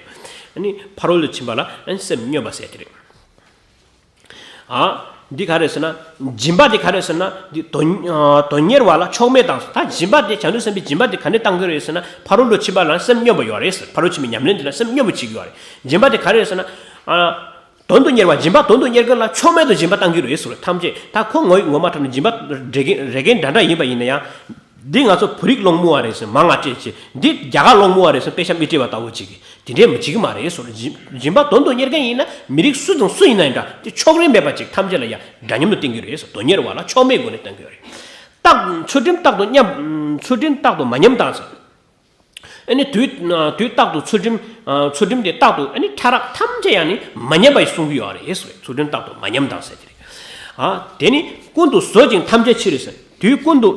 ཨ་ནི་ཕ་རོལ་ཏུ་ཕྱིན་པ་ལ་ཨ་ནི་སེམས་སྙོམས་པ་ཟེར་ཏེ་རེད། ཨ། འདི་ག་རེ་ཟེར་ན། སྦྱིན་པ་འདི་ག་རེ་ཟེར་ན། འདི་དོན་ཨ་དོན་གཉེར་བ་ལ་ཕྱོགས་མེད་དང་། ད་སྦྱིན་པ་འདི་བྱང་ཆུབ་སེམས་དཔའི་སྦྱིན་པ་འདི་ག་ནས་བཏང་གི་རེད་ཟེར་ན། ཕ་རོལ་ཏུ་ཕྱིན་པ་ལ་སེམས་སྙོམས་པ་ཡོད་རེད་ཟེར། ཕ་རོལ་ཕྱིན་པའི་ཉམས་ལེན་འདི་ལ་སེམས་སྙོམས་པ་བྱེད་ཀྱི་ཡོད་རེད། སྦྱིན་པ་འདི་ག་རེ་ཟེར་ན། ཨ། དོན་དུ་གཉེར་བ། སྦྱིན་པ་དོན་དུ་གཉེར་མཁན་ལ་ཕྱོགས་མེད་དུ་སྦྱིན་པ་བཏང་གི་རེད་ཟེར། ཐམས་ཅད་ད་ཁོ་ངོ་ངོ་མ་འཁྲབ་ནས་སྦྱིན་པ་རེ་གན་རེ་གན་འདྲ་འདྲ་ཡིན་པ་ཡིན་ན་ཡང་། འདི་ང་ཚོ་བོད་རིགས་སློང་མོ་བ་རེད་ཟེར་མང་ང་སྤྲད་ཅིག་འདི་རྒྱ་གར་སློང་མོ་བ་རེད་ཟེར་དཔེ་ཆ་མི་སྤྲད་པ་ལྟ་བུ་ཅིག་དེ་འདྲས་མི་བྱེད་ཀྱི་མ་རེད་ཟེར། སྦྱིན་སྦྱིན་པ་དོན་དུ་གཉེར་མཁན་ཡིན་ན་མི་རིགས་སུ་དང་སུ་ཡིན་ན་ཡང་འདྲ། དེ་ཕྱོགས་རིས་མེད་པ་ཅིག་ཐམས་ཅད་ལ་ཡང་འདྲ་མཉམ་དུ་བསྟན་གྱི་རེད་ཟེར། དོན་གཉེར་བ་ལ་ཕྱོགས་མེད་སྒོ་ནས་བསྟན་གྱི་རེད། རྟག་ཚུལ་ཁྲིམས་རྟག་ཏུ་ཉམས། ཚུལ་ཁྲིམས་རྟག་ཏུ་མ་ཉམས་དང་ཟེར། ཨ་ནི་དུས་དུས་རྟག་ཏུ་ཚུལ་ཁྲིམས་ཚུལ་ཁྲིམས་དེ་རྟག་ཏུ་ཨ་ནི་ཕྲ་རགས་ཐམས་ཅད་ཡང་ནི་མ་ཉམས་པ་ཡི་གསུང་གི་ཡོད་རེད་ཟེར། ཚུལ་ཁྲིམས་རྟག་ཏུ་མ་ཉམས་དང་ཟེར་དེ་རེད། ཨ་དེ་ནི་ཀུན་ཏུ་བཟོད་ཅིང་ཐམས་ཅད་ཕྱིར་ཟེར། དུས་ཀུན་ཏུ།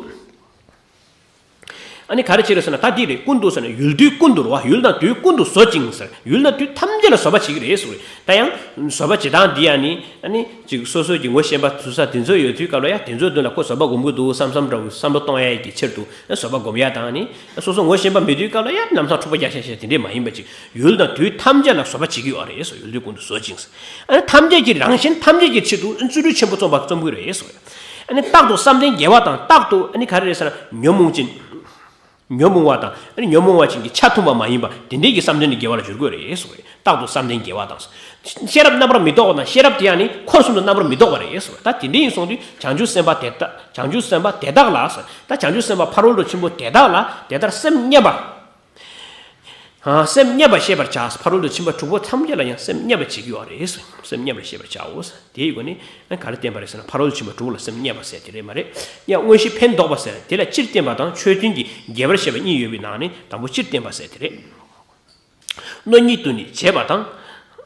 ཨ་ནི་ག་རེ་བྱེད་རེད་ཟེར་ན། ད་འདི་རེད། ཀུན་ཏུ་ཟེར་ན་ཡུལ་དུས་ཀུན་ཏུ་རེད་བ། ཡུལ་དང་དུས་ཀུན་ཏུ་བཟོ་ཅིང་ཟེར། ཡུལ་དང་དུས་ཐམས་ཅད་ལ་བཟོད་པ་བྱེད་ཀྱི་རེད་ཟེར། ད་ཡང་བཟོད་པ་བྱེད་སྟངས་འདི་ཡང་ནི། ཨ་ནི་ཅིག་སོ་སོའི་གི་ངོ་ཤེས་པ་དུ་ས་དེ་ཚོ་ཡོད་དུས་སྐབས་ལ་ཡང་དེ་ཚོའི་མདུན་ལ་ཁོ་བཟོད་པ་སྒོམ་གྱི་འདུག་བསམ་བསམ་འདྲ་བོ་བསམ་བློ་གཏོང་ཡ་གི་ཕྱིར་དུ་བཟོད་པ་སྒོམ་ཡ་དང་ནི། སོ་སོ་ངོ་ཤེས་པ་མེད་དུས་སྐབས་ལ་ཡང་ལམ་སང་འཁྲུག་པ་རྒྱག་ཤག་ཤག་དེ་འདྲས་མ་ཡིན་པ་ཅིག། ཡུལ་དང་དུས་ཐམས་ཅད་ལ་བཟོད་པ་བྱེད་ཀྱི་ཡོད་རེད་ཟེར། ཡུལ་དུས་ཀུན་ཏུ་བཟོད་ཅིང་ཟེར། ཨ་ནི་ཐམས་ཅད་ཀྱི་རང་བཞིན་ཐམས་ཅད་ཀྱི་ཆེད་དུ་བརྩོན་འགྲུས་ཆེན་པོ་རྩོམ་པ་རྩོམ་གྱི་རེད་ཟེར། ཨ་ནི་རྟག་ཏུ་བསམ་གཏན་དགེ་བ་དང་། རྟག་ཏུ་ཨ་ནི་ག་རེ་རེད་ཟེར་ན། ཉོན་མོངས་ཅན། ཉོན་མོངས་པ་དང་། ཨ་ནི་ཉོན་མོངས་པ་ཅན་གྱི་ཆ་མཐུན་པ་མ་ཡིན་པ་དེ་འདྲའི་གི་བསམ་གཏན་དེ་དགེ་བ་ལ་འགྱུར་དགོས་རེད་ཟེར་བ་རེད། རྟག་ཏུ་བསམ་གཏན་དགེ་བ་དང་། ཤེས་རབ་རྣམ་པར་མི་རྟོག་པ་དང་། ཤེས་རབ་དེ་ཡང་ནི་འཁོར་གསུམ་དུ་རྣམ་པར་མི་རྟོག་པ་རེད་ཟེར་བ་རེད། ད་དེ་འདྲ་ཡིན་སོང་དུས་བྱང་ཆུབ་སེམས་དཔའ་དེ་དག་བྱང་ཆུབ་སེམས་དཔའ་དེ་དག་ལ་ཟེར། ད་བྱང་ཆུབ་སེམས་དཔའ་ཕ་རོལ་ཏུ་ཕྱིན་པོ་དེ་དག་ལ། དེ་ལྟར་སེམས་མཉམ་པ། ཨ། སེམས་མཉམ་པར་ཤེས་པར་བྱ། ཕ་རོལ་ཏུ་ཕྱིན་པ་དྲུག་པོ་ཐམས་ཅད་ལ་ཡང་སེམས་མཉམ་པར་བྱེད་ཀྱི་ཡོད་རེད། སེམས་མཉམ་པར་ཤེས་པར་བྱའོ། དེའི་སྒོ་ནས་ག་རེ་བསྟན་པ་རེད་ཟེར་ན། ཕ་རོལ་ཏུ་ཕྱིན་པ་དྲུག་ལ་སེམས་མཉམ་པར་ཟེར་དེ་རེད་མ་རེད། ཡང་དངོས་གཞི་ཕན་འདོགས་པ་ཟེར་དེ་ལ་སྤྱིར་བསྟན་པ་དང་ཆོས་མཐུན་གྱི་རྒྱས་པར་བཤད་པ་གཉིས་ཡོད་པའི་ནང་ནས་དང་པོ་སྤྱིར་བསྟན་པ་ཟེར་དེ་རེད། གནོད་ཉིད་དུ་ནི་བྱེད་པ་དང་།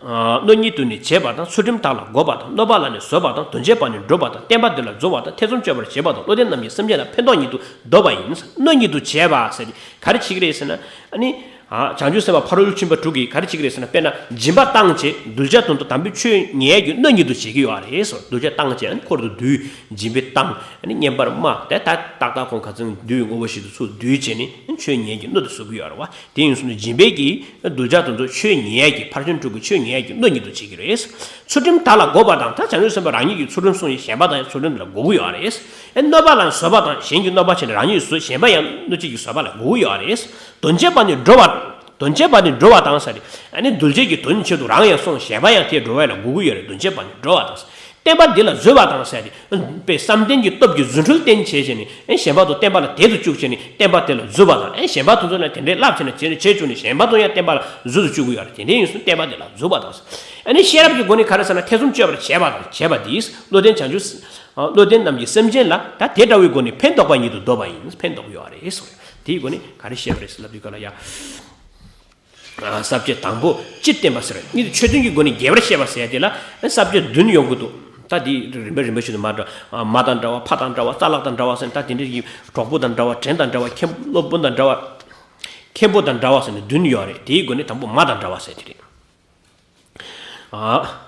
ཨ། གནོད་ཉིད་དུ་ནི་བྱེད་པ་དང་། ཚུལ་ཁྲིམས་དག་ལ་འགོད་པ་དང་། གནོད་པ་ལ་ནི་བཟོད་པ་དང་། དོན་བྱེད་པ་ནི་སྒྲུབ་པ་དང་། བསྟན་པ་འདི་ལ་རྫོགས་པ་དང་། ཐེ་ཚོམ་གཅོད་པར་བྱེད་པ་དང་། བློ་ལྡན་རྣམས་ཀྱི་སེམས་ཅན་ལ་ཕན་འདོགས་ཉིད་དུ་འདོད་པ་ཡིན། གནོད་ཉིད་དུ་བྱེད་པ་ཟེར་ཏེ་ག་རེ་བྱེད་ཀྱི་རེད་ཟེར་ན། ཨ་ནི། ཨ། བྱང་ཆུབ་སེམས་དཔའ་ཕ་རོལ་ཏུ་ཕྱིན་པ་དྲུག་གིས་ག་རེ་བྱེད་ཀྱི་རེད་ཟེར་ན། དཔེར་ན་སྦྱིན་པ་བཏང་བྱས་གདུལ་བྱ་དོན་དུ་དམ་པའི་ཆོས་ཉན་ཡས་ཀྱི་གནོད་ཉིད་དུ་བྱེད་ཀྱི་ཡོད་རེད་ཟེར། གདུལ་བྱ་བཏང་བྱས་ཨ་ནི་འཁོར་དུ་འདུས། སྦྱིན་པ་བཏང་། ཨ་ནི་བསྙེན་པར་སྨྲ། དེ་ད་ཏག་ཏག་ཁོང་ཁ་ཚང་གདུལ་བའི་དངོས་པོ་ཞིག་ཏུ་ཚུར་འདུས་བྱས་ནས་ཆོས་ཉན་གྱི་གནོད་དུ་བཟོ་གི་ཡོད་རེད་བ། དེ་ཡིན་སོང་ནས་སྦྱིན་པའི་གི་གདུལ་བྱ་དེ་ཚོ་ཆོས་ཉན་ཡས་ཀྱི་ཕར་ཕྱིན་དྲུག་གི་ཆོས་ཉན་ཡས་ཀྱི་གནོད་ཉིད་དུ་བྱེད་ཀྱི་རེད། ཚུལ་ཁྲིམས་དག་ལ་འགོད་པ་དང་། ད་བྱང་ཆུབ་སེམས་དཔའ་རང་ཉིད་ཀྱིས་ཚུལ་ཁྲིམས་སྲུང་ཡས་གཞན་པ་དང་ཚུལ་ཁྲིམས་དེ་ལ་འགོད་ཀྱི་ཡོད་རེད། ཨེ་གནོད་པ་ལ་བཟོད་པ་དང་། གཞན་གྱིས་གནོད་པ་བྱས་ནས་རང་ཉིད་བཟོད། གཞན་པ་ཡང་གནོད་བྱེད་ཀྱི་བཟོད་པ་ལ་འགོད་ཀྱི་ཡོད་རེད། དོན་བྱེད་པ་ནི་སྒྲུབ་པ། དོན་བྱེད་པ་ནི་སྒྲུབ་པ་དང་ཟེར་ཏེ། ཨ་ནི་གདུལ་བྱའི་གི་དོན་ཆེད་དུ་རང་ཡང་སྲུང་། གཞན་པ་ཡང་དེས་སྒྲུབ་པ་ལ་འགོད་ཀྱི་ཡོད་རེད། དོན་བྱེད་པ་ནི་སྒྲུབ་པ་དང་ཟེར། བསྟན་པ་འདི་ལ་རྫོགས་པ་དང་ཟེར་ཏེ། དཔེ་བསམ་གཏན་གྱི་སྟོབས་ཀྱིས་རྫུ་འཕྲུལ་བསྟན་བྱས་བྱས་ནས། ཨེ་གཞན་པ་དང་བསྟན་པ་ལ་དད་དུ་བཅུག་བྱས་ནས་བསྟན་པ་དེ་ལ་རྫོགས་པ་དང་། ཨེ་གཞན་པ་དེ་ཚོ་ལ་དེ་འདྲའི་བསླབ་བྱས་ནས་བྱས་ནས་བྱས་བཅུག་ནས་གཞན་པ་ཚོ་ཡང་བསྟན་པ་ལ་རྫུ་འཕྲུལ་བཅུག་གི་ཡོད་རེད། དེ་འདྲའི་ཡིན་སོང་བསྟན་པ་འདི་ལ་རྫོགས་པ་དང་ཟེར། ཨ་ནི་ཤེས་རབ་ཀྱི་སྒོ་ནས་ག་རེ་ཟེར་ན། ཐེ་ཚོམ་གཅོད་པར་བྱེད་པ་དང་བྱེད་པ་འདིས་བློ་ལྡན་བྱང་ཆུབ། བློ་ལྡན་རྣམས་ཀྱི་སེམས་ཅན་ལ་ད་དེ་འདྲ་བའི་སྒོ་ནས་ཕན་འདོགས་པ་ཉིད་དུ་འདོད་པ་ཡིན། ཕན་འདོགས་ཡོད་རེད་ཟེར། དེའི་སྒོ་ནས་ག་རེ་བཤད་པ་རེད་ཟེར་ལབ་དུས་སྐབས་ལ་ཡ། ས་བཅད་དང་པོ་སྤྱིར་བསྟན་པ་ཟེར། གཉིས་དེ་ཆོས་མཐུན་གྱི་སྒོ་ནས་རྒྱས་པར་བཤད་པ་ཟེར་དེ་ལ་ས་བཅད་བདུན་ཡོང་གི་འདུག། ད་དེ་རིམ་པ་རིམ་པ་བཞིན་དུ་མར་འགྲོ། མ་དང་འདྲ་བ། ཕ་དང་འདྲ་བ། རྩ་ལག་དང་འདྲ་བ་ཟེར། ད་དེ་འདྲ་ཡི་གྲོགས་པོ་དང་འདྲ་བ། བྲན་དང་འདྲ་བ། མཁན་སློབ་དཔོན་དང་འདྲ་བ། མཁན་པོ་དང་འདྲ་བ་ཟེར་ནས་བདུན་ཡོད་རེད། དེའི་སྒོ་ནས་དང་པོ་མ་དང་འདྲ་བ་ཟེར་དེ་རེད། ཨ།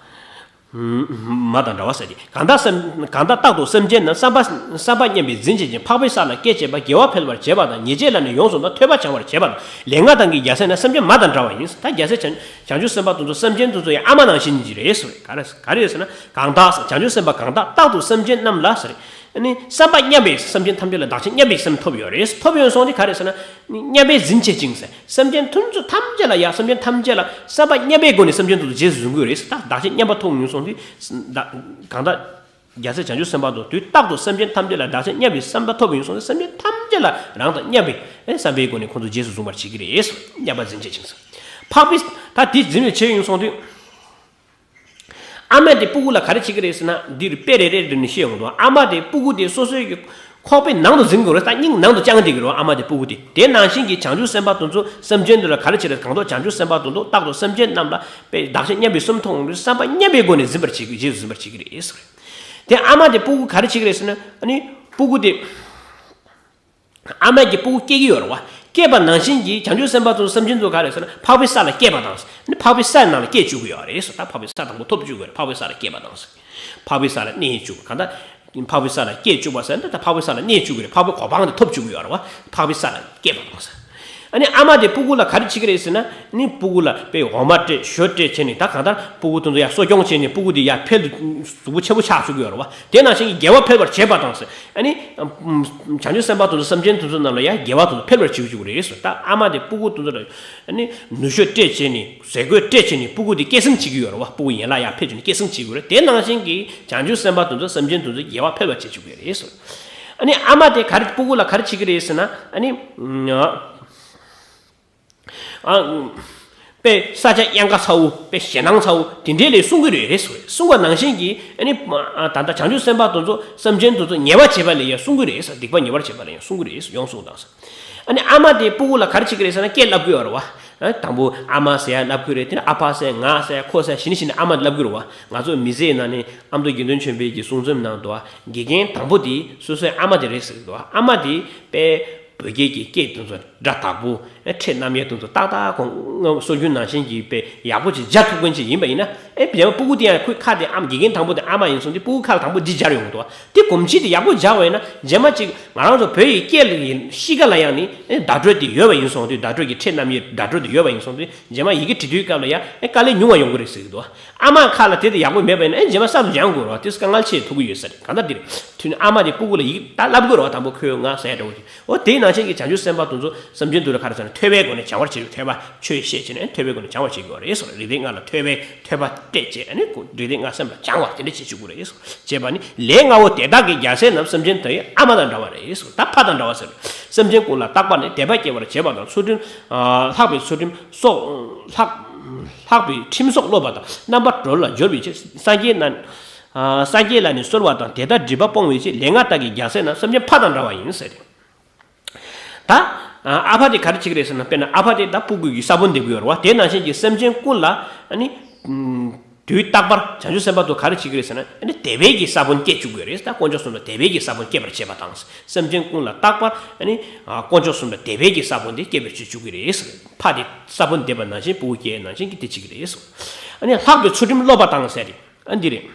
མ་དང་འདྲ་བ་ཟེར་ཏེ། གང་དག་སེམས། གང་དག་རྟག་ཏུ་སེམས་ཅན་རྣམས། བསམ་པ། བསམ་པ་མཉམ་པའི་འཛིན་བྱེད་ཅིང་། འཕགས་པའི་ས་ལ་སྐྱེ་བྱེད་པ། དགེ་བ་འཕེལ་བར་བྱེད་པ་དང་། ཉེས་བྱས་ལ་ནི་ཡོངས་སུ་སྨྲ། ཐོས་པ་སྦྱང་བར་བྱེད་པ་དང་། ལས་ལྔ་དང་གི་རྒྱལ་སྲས་ནི། སེམས་ཅན་མ་དང་འདྲ་བ་ཡིན། ད་རྒྱལ་སྲས་བྱང་བྱང་ཆུབ་སེམས་དཔའ་དེ་ཚོ་སེམས་ཅན་དེ་ཚོ་ཡང་ཨ་མ་ནང་བཞིན་གྱི་རེད་ཟེར། ག་རེ་ག་རེ་ཟེར་ན། གང་དག་བྱང་ཆུབ་སེམས་དཔའ་གང་དག་རྟག་ཏུ་སེམས་ཅན་རྣམས་ལ་ཟེར། ཨ་ནི་བསམ་པ་མཉམ་པའི། སེམས་ཅན་ཐམས་ཅད་ལ་བདག་གཅེས་མཉམ་པའི་སེམས་ཐོབ་ཡོད་རེད། ཐོབ་ཡོད་སོང་དུས་ག་རེ་ཟེར་ན། མཉམ་པའི་འཛིན་བྱེད་ཅིང་ཟེར། སེམས་ཅན་ཐམས་ཅད་ཐམས་ཅད་ལ་ཡ། སེམས་ཅན་ཐམས་ཅད་ལ་བསམ་པ་མཉམ་པའི་སྒོ་ནས་སེམས་ཅན་དེ་ཚོ་རྗེས་སུ་བཟུང་གི་ཡོད་རེད། ད་བདག་གཅེས་མཉམ་པ་ཐོབ་ཡོང་སོང་དུས། ད་གང་དག་རྒྱལ་སྲས་བྱང་ཆུབ་སེམས་དཔའ་དང་དུས་རྟག་ཏུ་སེམས་ཅན་ཐམས་ཅད་ལ་བདག་གཅེས་མཉམ་པའི་བསམ་པ་ཐོབ་ཡོང་སོང་དུས། སེམས་ཅན་ཐམས་ཅད་ལ་རང་དང་མཉམ་པའི་བསམ་པའི་སྒོ་ནས་ཁོང་ཚོ་རྗེས་སུ་བཟུང་བར་བྱེད་ཀྱི་རེད། མཉམ་པ་འཛིན་བྱེད་ཅིང་ཟེར། འཕགས་པའི། ད་དེ་འཛིན་པའི་ཆེད་ཡོང་སོང་དུས། ཨ་མ་དེ་སྤུ་གུ་ལ་ག་རེ་བྱེད་ཀྱི་རེད་ཟེར་ན། འདིར་དཔེ་རེ་རེ་རེ་ནས་བཤད་ཡོང་གི་འདུག། ཨ་མ་དེ་སྤུ་གུ་དེ་སོ་སོའི་གི་ཁོག་པའི་ནང་དུ་འཛིན་གྱི་རེད། ད་སྙིང་ནང་དུ་བཅངས་བསྡད་ཀྱི་རེད། ཨ་མ་དེ་སྤུ་གུ་དེ། དེ་ནང་བཞིན་གྱི་བྱང་ཆུབ་སེམས་དཔའ་དེ་ཚོ་སེམས་ཅན་དེ་ལ་ག་རེ་བྱེད་རེད། གང་དག་བྱང་ཆུབ་སེམས་དཔའ་དེ་ཚོ་རྟག་ཏུ་སེམས་ཅན་རྣམས་ལ་དཔེ་བདག་གཅེས་མཉམ་པའི་སེམས་ཐོབ་ཡོང་དུས། བསམ་པ་མཉམ་པའི་སྒོ་ནས་འཛིན་པར་བྱེད་ཀྱི། རྗེས་སུ་འཛིན་པར་བྱེད་ཀྱི་རེད་ཟེར། དེ་ཨ་མ་དེ་སྤུ་གུ་ག་རེ་བྱེད་ཀྱི་རེད་ཟེར་ན། ཨ་ནི་སྤུ་གུ་དེ། ཨ་མ་གི་སྤུ་གུ་སྐྱེ་གི་ཡོད་རེད་བ། སྐྱེས་པ་ནང་བཞིན་གྱི་བྱང་ཆུབ་སེམས་དཔའ་དང་སེམས་ཅན་ཚོ་ག་རེ་ཟེར་ན། འཕགས་པའི་ས་ལ་སྐྱེས་པ་དང་། ནི་འཕགས་པའི་སའི་ནང་ལ་སྐྱེས་བཅུག་གི་ཡོད་རེད་ཟེར། ད་འཕགས་པའི་ས་དང་པོ་ཐོབ་བཅུག་གི་རེད། འཕགས་པའི་ས་ལ་སྐྱེས་པ་དང་ཟེར། འཕགས་པའི་ས་ལ་གནས་བཅུག་ག་ད། འཕགས་པའི་ས་ལ་སྐྱེས་བཅུག་པ་ཟེར་ན། ད་འཕགས་པའི་ས་ལ་གནས་བཅུག་གི་རེད། འཕགས་པའི་གོ་འཕང་དེ་ཐོབ་བཅུག་གི་ཡོད་རེད་བ། འཕགས་པའི་ས་ལ་སྐྱེས་པ་དང་ཟེར། ཨ་ནི་ཨ་མ་དེ་སྤུ་གུ་ལ་ག་རེ་བྱེད་ཀྱི་རེད་ཟེར་ན། ནི་སྤུ་གུ་ལ་དཔེ་འོ་མ་སྤྲད། ཞོ་སྤྲད་བྱས་ནས། ད་གང་ལྟར་སྤུ་གུ་དེ་ཚོ་ཡར་གསོ་སྐྱོང་བྱས་ནས་སྤུ་གུ་དེ་ཡར་འཕེལ་དུ་གཟུགས་པོ་ཆེན་པོ་ཆགས་བཅུག་གི་ཡོད་རེད་བ། དེ་ནང་བཞིན་གྱི་དགེ་བ་འཕེལ་བར་བྱེད་པ་དང་ཟེར། ཨ་ནི། བྱང་ཆུབ་སེམས་དཔའ་དེ་ཚོ་སེམས་ཅན་དེ་ཚོ་རྣམས་ལ་ཡང་དགེ་བ་དེ་ཚོ་འཕེལ་བར་བྱེད་བཅུག་གི་རེད་ཟེར། ད་ཨ་མ་དེ་སྤུ་གུ་དེ་ཚོ་ལ་ཨ་ནི་ནུ་ཞོ་སྤྲད་བྱས་ནས། ཟས་གོས་སྤྲད་བྱས་ནས་སྤུ་གུ་དེ་སྐྱེད་སྲིང་བྱེད་ཀྱི་ཡོད་རེད་བ། སྤུ་གུ་ཡན་ལག་ཡར་འཕེལ་བྱས་ནས་སྐྱེད་སྲིང་བྱེད་ཀྱི་ཡོད་རེད། དེ་ནང་བཞིན་གྱི་བྱང་ཆུབ་སེམས་དཔའ་དེ་ཚོ་སེམས་ཅན་དེ་ཚོ་དགེ་བ་འཕེལ་བར་བྱེད་བཅུག་གི་རེད་ཟེར། ཨ་ནི་ཨ་མ་དེ་ག་རེ། སྤུ་གུ་ལ་ག་རེ་བྱེད་ཀྱི་རེད་ཟེར་ན། ཨ་ནི། ཨ། དཔེ་ས་ཆ་གཡང་ཁ་ཚ་བོ། དཔེ་ཞེད་སྣང་ཚ་བོ་དེ་འདྲའི་ལས་སྲུང་གི་རེད་ཟེར། སྲུང་བ་ནང་བཞིན་གྱི། ཨ་ནི། ད་ལྟ་བྱང་ཆུབ་སེམས་དཔའ་དེ་ཚོ་སེམས་ཅན་དེ་ཚོ་ཉེས་པ་བྱེད་པ་ལས་ཡང་སྲུང་གི་རེད་ཟེར། སྡིག་པ་ཉེས་པར་བྱེད་པ་ལས་ཡང་སྲུང་གི་རེད་ཟེར། ཡོངས་སུ་དང་ཟེར། ཨ་ནི་ཨ་མ་དེ་སྤུ་གུ་ལ་ག་རེ་བྱེད་ཀྱི་རེད་ཟེར་ན། སྐད་བསླབ་ཀྱི་ཡོད་རེད་བ། དང་པོ་ཨ་མ་ཟེར་ཡ་བསླབ་ཀྱི་རེད། དེ་ནས་ཨ་ཕ་ཟེར། ང་ཟེར། ཁོ་ཟེར། གཞི་ནས་གཞི་ནས་ཨ་མ་བསླབ་ཀྱི་རེད་བ། ང་ཚོ་མི་ཚེའི་ནང་ནས་ཨ་མདོ་དགེ་འདུན་ཆོས་འཕེལ་གྱི་གསུང་རྩོམ་ནང་དུ་བ། དགེ་རྒན་དང་པོ་དེ་སོ་སོའི་ཨ་མ་དེ་རེད་ཟེར་གྱི་འདུག་བ། ཨ་མ་དེ་དཔེ། བོད་སྐད་ཀྱི་སྐད་དེ་ཚོ་སྒྲ་དག་པོ། ཨེ་ཕྲད་རྣམ་དབྱེ་དེ་ཚོ་ཏག་ཏག་ཁོང་སྔ་སོ་རྒྱུན་ནང་བཞིན་གྱི་དཔེ་ཡག་པོ་ཅིག་སྦྱར་ཐུབ་མཁན་ཅིག་ཡིན་པ་ཡིན་ན། ཨེ་རྗེས་མ་སྤུ་གུ་དེ་ཡང་ཁོའི་ཁ་དེ་ཨམ་དགེ་རྒན་དང་པོ་དེ་ཨ་མ་ཡིན་སོང་དུས་སྤུ་གུ་ཁ་ལ་དང་པོ་འདི་སྦྱར་ཡོང་གི་འདུག་བ། དེ་གོམས་གཤིས་དེ་ཡག་པོ་སྦྱར་བ་ཡིན་ན། རྗེས་མ་ཅིག་ང་རང་ཚོ་བོད་ཡིག་སྐད་ལ་ཡིན་གཤིས་ཀ་ལ་ཡང་ནི་ཨེ་བརྡ་སྤྲོད་དེ་ཡོད་པ་ཡིན་སོང་དུས། བརྡ་སྤྲོད་ཀྱི་ཕྲད་རྣམ་དབྱེ་བརྡ་སྤྲོད་དེ་ཡོད་པ་ཡིན་སོང་དུས། རྗེས་མ་ཡི་གེ་འབྲི་དུས་སྐབས་ལ་ཡང་ཨེ་དཀའ་ལས་ཉུང་བ་ཡོང་གི་རེད་ཟེར་གྱི་འདུག་བ། ཨ་མ་ཁ་ལ་དེ་དེ་ཡག་པོ་མེད་པ་ཡིན་ན། ཨེ་རྗེས་མ་གསར་དུ་སྦྱང་དགོས་རེད་བ། དེ་དཀའ་ངལ་ཆེ་ཐུག་གི་ཡོད་ས་རེད། གང་ལྟར་འདི་རེད། དུས་ནི་ཨ་མ་དེ་སྤུ་གུ་ལ་ཡི་གེ་ད་བསླབ་དགོས་རེད་བ། དང་པོ་ཁོས་ང་ཟེར་འདྲ་བོ་དེ། འོ་དེའི་ནང་བཞིན་གྱི་བྱང་ཆུབ་སེམས་དཔའ་དེ་ཚོ་སེམས་ཅན་དུ་ལ་ག་རེ་ཟེར་ན། ཐོས་པའི་སྒོ་ནས་སྦྱང་བར་བྱེད། ཐོས་པ་ཆོས་བཤད་བྱས་ནས་ཐོས་པའི་སྒོ་ནས་སྦྱང་བར་བྱེད་དགོས་རེད་ཟེར། རིགས་ལྡན་ལྔ་ལ་ཐོས་པའི་ཐོས་པ་སྤྲད་བྱས་ནས་རིགས་ལྡན་ལྔ་སེམས་ལ་སྦྱང་བ་དེ་འདྲ་བྱེད་བཅུག་དགོས་རེད་ཟེར། བྱས་པ་ནི་ལས་སྔ་བོ་དེ་དག་གི་རྒྱལ་སྲས་རྣམས། སེམས་ཅན་དག་ཡི་ཨ་མ་དང་འདྲ་བ་རེད་ཟེར། ད་ཕ་དང་འདྲ་བ་ཟེར། སེམས་ཅན་ཀུན་ལ་རྟག་པར་ནི་དད་པ་སྐྱེ་བར་བྱེད་པ་དང་། ཚུལ་ཁྲིམས། ལྷག་པའི་ཚུལ་ཁྲིམས་སོགས། ལྷག་ལྷག་པའི་ཁྲིམས་སོགས་སློབ་པ་དང་། རྣམ་པར་གྲོལ་ལ་སྦྱོར་བའི་ཕྱིར། སངས་རྒྱས་ན། ཨ། སངས་རྒྱས་ལ་ནི་གསོལ་བ་དང་། དེ་ལྟར་སྒྲིབ་པ་སྤོང་བའི་ཕྱིར། ལས་སྔ་དག་གི་རྒྱལ་སྲས་རྣམས། སེམས་ཅན་ཕ་དང་འདྲ་བ་ཡིན་ཟེར་ཏེ། ད་ཨ་ཕ་དེ་ག་རེ་བྱེད་ཀྱི་རེད་ཟེར་ན། དཔེར་ན་ཨ་ཕ་དེ་ད་སྤུ་གུ་གི་ས་བོན་འདེབས་ཀྱི་ཡོད་རེད་བ། དེ་ནང་བཞིན་གྱི་སེམས་ཅན་ཀུན་ལ་ཨ་ནི་དུས་རྟག་པར་བྱང་ཆུབ་སེམས་དཔའ་དེ་ག་རེ་བྱེད་ཀྱི་རེད་ཟེར་ན། ཨ་ནི་དད་པའི་གི་ས་བོན་སྐྱེ་བཅུག་གི་རེད། ད་དཀོན་མཆོག་གསུམ་ལ་དད་པའི་གི་ས་བོན་སྐྱེ་བར་བྱེད་པ་དང་། སེམས་ཅན་ཀུན་ལ་རྟག་པར་ཨ་ནི་ཨ་དཀོན་མཆོག་གསུམ་ལ་དད་པའི་གི་ས་བོན་དེ་སྐྱེ་བར་བྱེད་བཅུག་གི་རེད། ཕ་དེ་ས་བོན་འདེབས་པ་ནང་བཞིན་སྤུ་གུ་སྐྱེ་ནང་བཞིན་གྱི་དེ་བྱེད་ཀྱི་རེད། ཨ་ནི་ལྷག་པའི་ཚུལ་ཁྲིམས་སློབ་པ་དང་ཟེར་ཏེ། ཨ་འདི་རེད།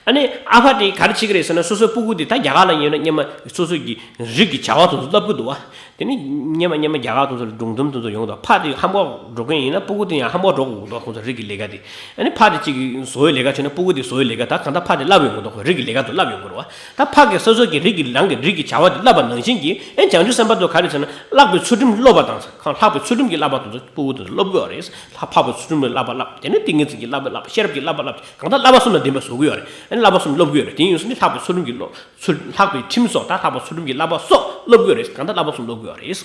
ཨ་ནི་ཨ་ཕ་དེ་ག་རེ་བྱེད་ཀྱི་རེད་ཟེར་ན། སོ་སོའི་སྤུ་གུ་དེ་ད་རྒྱ་གར་ལ་ཡིན་ན་སྔོན་མ་སོ་སོ་གི་རིགས་ཀྱི་བྱ་བ་དེ་ཚོ་བསླབ་ཀྱི་འདུག་བ། དེ་ནི་སྔོན་མ་སྔོན་མ་རྒྱ་གར་དེ་ཚོ་ལ་སྒྲུང་གཏམ་དེ་ཚོ་ཡོང་འདུག་ཕ་དེ་ཧམ་པ་འགྲོ་མཁན་ཡིན་ན་སྤུ་གུ་དེ་ཡང་ཧམ་པ་འགྲོ་དགོས་འདུག་ཁོང་ཚོ་རིགས་ཀྱི་ལས་ཀ་དེ། ཨ་ནི་ཕ་དེ་གཅིག་གིས་བཟོ་བའི་ལས་ཀ་བྱས་ན་སྤུ་གུ་དེ་བཟོ་བའི་ལས་ཀ། ད་གང་ལྟར་ཕ་དེ་བསླབ་ཡོང་གི་འདུག་ཁོ་རིགས་ཀྱི་ལས་ཀ་དེ་བསླབ་ཡོང་གི་རེད་བ། ད་ཕ་གིས་སོ་སོ་གི་རིགས་ཀྱི་རང་གི་རིགས་ཀྱི་བྱ་བ་དེ་བསླབ་པ་ནང་བཞིན་གྱི། ཨ་ནི་བྱང་ཆུབ་སེམས་དཔའ་དེ་ག་རེ་ཟེར་ན། ལྷག་པའི་ཚུལ་ཁྲིམས་སློབ་པ་དང་། ལྷག་པའི་ཚུལ་ཁྲིམས་ཀྱི་བསླབ་པ་དེ་ཚོ་སྤུ་གུ་དེ་ཚོ་སློབ་དགོས་རེད། ལྷག་འཕགས་པའི་ཚུལ་ཁྲིམས་ཀྱི་བསླབ་པ་བསླབ། དེ་ནས་ཏིང་ངེ་འཛིན་གྱི་བསླབ་པ་བསླབ། ཤེས་རབ་ཀྱི་བསླབ་པ་བསླབ། གང་ལྟར་བསླབ་པ་གསུམ་ལ་ལྡན་པ་བཟོ་དགོས་ཡོད་རེད། ཨ་ནི་བསླབ་པ་གསུམ་སློབ་དགོས་ཡོད་རེད། དེ་ཡིན་ཟེར་ནས་ལྷག་པའི་ཚུལ་ཁྲིམས་ཀྱི་སློབ། ཚུལ། ལྷག་པའི་ཁྲིམས་སོགས་དང་ལྷག་པའི་ཚུལ་ཁྲིམས་ཀྱི་བསླབ་པ་སོགས་སློབ་དགོས་ཡོད་རེད། གང་ལྟར་བསླབ་པ་གསུམ་སློབ་དགོས་ཡོད་རེད།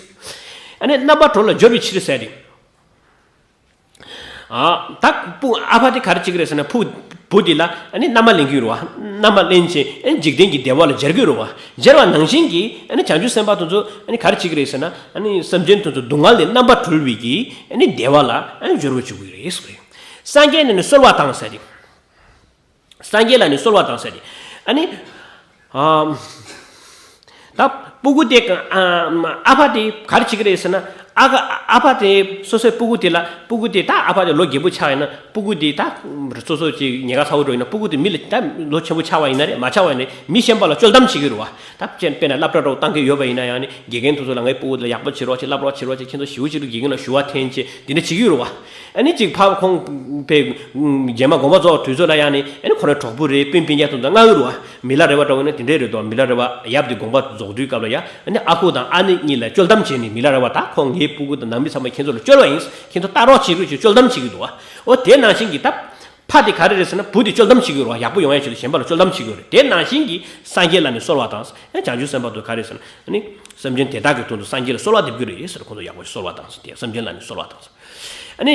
ཨ་ནི་རྣམ་པར་གྲོལ་ལ་སྦྱོར་བའི་ཕྱིར་ཟེར་ཏེ། ཨ། ད་སྤུ། ཨ་ཕ་དེ་ག་རེ་བྱེད་ཀྱི་རེད་ཟེར་ན། བུ། བུ་དེ་ལ་ཨ་ནི་རྣམ་པ་ལེན་གྱི་ཡོད་རེད་བ། རྣམ་པ་ལེན་བྱས་ཨ་ནི་འཇིག་རྟེན་གྱི་བདེ་བ་ལ་སྦྱར་གྱི་ཡོད་རེད་བ། སྦྱར་བ་ནང་བཞིན་གྱི་ཨ་ནི་བྱང་ཆུབ་སེམས་དཔའ་དེ་ཚོ་ཨ་ནི་ག་རེ་བྱེད་ཀྱི་རེད་ཟེར་ན། ཨ་ནི་སེམས་ཅན་དེ་ཚོ་སྡུག་བསྔལ་ལས་རྣམ་པར་གྲོལ་བའི་གི་ཨ་ནི་བདེ་བ་ལ་ཨ་ནི་སྦྱོར་བ་བྱེད་དགོས་ཀྱི་རེད་ཟེར། སངས་རྒྱས་ལ་ནི་གསོལ་བ་དང་ཟེར་ཏེ། སངས་རྒྱས་ལ་ནི་གསོལ་བ་དང་ཟེར་ཏེ། ཨ་ནི། ཨ། ད་སྤུ་གུ་དེ་ཨ་ཨ་ཕ་དེ་ག་རེ་བྱེད་ཀྱི་རེད་ཟེར་ན། ཨ་ཁ་ཨ་ཕ་དེ་སོ་སོའི་སྤུ་གུ་དེ་ལ། སྤུ་གུ་དེ་ད་ཨ་ཕ་དེ་ལོ་རྒན་པོ་ཆགས་ཡིན་ན། སྤུ་གུ་དེ་ད་སོ་སོ་ཅིག་ཉེན་ཁ་ཚ་བོ་འགྲོ་ཡིན་ན། སྤུ་གུ་དེ་མི་ལ་ད་ལོ་ཆེན་པོ་ཆགས་པ་ཡིན་ན་རེད། མ་ཆགས་པ་ཡིན་ན་རེད། མི་གཞན་པ་ལ་བཅོལ་གདམས་བྱེད་ཀྱི་རེད་བ། ད་དཔེར་ན་སློབ་གྲྭ་འགྲོ་བཏང་གི་ཡོད་པ་ཡིན་ན་ཡང་ནི་དགེ་རྒན་དེ་ཚོ་ལ་ངའི་སྤུ་གུ་དེ་ལ་ཡག་པོ་བྱེད་རོགས་བྱེད། སློབ་རོགས་བྱེད་རོགས་བྱེད། ཁྱེད་ཚོ་ཞེ་པོ་ཅིག་ལ་དགེ་རྒན་ལ་ཞུ་བ་འཐེན་བྱེད། དེ་འདྲ་བྱེད་ཀྱི་ཡོད་རེད་བ། ཨ་ནི་ཅིག་ཕར་ཁོང་པའི་རྗེས་མ་དགོངས་པ་རྫོགས་དུས་ཚོད་ལ་ཡང་ནི་ཨ་ནི་ཁོ་རང་གྲོགས་པོ་རེད། སྤུན་སྤུན་ཀྱག་དེ་ཚོ་མངགས་ཀྱི་རེད་བ། མི་ལ་རས་པ་འདྲ་བོ་ཡིན་ན་དེ་འདྲས་རེད་དོ། མི་ལ་རས་པ་ཡབ་དེ་དགོངས་པ་རྫོགས་དུས་སྐབས་ལ་ཡ། ཨ་ནི་ཨ་ཁུ་དང་ཨ་ནེ་གཉིས་ལ་བཅོལ་གདམས་བྱས་ནས། མི་ལ་རས་པ་ད་ཁོང་ངའི་སྤུ་གུ་དང་ནང་མི་ཚང་མ་ཁྱེད་ཚོ་ལ་བཅོལ་བ་ཡིན། ཁྱེད་ཚོ་ལྟ་རོགས་བྱེད་རོགས་ཞེས་བཅོལ་གདམས་བྱེད་ཀྱི་འདུག་བ། འོ་དེ་ནང་བཞིན་གྱི་ད་ཕ་དེ་ག་རེ་རེད་ཟེར་ན། བུ་དེ་བཅོལ་གདམས་བྱེད་ཀྱི་རེད་བ། ཡག་པོ་ཡོང་ཡ་ཆེད་དུ་གཞན་པ་ལ་བཅོལ་གདམས་བྱེད་ཀྱི་རེད། དེ་ནང་བཞིན་གྱི་སངས་རྒྱས་ལ་ནི་གསོལ་བ་དང་། ཨ་བྱང་ཆུབ་སེམས་དཔའ་དེ་ག་རེ་ཟེར་ན། ཨ་ནི་སེམས་ཅན་དེ་དག་གི་དོན་དུ་སངས་རྒྱས་ལ་གསོལ་བ་འདེབས་ཀྱི་རེད་ཟེར། ཁོང་ཚོ་ཡག་པོ་ཞིག་གསོལ་བ་དང་ཟེར། དེ་སེམས་ཅན་ལ་ནི་གསོལ་བ་དང་ཟེར། ཨ་ནི་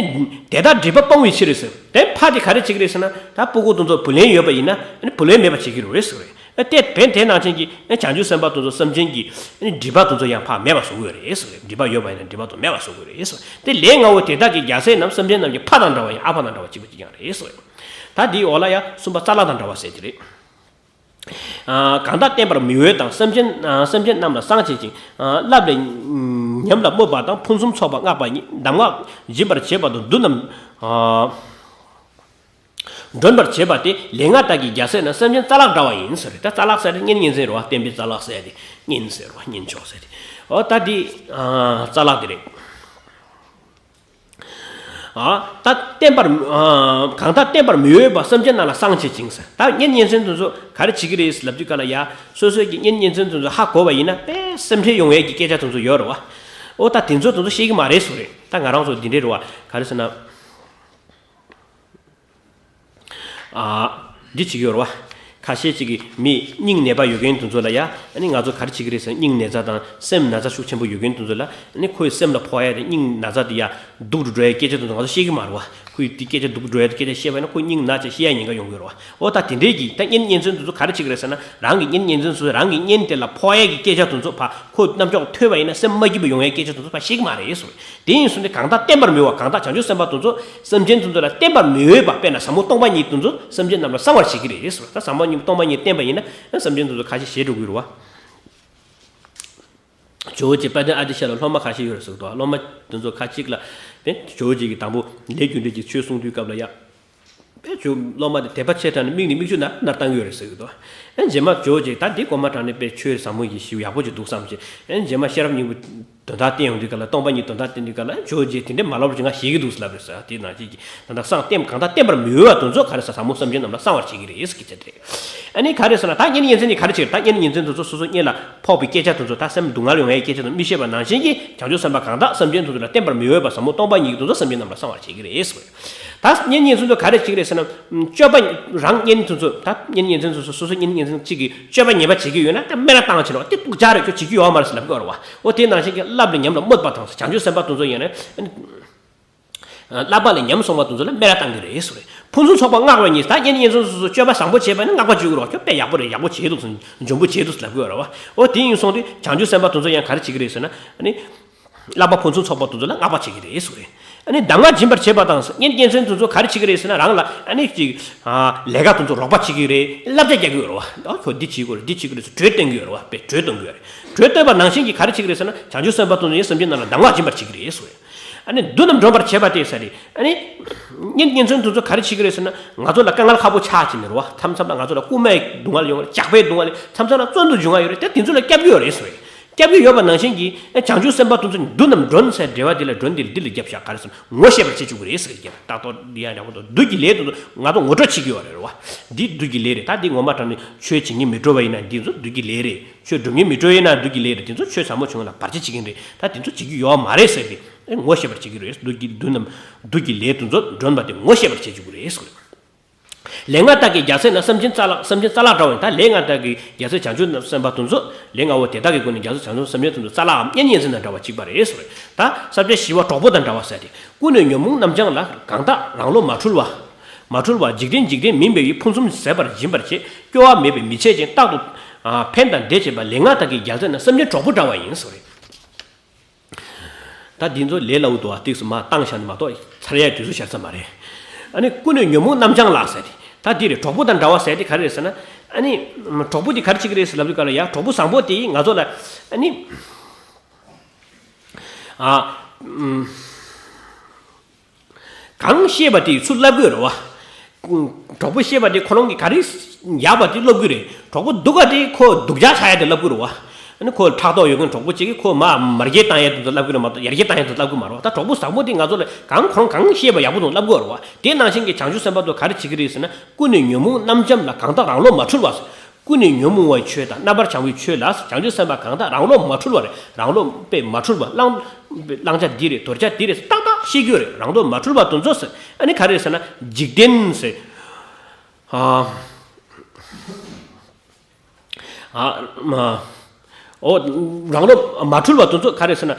དེ་དག་སྒྲིབ་པ་སྤང་བའི་ཕྱིར་ཟེར། དེ་ཕ་དེ་ག་རེ་བྱེད་ཀྱི་རེད་ཟེར་ན། ད་སྤུ་གུ་དེ་ཚོ་བུ་ལོན་ཡོད་པ་ཡིན་ན། ཨ་ནི་བུ་ལོན་མེད་པ་བྱེད་ཀྱི་རེད་ཟེར། ཨ་དེ་བན་དེ་ནང་བཞིན་གྱི་ཨ་བྱང་ཆུབ་སེམས་དཔའ་དེ་ཚོ་སེམས་ཅན་གྱི་ཨ་ནི་སྒྲིབ་པ་དེ་ཚོ་ཡང་ཕར་མེད་པ་བཟོ་དགོས་རེད་ཟེར། སྒྲིབ་པ་ཡོད་པ་ཡིན་ན་སྒྲིབ་པ་དེ་མེད་པ་བཟོ་དགོས་རེད་ཟེར། དེ་ལས་སྔ་བོ་དེ་དག་གི་རྒྱལ་སྲས་རྣམས། སེམས་ཅན་རྣམས་ཀྱི་ཕ་དང་འདྲ་བ་ཡིན། ཨ་ཕ་དང་འདྲ་བ་གཅིག་པ་གཅིག་རྐྱང་རེད་ཟེར། ད་འདིའི་འོག་ལ་ཡང་གསུམ་པ་རྩ་ལག་དང་འདྲ་བ་ཟེར་དེ་རེད། ཨ་གང་དག་བསྟན་པར་མི་འོས་དང་། སེམས་ཅན་ཨ་སེམས་ཅན་རྣམས་ལ་གསང་བྱེད་ཅིང་། ཨ་བསླབ་ལས་ཉམས་ལ་སྨོད་པ་དང་། ཕུན་སུམ་ཚོགས་པ་བསྔགས་པ་ཉིད། གདམས་ངག་སྦྱིན་པར་བྱེད་པ་དང་། བདུད་རྣམས་ཨ་མགྲོན་པར་བྱེད་པ་སྟེ། ལས་སྔ་དག་གི་རྒྱལ་སྲས་རྣམས། སེམས་ཅན་རྩ་ལག་འདྲ་བ་ཡིན་ཟེར། ད་རྩ་ལག་ཟེར་ཏེ་གཉེན་ཉེ་ཚན་རེད་བ། བསྟན་པའི་རྩ་ལག་ཟེར་ཏེ་གཉེན་ཟེར་བ། གཉེན་མཆོག་ཟེར་ཏེ། འོ་ད་འདི་ཨ་རྩ་ལག་དེ་རེད། ཨ་ད་བསྟན་པར་ཨ་གང་དག་བསྟན་པར་མི་འོས་པ། སེམས་ཅན་རྣམས་ལ་གསང་བྱེད་ཅིང་ཟེར། ད་གཉེན་ཉེ་ཚན་དེ་ཚོ་ག་རེ་བྱེད་ཀྱི་རེད་ལབ་དུས་སྐབས་ལ་ཡ། སོ་སོའི་གི་གཉེན་ཉེ་ཚན་དེ་ཚོ་ཧ་གོ་བ་ཡིན་ན་དཔེ་སེམས་ཁྲལ་ཡོང་ཡས་ཀྱི་སྐད་ཆ་དེ་ཚོ་ཡོད་རེད་བ། ཨོ་ད་དེ་ཚོ་དེ་ཚོ་ཤེས་ཀྱི་མ་རེད་ཟེར་རེད། ད་ང་རང་ཚོ་འདི་འདྲས་རེད་བ། ག་རེ་ཟེར་ན། ཨ་འདི་བྱེད་ཀྱི་ཡོད་རེད་བ། ཁ་ཤས་ཅིག་གིས་མི་སྙིང་ནད་པ་ཡོད་མཁན་དེ་ཚོ་ལ་ཡ། ཨ་ནི་ང་ཚོ་ག་རེ་བྱེད་ཀྱི་རེད་ཟེར་ན། སྙིང་ནད་ཚ་དང་སེམས་ན་ཚ་ཤུགས་ཆེན་པོ་ཡོད་མཁན་དེ་ཚོ་ལ། ཨ་ནི་ཁོའི་སེམས་ལ་ཕོག་ཡ་དེ། སྙིང་ན་ཚ་དེ་ཡ་སྡུག་ཏུ་འགྲོ་ཡའི་སྐད་ཆ་དེ་ཚོ་ང་ཚོ་ཤེས་ཀྱི་མ་རེད་བ། ཁོའི་དེ་སྐད་ཆ་སྡུག་ཏུ་འགྲོ་ཡ་དེ་སྐད་ཆ་བཤད་པ་ཡིན་ན། ཁོའི་སྙིང་ན་ཚ་ཤི་ཡ་ཉེན་ཁ་ཡོང་གི་ཡོད་རེད་བ། ཨོ་ད་དེ་འདྲས་ཀྱི་ད་གཉེན་ཉེ་ཚན་དེ་ཚོ་ག་རེ་བྱེད་ཀྱི་རེད་ཟེར་ན། རང་གི་གཉེན་ཉེ་ཚན་ཚོས་རང་གི་གཉེན་དེ་ལ་ཕོག་ཡ་གི་སྐད་ཆ་དེ་ཚོ་ཕར་ཁོ་རྣམ་ཅོག་ཐོས་པ་ཡིན་ན་སེམས་མ་སྐྱིད་པ་ཡོང་ཡ་སྐད་ཆ་དེ་ཚོ་ཕར་ཤེས་ཀྱི་མ་རེད་ཟེར། དེ་ཡིན་ཟེར་ནས་གང་དག་བསྟན་པར་མི་འོས་པ། གང་དག་བྱང་ཆུབ་སེམས་དཔའ་དེ་ཚོ་སེམས་ཅན་དེ་ཚོ་ལ་བསྟན་པར་མི་འོས་པ། དཔེར་ན་ཟབ་མོ་སྟོང་པ་ཉིད་དེ་ཚོ་སེམས་ཅན་རྣམས་ལ་གསང་བར་བྱེད་ཀྱི་རེད་ཟེར། ད་ཟབ་མོ་སྟོང་པ་ཉིད་བསྟན་པ་ཡིན་ན་སེམས་ཅན་དེ་ཚོ་ཁ་ཤས་ཞི་འགྲོ་གི་རེད་བ། ཇོ་བོ་རྗེ་དཔལ་ལྡན་ཨ་ཏི་ཤ་ལ་སློབ་མ་ཁ་ཤས་ཡོད་རེད་ཟེར་གི་འདུག་སློབ་མ་དེ་ཚོ་ཁ་ཅིག་ལ་དེ་ཇོ་བོ་རྗེ་གིས་དང་པོ་ལས་རྒྱུ་འབྲས་ཀྱི་ཆོས་གསུང་དུས་སྐབས་ལ་ཡ། དཔེ་ཇོ་སློབ་མ་དེ་དད་པ་ཆེ་དྲགས་ནས་མིག་ནས་མིག་ཆུ་ནར་ནར་བཏང་གི་ཡོད་རེད་ཟེར་གི་འདུག་ཨེ་རྗེས་མ་ཇོ་བོ་རྗེ་ད་འདི་གོ་མ་དྲགས་ནས་དཔེ་ཆོས་ཟབ་མོ་ཡིན་ཞིག་ཡག་པོ་ཅིག་འདུག་བསམ་བྱས། ཨེ་རྗེས་མ་ཤེས་རབ་སྙིང་པོ་དོན་དག་བསྟན་ཡོང་དུས་ག་ལ། སྟོང་པ་ཉིད་དོན་དག་བསྟན་དུས་ག་ལ། ཇོ་བོ་རྗེ་དེ་འདྲས་མ་ལབ་ཅིག་ང་ཞེད་ཀྱི་འདུག་ལབ་རེད་ཟེར། དེ་ནང་བཞིན་གྱི་ད་ལྟ་གསང་གཏམ་གང་དག་བསྟན་པར་མི་འོས་པ་དེ་ཚོ་ག་རེ་ཟེར་ཟབ་མོ་སེམས་ཅན་རྣམས་ལ་གསང་བར་བྱེད་ཀྱི་རེད་ཟེར་གྱི་ཚད་རེད། ཨ་ནི་ག་རེ་ཟེར་ན། ད་གཉེན་ཉེ་ཚན་གྱིས་ག་རེ་བྱེད་ཀྱི་རེད། ད་གཉེན་ཉེ་ཚན་དེ་ཚོ་སོ་སོ་སྔོན་ལ་ཕོག་པའི་སྐད་ཆ་དེ་ཚོ། ད་སེམས་སྡུག་བསྔལ་ཡོང་ཡའི་སྐད་ཆ་དེ་མི་བཤད་པ་ནང་བཞིན་གྱི་བྱང་ཆུབ་སེམས་དཔའ་གང་དག་སེམས་ཅན་དེ་ཚོ་ལ་བསྟན་པར་མི་འོས་པ་ཟབ་མོ་སྟོང་པ་ཉིད་ཀྱི་དོན་དེ་ཚོ་སེམས་ཅན་རྣམས་ལ་གསང་བར་བྱེད་ཀྱི་རེད་ཟེར། ད་གཉེན་ཉེ་ཚན་དེ་ཚོ་ག་རེ་བྱེད་ཀྱི་རེད་ཟེར་ན། སྤྱོད་པ་རང་གཉེན་དེ་ཚོ། ད་གཉེན་ཉེ་ཚན་དེ་ཚོ་སོ་སོ་གཉེན་ཉེ་ཚན་གཅིག་གིས་སྤྱོད་པ་ཉེས་པ་བྱེད་ཀྱི་ཡོད་ན་ད་སྨད་ར་བཏང་བྱེད་རོགས། དེ་སྡུག་ཅག་རེད། ཁྱོད་བྱེད་རྒྱུ་ཡོད་མ་རེད་ཟེར་ལབ་ཀྱི་ཡོད་རེད་བ། འོ་དེ་ནང་བཞིན་གྱི་བསླབ་པ་ལ་ཉམས་ལ་སྨོད་པ་དང་། བྱང་ཆུབ་སེམས་དཔའ་དེ་ཚོ་ཡིན་ན། བསླབ་པ་ལས་ཉམས་སོང་བ་དེ་ཚོ་ལ་སྨད་ར་བཏང་གི་རེད་ཟེར་རེད། ཕུན་སུམ་ཚོགས་པ་བསྔགས་པ་ཉིད། ད་གཉེན་ཉེ་ཚན་དེ་ཚོ་སྤྱོད་པ་བཟང་པོ་བྱས་པ་ནི་བསྔགས་པ་བྱེད་དགོས་རེད་བ། ཁྱོད་དཔེ་ཡག་པོ་རེད། ཡག་པོ་བྱས་འདུག་ཟེར། འཇོན་པོ་བྱས་འདུག་ཟེར་ལབ་ཀྱི་ཡོད་རེད་བ། འོ་དེ་ཡིན་སོང་དུས་བྱང་ཆུབ་སེམས་དཔའ་དེ་ཚོ་ཡང་ག་རེ་བྱེད་ཀྱི་རེད་ཟེར་ན། ཨ་ནི། བསླབ་པ་ཕུན་སུམ་ཚོགས་པ་དེ་ཚོ་ལ་བསྔགས་པ་བྱེད་ཀྱི་རེད་ཟེར་རེད། ཨ་ནི་གདམས་ངག་སྦྱིན་པར་བྱེད་པ་དང་། གཉེན་ཉེ་ཚན་དེ་ཚོ་ག་རེ་བྱེད་ཀྱི་རེད་ཟེར་ན། རང་ལ་ཨ་ནི་ཅིག་ཨ་ལས་ཀ་དེ་ཚོ་རོགས་པ་བྱེད་ཀྱི་རེད། བསླབ་བྱ་རྒྱག་གི་ཡོད་རེད་བ། ཨ་ཁྱོད་འདི་བྱེད་དགོས་རེད། འདི་བྱེད་དགོས་རེད་ཟེར་གྲོས་སྟོན་གྱི་ཡོད་རེད་བ། དཔེ་གྲོས་སྟོན་གྱི་ཡོད་རེད། གྲོས་སྟོན་པ་ནང་བཞིན་གྱི་ག་རེ་བྱེད་ཀྱི་རེད་ཟེར་ན། བྱང་ཆུབ་སེམས་དཔའ་དེ་ཚོ་ཡང་སེམས་ཅན་རྣམས་ལ་གདམས་ངག་སྦྱིན་པར་བྱེད་ཀྱི་རེད་ཟེར་རེད། ཨ་ནི་མདུན་ནམ་འགྲོ་བར་བྱེད་པ་སྟེ་ཟེར་རེད། ཨ་ནི་གཉེན་ཉེ་ཚན་དེ་ཚོ་ག་རེ་བྱེད་ཀྱི་རེད་ཟེར་ན། ང་ཚོ་ལ་དཀའ་ངལ་ཁག་པོ་ཆགས་བྱས་ནས་རེད་བ། མཚམས་མཚམས་ལ་ང་ཚོ་ལ་རྐུན་མའི་སྡུག་བསྔལ་ཡོང་བ་རེད། ཇག་པའི་སྡུག་བསྔལ་རེད། མཚམས་མཚམས་ལ་བཙོན་དུ་འཇུག་ཡ་ཡོད་རེད། དེ་དེ་ཚོ་ལ་སྐྱབས་ཀྱི་ཡོད་རེད་ཟེར་རེད། སྐྱབས་ཀྱི་ཡོད་པ་ནང་བཞིན་གྱིས། ཨེ་བྱང་ཆུབ་སེམས་དཔའ་དེ་ཚོ་མདུན་ནམ་འགྲོ་ཟེར་འགྲེལ་པ་འདི་ལ། འགྲོ་འདི་ལ་འདི་ལ་རྒྱབ་བཞག་ག་རེ་ཟེར་ན། ངོ་ཤེས་པར་བྱེད་བཅུག་གི་རེད་ཟེར་གྱི། ད་ལྟོ་འདི་ཡང་ཡག་པོ་འདུག་སྡུག་གི་ལས་དེ་ཚོ་ང་ཚོ་ངོ་སྤྲོད་བྱེད་ཀྱི་ཡོད་རེད་བ། འདི་སྡུག་གི་ལས་རེད། ད་འདི་ངོ་མ་དྲང་ནས་ཆོས་བྱེད་སྙིང་མི་བྲོ་བ་ཡིན་ན་འདི་ཚོ་སྡུག་གི་ལས་རེད། ཆོས་སྒྲུབ་སྙིང་མི་བྲོ་ཡིན་ན་སྡུག་གི་ལས་རེད། དེ་ཚོ་ཆོས་ཟབ་མོ་བྱུང་ལ་བར་ཆད་བྱེད་ཀྱི་རེད། ད་དེ་ཚོ་བྱེད་ཀྱི་ཡོད་མ་རེད་ཟེར་ཏེ། ཨེ་ངོ་ཤེས་པར་བྱེད་ཀྱི་རེད། སྡུག་གི་མདུན་ནམ་སྡུག་གི་ལས་དེ་ཚོ་འགྲོ་བ་དེ་ངོ་ཤེས་པར་བྱེད་བཅུག་གི་རེད་ཟེར། ལས་སྔ་དག་གི་རྒྱལ་སྲས་རྣམས་སེམས་ཅན་རྩ་ལག་སེམས་ཅན་རྩ་ལག་འདྲ་བ་ཡིན། ད་ལས་སྔ་དག་གི་རྒྱལ་སྲས་བྱང་ཆུབ་སེམས་དཔའ་དེ་ཚོ། ལས་སྔ་བོ་དེ་དག་གི་སྒོ་ནས་རྒྱལ་སྲས་བྱང་ཆུབ་སེམས་ཅན་དེ་ཚོ་རྩ་ལག་གམ་གཉེན་ཉེ་ཚན་དང་འདྲ་བ་གཅིག་པ་རེད་ཟེར། ད་ས་བཅད་བཞི་པ་གྲོགས་པོ་དང་འདྲ་བ་ཟེར་ཏེ། ཀུན་ནས་ཉོན་མོངས་རྣམ་བྱང་ལ། གང་དག་རང་བློ་མ་འཁྲུལ་བ། མ་འཁྲུལ་བ། འཇིག་རྟེན་འཇིག་རྟེན་མིན་པ་ཡི། ཕུན་སུམ་ཟད་པར་སྦྱིན་པར་བྱེད། སྐྱོ་བ་མེད་པས་མི་ཕྱེད་ཅིང་། རྟག་ཏུ་ཨ་ཕན་དང་བདེ་བྱེད་པ། ལས་སྔ་དག་གི་རྒྱལ་སྲས་རྣམས་སེམས་ཅན་གྲོགས་པོ་འདྲ་བ་ཡིན་ཟེར། ད་འདི་ཚོ་ལས་སླ་བོ་འདུག་ཨ། ཏིག་ཙམ་མར་བཏང་བཞག་ནས་མ་གཏོགས་ཚར་ཡག་དུས་ཚོད་ཤར་ས་མ་རེད། ཨ་ནི་ཀུན་ནས་ཉོན་མོངས་རྣམ་བྱང་ལ་ཟེར་ཏེ། ད་འདི་རེད། གྲོགས་པོ་དང་འདྲ་བ་ཟེར་ཏེ་ག་རེ་རེད་ཟེར་ན། ཨ་ནི་གྲོགས་པོ་དེ་ག་རེ་བྱེད་ཀྱི་རེད་ཟེར་ལབ་དུས་ག་ལ་ཡ། གྲོགས་པོ་བཟང་པོ་དེ་ང་ཚོ་ལ། ཨ་ནི་ཨ་ཨུམ། གང་ཤེས་པ་དེ་ཚུར་བསླབ་དགོས་རེད་བ། གྲོགས་པོ་ཤེས་པ་དེ་ཁོ་རང་གིས་ག་རེ་ཡག་པ་དེ་སློབ་དགོས་རེད། གྲོགས་པོ་སྡུག་པ་དེ་ཁོ་སྡུག་ཅག་ཆགས་ཡ་དེ་བསླབ་དགོས་རེད་བ། ཨ་ནི་ཁོ་ཕྲག་དོག་ཡོད་མཁན་གྲོགས་པོ་གཅིག་གིས་ཁོ་མར་མར་རྒྱས་བཏང་ཡ་དེ་ཚོ་བསླབ་དགོས་རེད་མ་གཏོགས་ཡར་རྒྱས་བཏང་ཡ་དེ་ཚོ་བསླབ་དགོས་མ་རེད་བ། ད་གྲོགས་པོ་བཟང་པོ་དེ་ང་ཚོ་ལ་གང་ཁོ་རང་གང་ཤེས་པ་ཡག་པོ་དང་བསླབ་དགོས་རེད་བ། དེ་ནང་བཞིན་གྱི་བྱང་ཆུབ་སེམས་དཔའ་དེ་ཚོ་ག་རེ་བྱེད་ཀྱི་རེད་ཟེར་ན། ཀུན་ནས་ཉོན་མོངས་རྣམ་བྱང་ལ། གང་དག་རང་བློ་མ་འཁྲུལ་བ་ཟེར། ཀུན་ནས་ཉོན་མོངས་པའི་ཆོས་དང་རྣམ་པར་བྱང་བའི་ཆོས་ལ། བྱང་ཆུབ་སེམས་དཔའ་གང་དག་རང་བློ་མ་འཁྲུལ་བ་རེད། རང་བློ་དཔེ་མ་འཁྲུལ་བ། བླང་བླང་བྱ་འདི་རེད། དོར་བྱ་འདི་རེད་བཏགས་བཏགས་ཤེས་རྒྱུ་རེད། རང་བློ་མ་འཁྲུལ་བ་དེ་ཚོ་ཟེར། ཨ་ནི་ག་རེ་ཟེར་ན། འཇིག་རྟེན་ཟེར། ཨ་ཨ་མ་ཨོ་རང་བློ་མ་འཁྲུལ་བ་དེ་ཚོ་ག་རེ་ཟེར་ན། ཨ།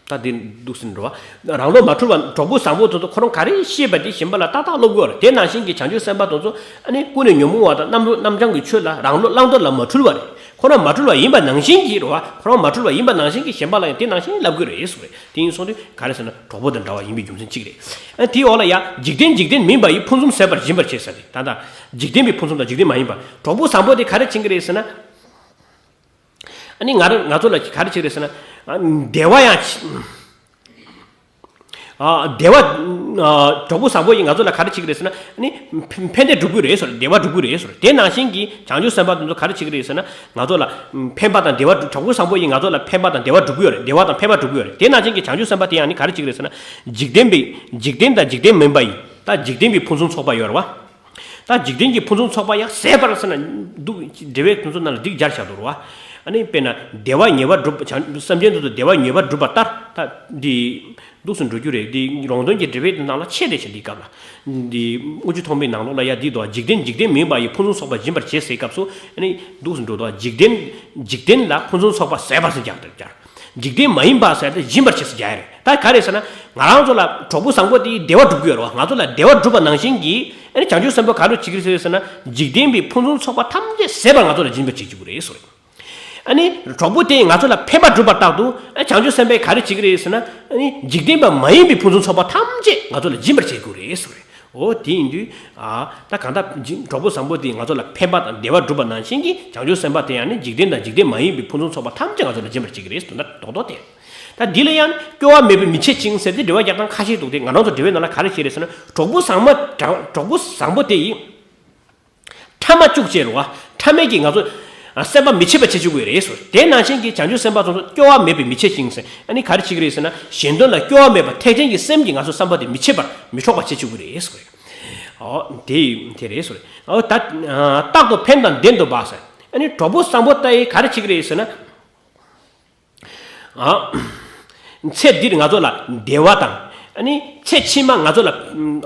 ད་འདི་འདུག་ཟིན་འགྲོ་བ། རང་བློ་མ་འཁྲུལ་བ། གྲོགས་པོ་བཟང་པོ་དེ་ཚོ་ཁོ་རང་ག་རེ་ཤེས་པ་དེ་གཞན་པ་ལ་ཏག་ཏག་སློབ་དགོས་རེད། དེ་ནང་བཞིན་གྱི་བྱང་ཆུབ་སེམས་དཔའ་དེ་ཚོ་ཨ་ནི་ཀུན་ནས་ཉོན་མོངས་པ་དང་རྣམ་རྣམ་བྱང་གི་ཆོས་ལ་རང་བློ་བླང་དོར་ལ་མ་འཁྲུལ་བ་རེད། ཁོ་རང་མ་འཁྲུལ་བ་ཡིན་པ་ནང་བཞིན་གྱི་རེད་བ། ཁོ་རང་མ་འཁྲུལ་བ་ཡིན་པ་ནང་བཞིན་གྱི་གཞན་པ་ལ་ཡང་དེ་ནང་བཞིན་བསླབ་དགོས་རེད་ཟེར་བས། དེ་ཡིན་སོང་དུས་ག་རེ་ཟེར་ན་གྲོགས་པོ་དང་འདྲ་བ་ཡིན་པའི་རྒྱུ་མཚན་གཅིག་རེད། ཨ་དེའི་འོག་ལ་ཡ། འཇིག་རྟེན་འཇིག་རྟེན་མིན་པ་ཡི། ཕུན་སུམ་ཟད་པར་སྦྱིན་པར་བྱེད་ཟེར་ཏེ། ད་ལྟ་འཇིག་རྟེན་པའི་ཕུན་སུམ་དང་འཇིག་རྟེན་མ་ཡིན་པ། གྲོགས་པོ་བཟང་པོ་དེ་ག་རེ་བྱེད་ཀྱི་རེད་ཟེར་ན། ཨ་ནི་ང་རང་ང་ཚོ་ལ་ག་རེ་བྱེད་ཀྱི་རེད་ཟེར་ན། ཨ་བདེ་བ་ཡང་། ཨ་བདེ་བ། ཨ་གྲོགས་པོ་བཟང་པོ་ཡིས་ང་ཚོ་ལ་ག་རེ་བྱེད་ཀྱི་རེད་ཟེར་ན། ཨ་ནི་ཕན་ཕན་བདེ་སྒྲུབ་ཀྱི་རེད་ཟེར། བདེ་བ་སྒྲུབ་ཀྱི་རེད་ཟེར། དེ་ནང་བཞིན་གྱི་བྱང་ཆུབ་སེམས་དཔའ་དེ་ཚོ་ག་རེ་བྱེད་ཀྱི་རེད་ཟེར་ན། ང་ཚོ་ལ་ཕན་པ་དང་བདེ་བ་སྒྲུབ། གྲོགས་པོ་བཟང་པོ་ཡིས་ང་ཚོ་ལ་ཕན་པ་དང་བདེ་བ་སྒྲུབ་ཀྱི་ཡོད་རེད། བདེ་བ་དང་ཕན་པ་སྒྲུབ་ཀྱི་ཡོད་རེད། དེ་ནང་བཞིན་གྱི་བྱང་ཆུབ་སེམས་དཔའ་དེ་ཡང་ནི་ག་རེ་བྱེད་ཀྱི་རེད་ཟེར་ན། འཇིག་རྟེན་པའི་འཇིག་རྟེན་དང་འཇིག་རྟེན་མིན་པ་ཡི། ད་འཇིག་རྟེན་པའི་ཕུན་སུམ་ཚོགས་པ་ཡོད་རེད་བ། ད་འཇིག་རྟེན་གྱི་ཕུན་སུམ་ཚོགས་པ་ཡང་ཟད་པར་ཟེར་ན། འདུག་འགྲེལ་པ་དེ་ཚོ་ནང་ལ་འདི་སྦྱར་བཞག་འདུག་རེད་བ། ཨ་ནི་དཔེར་ན་བདེ་བ་ཉེ་བར་སྒྲུབ་པ། བྱང་སེམས་ཅན་དེ་ཚོ་བདེ་བ་ཉེ་བར་སྒྲུབ་པ་ལྟར། ད་འདི་འདུག་སེ་འགྲོ་རྒྱུ་རེད། འདི་རོང་སྟོན་གྱི་འགྲེལ་པའི་ནང་ལ་ཆེ་དེ་ཆེ་འདི་སྐབས་ལ། འདི་དངུལ་ཆུ་ཐོགས་མེད་ནང་ལོགས་ལ་ཡ་འདི་འདུག་འཇིག་རྟེན་འཇིག་རྟེན་མིན་པ་ཡི། ཕུན་སུམ་ཚོགས་པ་སྦྱིན་པར་བྱེད་ཟེར་སྐབས་སུ། ཨ་ནི་འདུག་སེ་འགྲོ་འདུག་འཇིག་རྟེན་འཇིག་རྟེན་ལ་ཕུན་སུམ་ཚོགས་པ་ཟད་པར་ཟེར་སྦྱར་སྦྱར། འཇིག་རྟེན་མ་ཡིན་པ་ཟེར་ཏེ་སྦྱིན་པར་བྱེད་ཟེར་སྦྱར་རེད། ད་ག་རེ་ཟེར་ན། ང་རང་ཚོ་ལ་གྲོགས་པོ་བཟང་པོ་དེས་བདེ་བ་སྒྲུབ་ཀྱི་ཡོད་རེད་བ། ང་ཚོ་ལ་བདེ་བ་སྒྲུབ་པ་ནང་བཞིན་གྱི། ཨ་ནི་བྱང་ཆུབ་སེམས་དཔའ་ག་རེ་བྱེད་ཀྱི་རེད་ཟེར་ན། འཇིག་རྟེན་པའི་ཕུན་སུམ་ཚོགས་པ་ཐམས་ཅད་ཟད་པར་ང་ཚོ་ལ་སྦྱིན་པ་བྱེད་ཀྱི་རེད་ཟེར། ཨ་ནི་གྲོགས་པོ་དེས་ང་ཚོ་ལ་ཕན་པ་སྒྲུབ་པ་ལྟར་དུ། ཨ་བྱང་ཆུབ་སེམས་དཔས་ག་རེ་བྱེད་ཀྱི་རེད་ཟེར་ན། ཨ་ནི་འཇིག་རྟེན་པ་མ་ཡིན་པའི་ཕུན་སུམ་ཚོགས་པ་ཐམས་ཅད་ང་ཚོ་ལ་སྦྱིན་པར་བྱེད་དགོས་རེད་ཟེར། འོ་དེ་ཡིན་དུས་ཨ་ད་གང་ལྟར་གྲོགས་པོ་བཟང་པོ་དེས་ང་ཚོ་ལ་ཕན་པ་དང་བདེ་བ་སྒྲུབ་པ་ནང་བཞིན་གྱི་བྱང་ཆུབ་སེམས་དཔའ་དེ་ཡང་ནི་འཇིག་རྟེན་དང་འཇིག་རྟེན་མ་ཡིན་པའི་ཕུན་སུམ་ཚོགས་པ་ཐམས་ཅད་ང་ཚོ་ལ་སྦྱིན་པར་བྱེད་ཀྱི་རེད་ཟེར་ན་རྡོག་རྡོག་དེ། ད་འདི་ལ་ཡང་སྐྱོ་བ་མེད་པའི་མི་ཕྱེད་ཅིང་ཟེར་ཏེ་འགྲེལ་བ་རྒྱག་སྟངས་ཁ་ཤས་འདུག་སྟེ། ང་རང་ཚོ་འགྲེལ་བའི་ནང་ལ་ག་རེ་བྱས་རེད་ཟེར་ན། གྲོགས་པོ་བཟང་མ་གྲོགས་པོ་བཟང་པོ་དེ་ཡིས་ཕྲ་མ་བཅུག་བྱས་རེད་བ། ཕྲ་མས་ཀྱིས་ང་ཚོ་སེམས་པ་མི་ཕྱེད་པ་བྱེད་བཅུག་གི་རེད་ཟེར། དེ་ནང་བཞིན་གྱི་བྱང་ཆུབ་སེམས་དཔའ་ཚོ་སྐྱོ་བ་མེད་པའི་མི་ཕྱེད་ཅིང་ཟེར། ཨ་ནི་ག་རེ་བྱེད་ཀྱི་རེད་ཟེར་ན། གཞན་དོན་ལ་སྐྱོ་བ་མེད་པ་ཐེག་ཆེན་གྱི་སེམས་ཀྱིས་ང་ཚོ་བསམ་པ་དེ་མི་ཕྱེད་པར་མི་འཕྲོག་པ་བྱེད་བཅུག་གི་རེད་ཟེར། ཨོ་དེ་དེ་རེད་ཟེར། ཨོ་ད་རྟག་ཏུ་ཕན་དང་ལྡན་དུ་འབག་ཟེར། ཨ་ནི་གྲོགས་པོ་བཟང་པོ་དེས་ག་རེ་བྱེད་ཀྱི་རེད་ཟེར་ན། ཨ། ཚེ་འདིར་ང་ཚོ་ལ་བདེ་བ་དང་། ཨ་ནི་ཚེ་ཕྱི་མ་ང་ཚོ་ལ་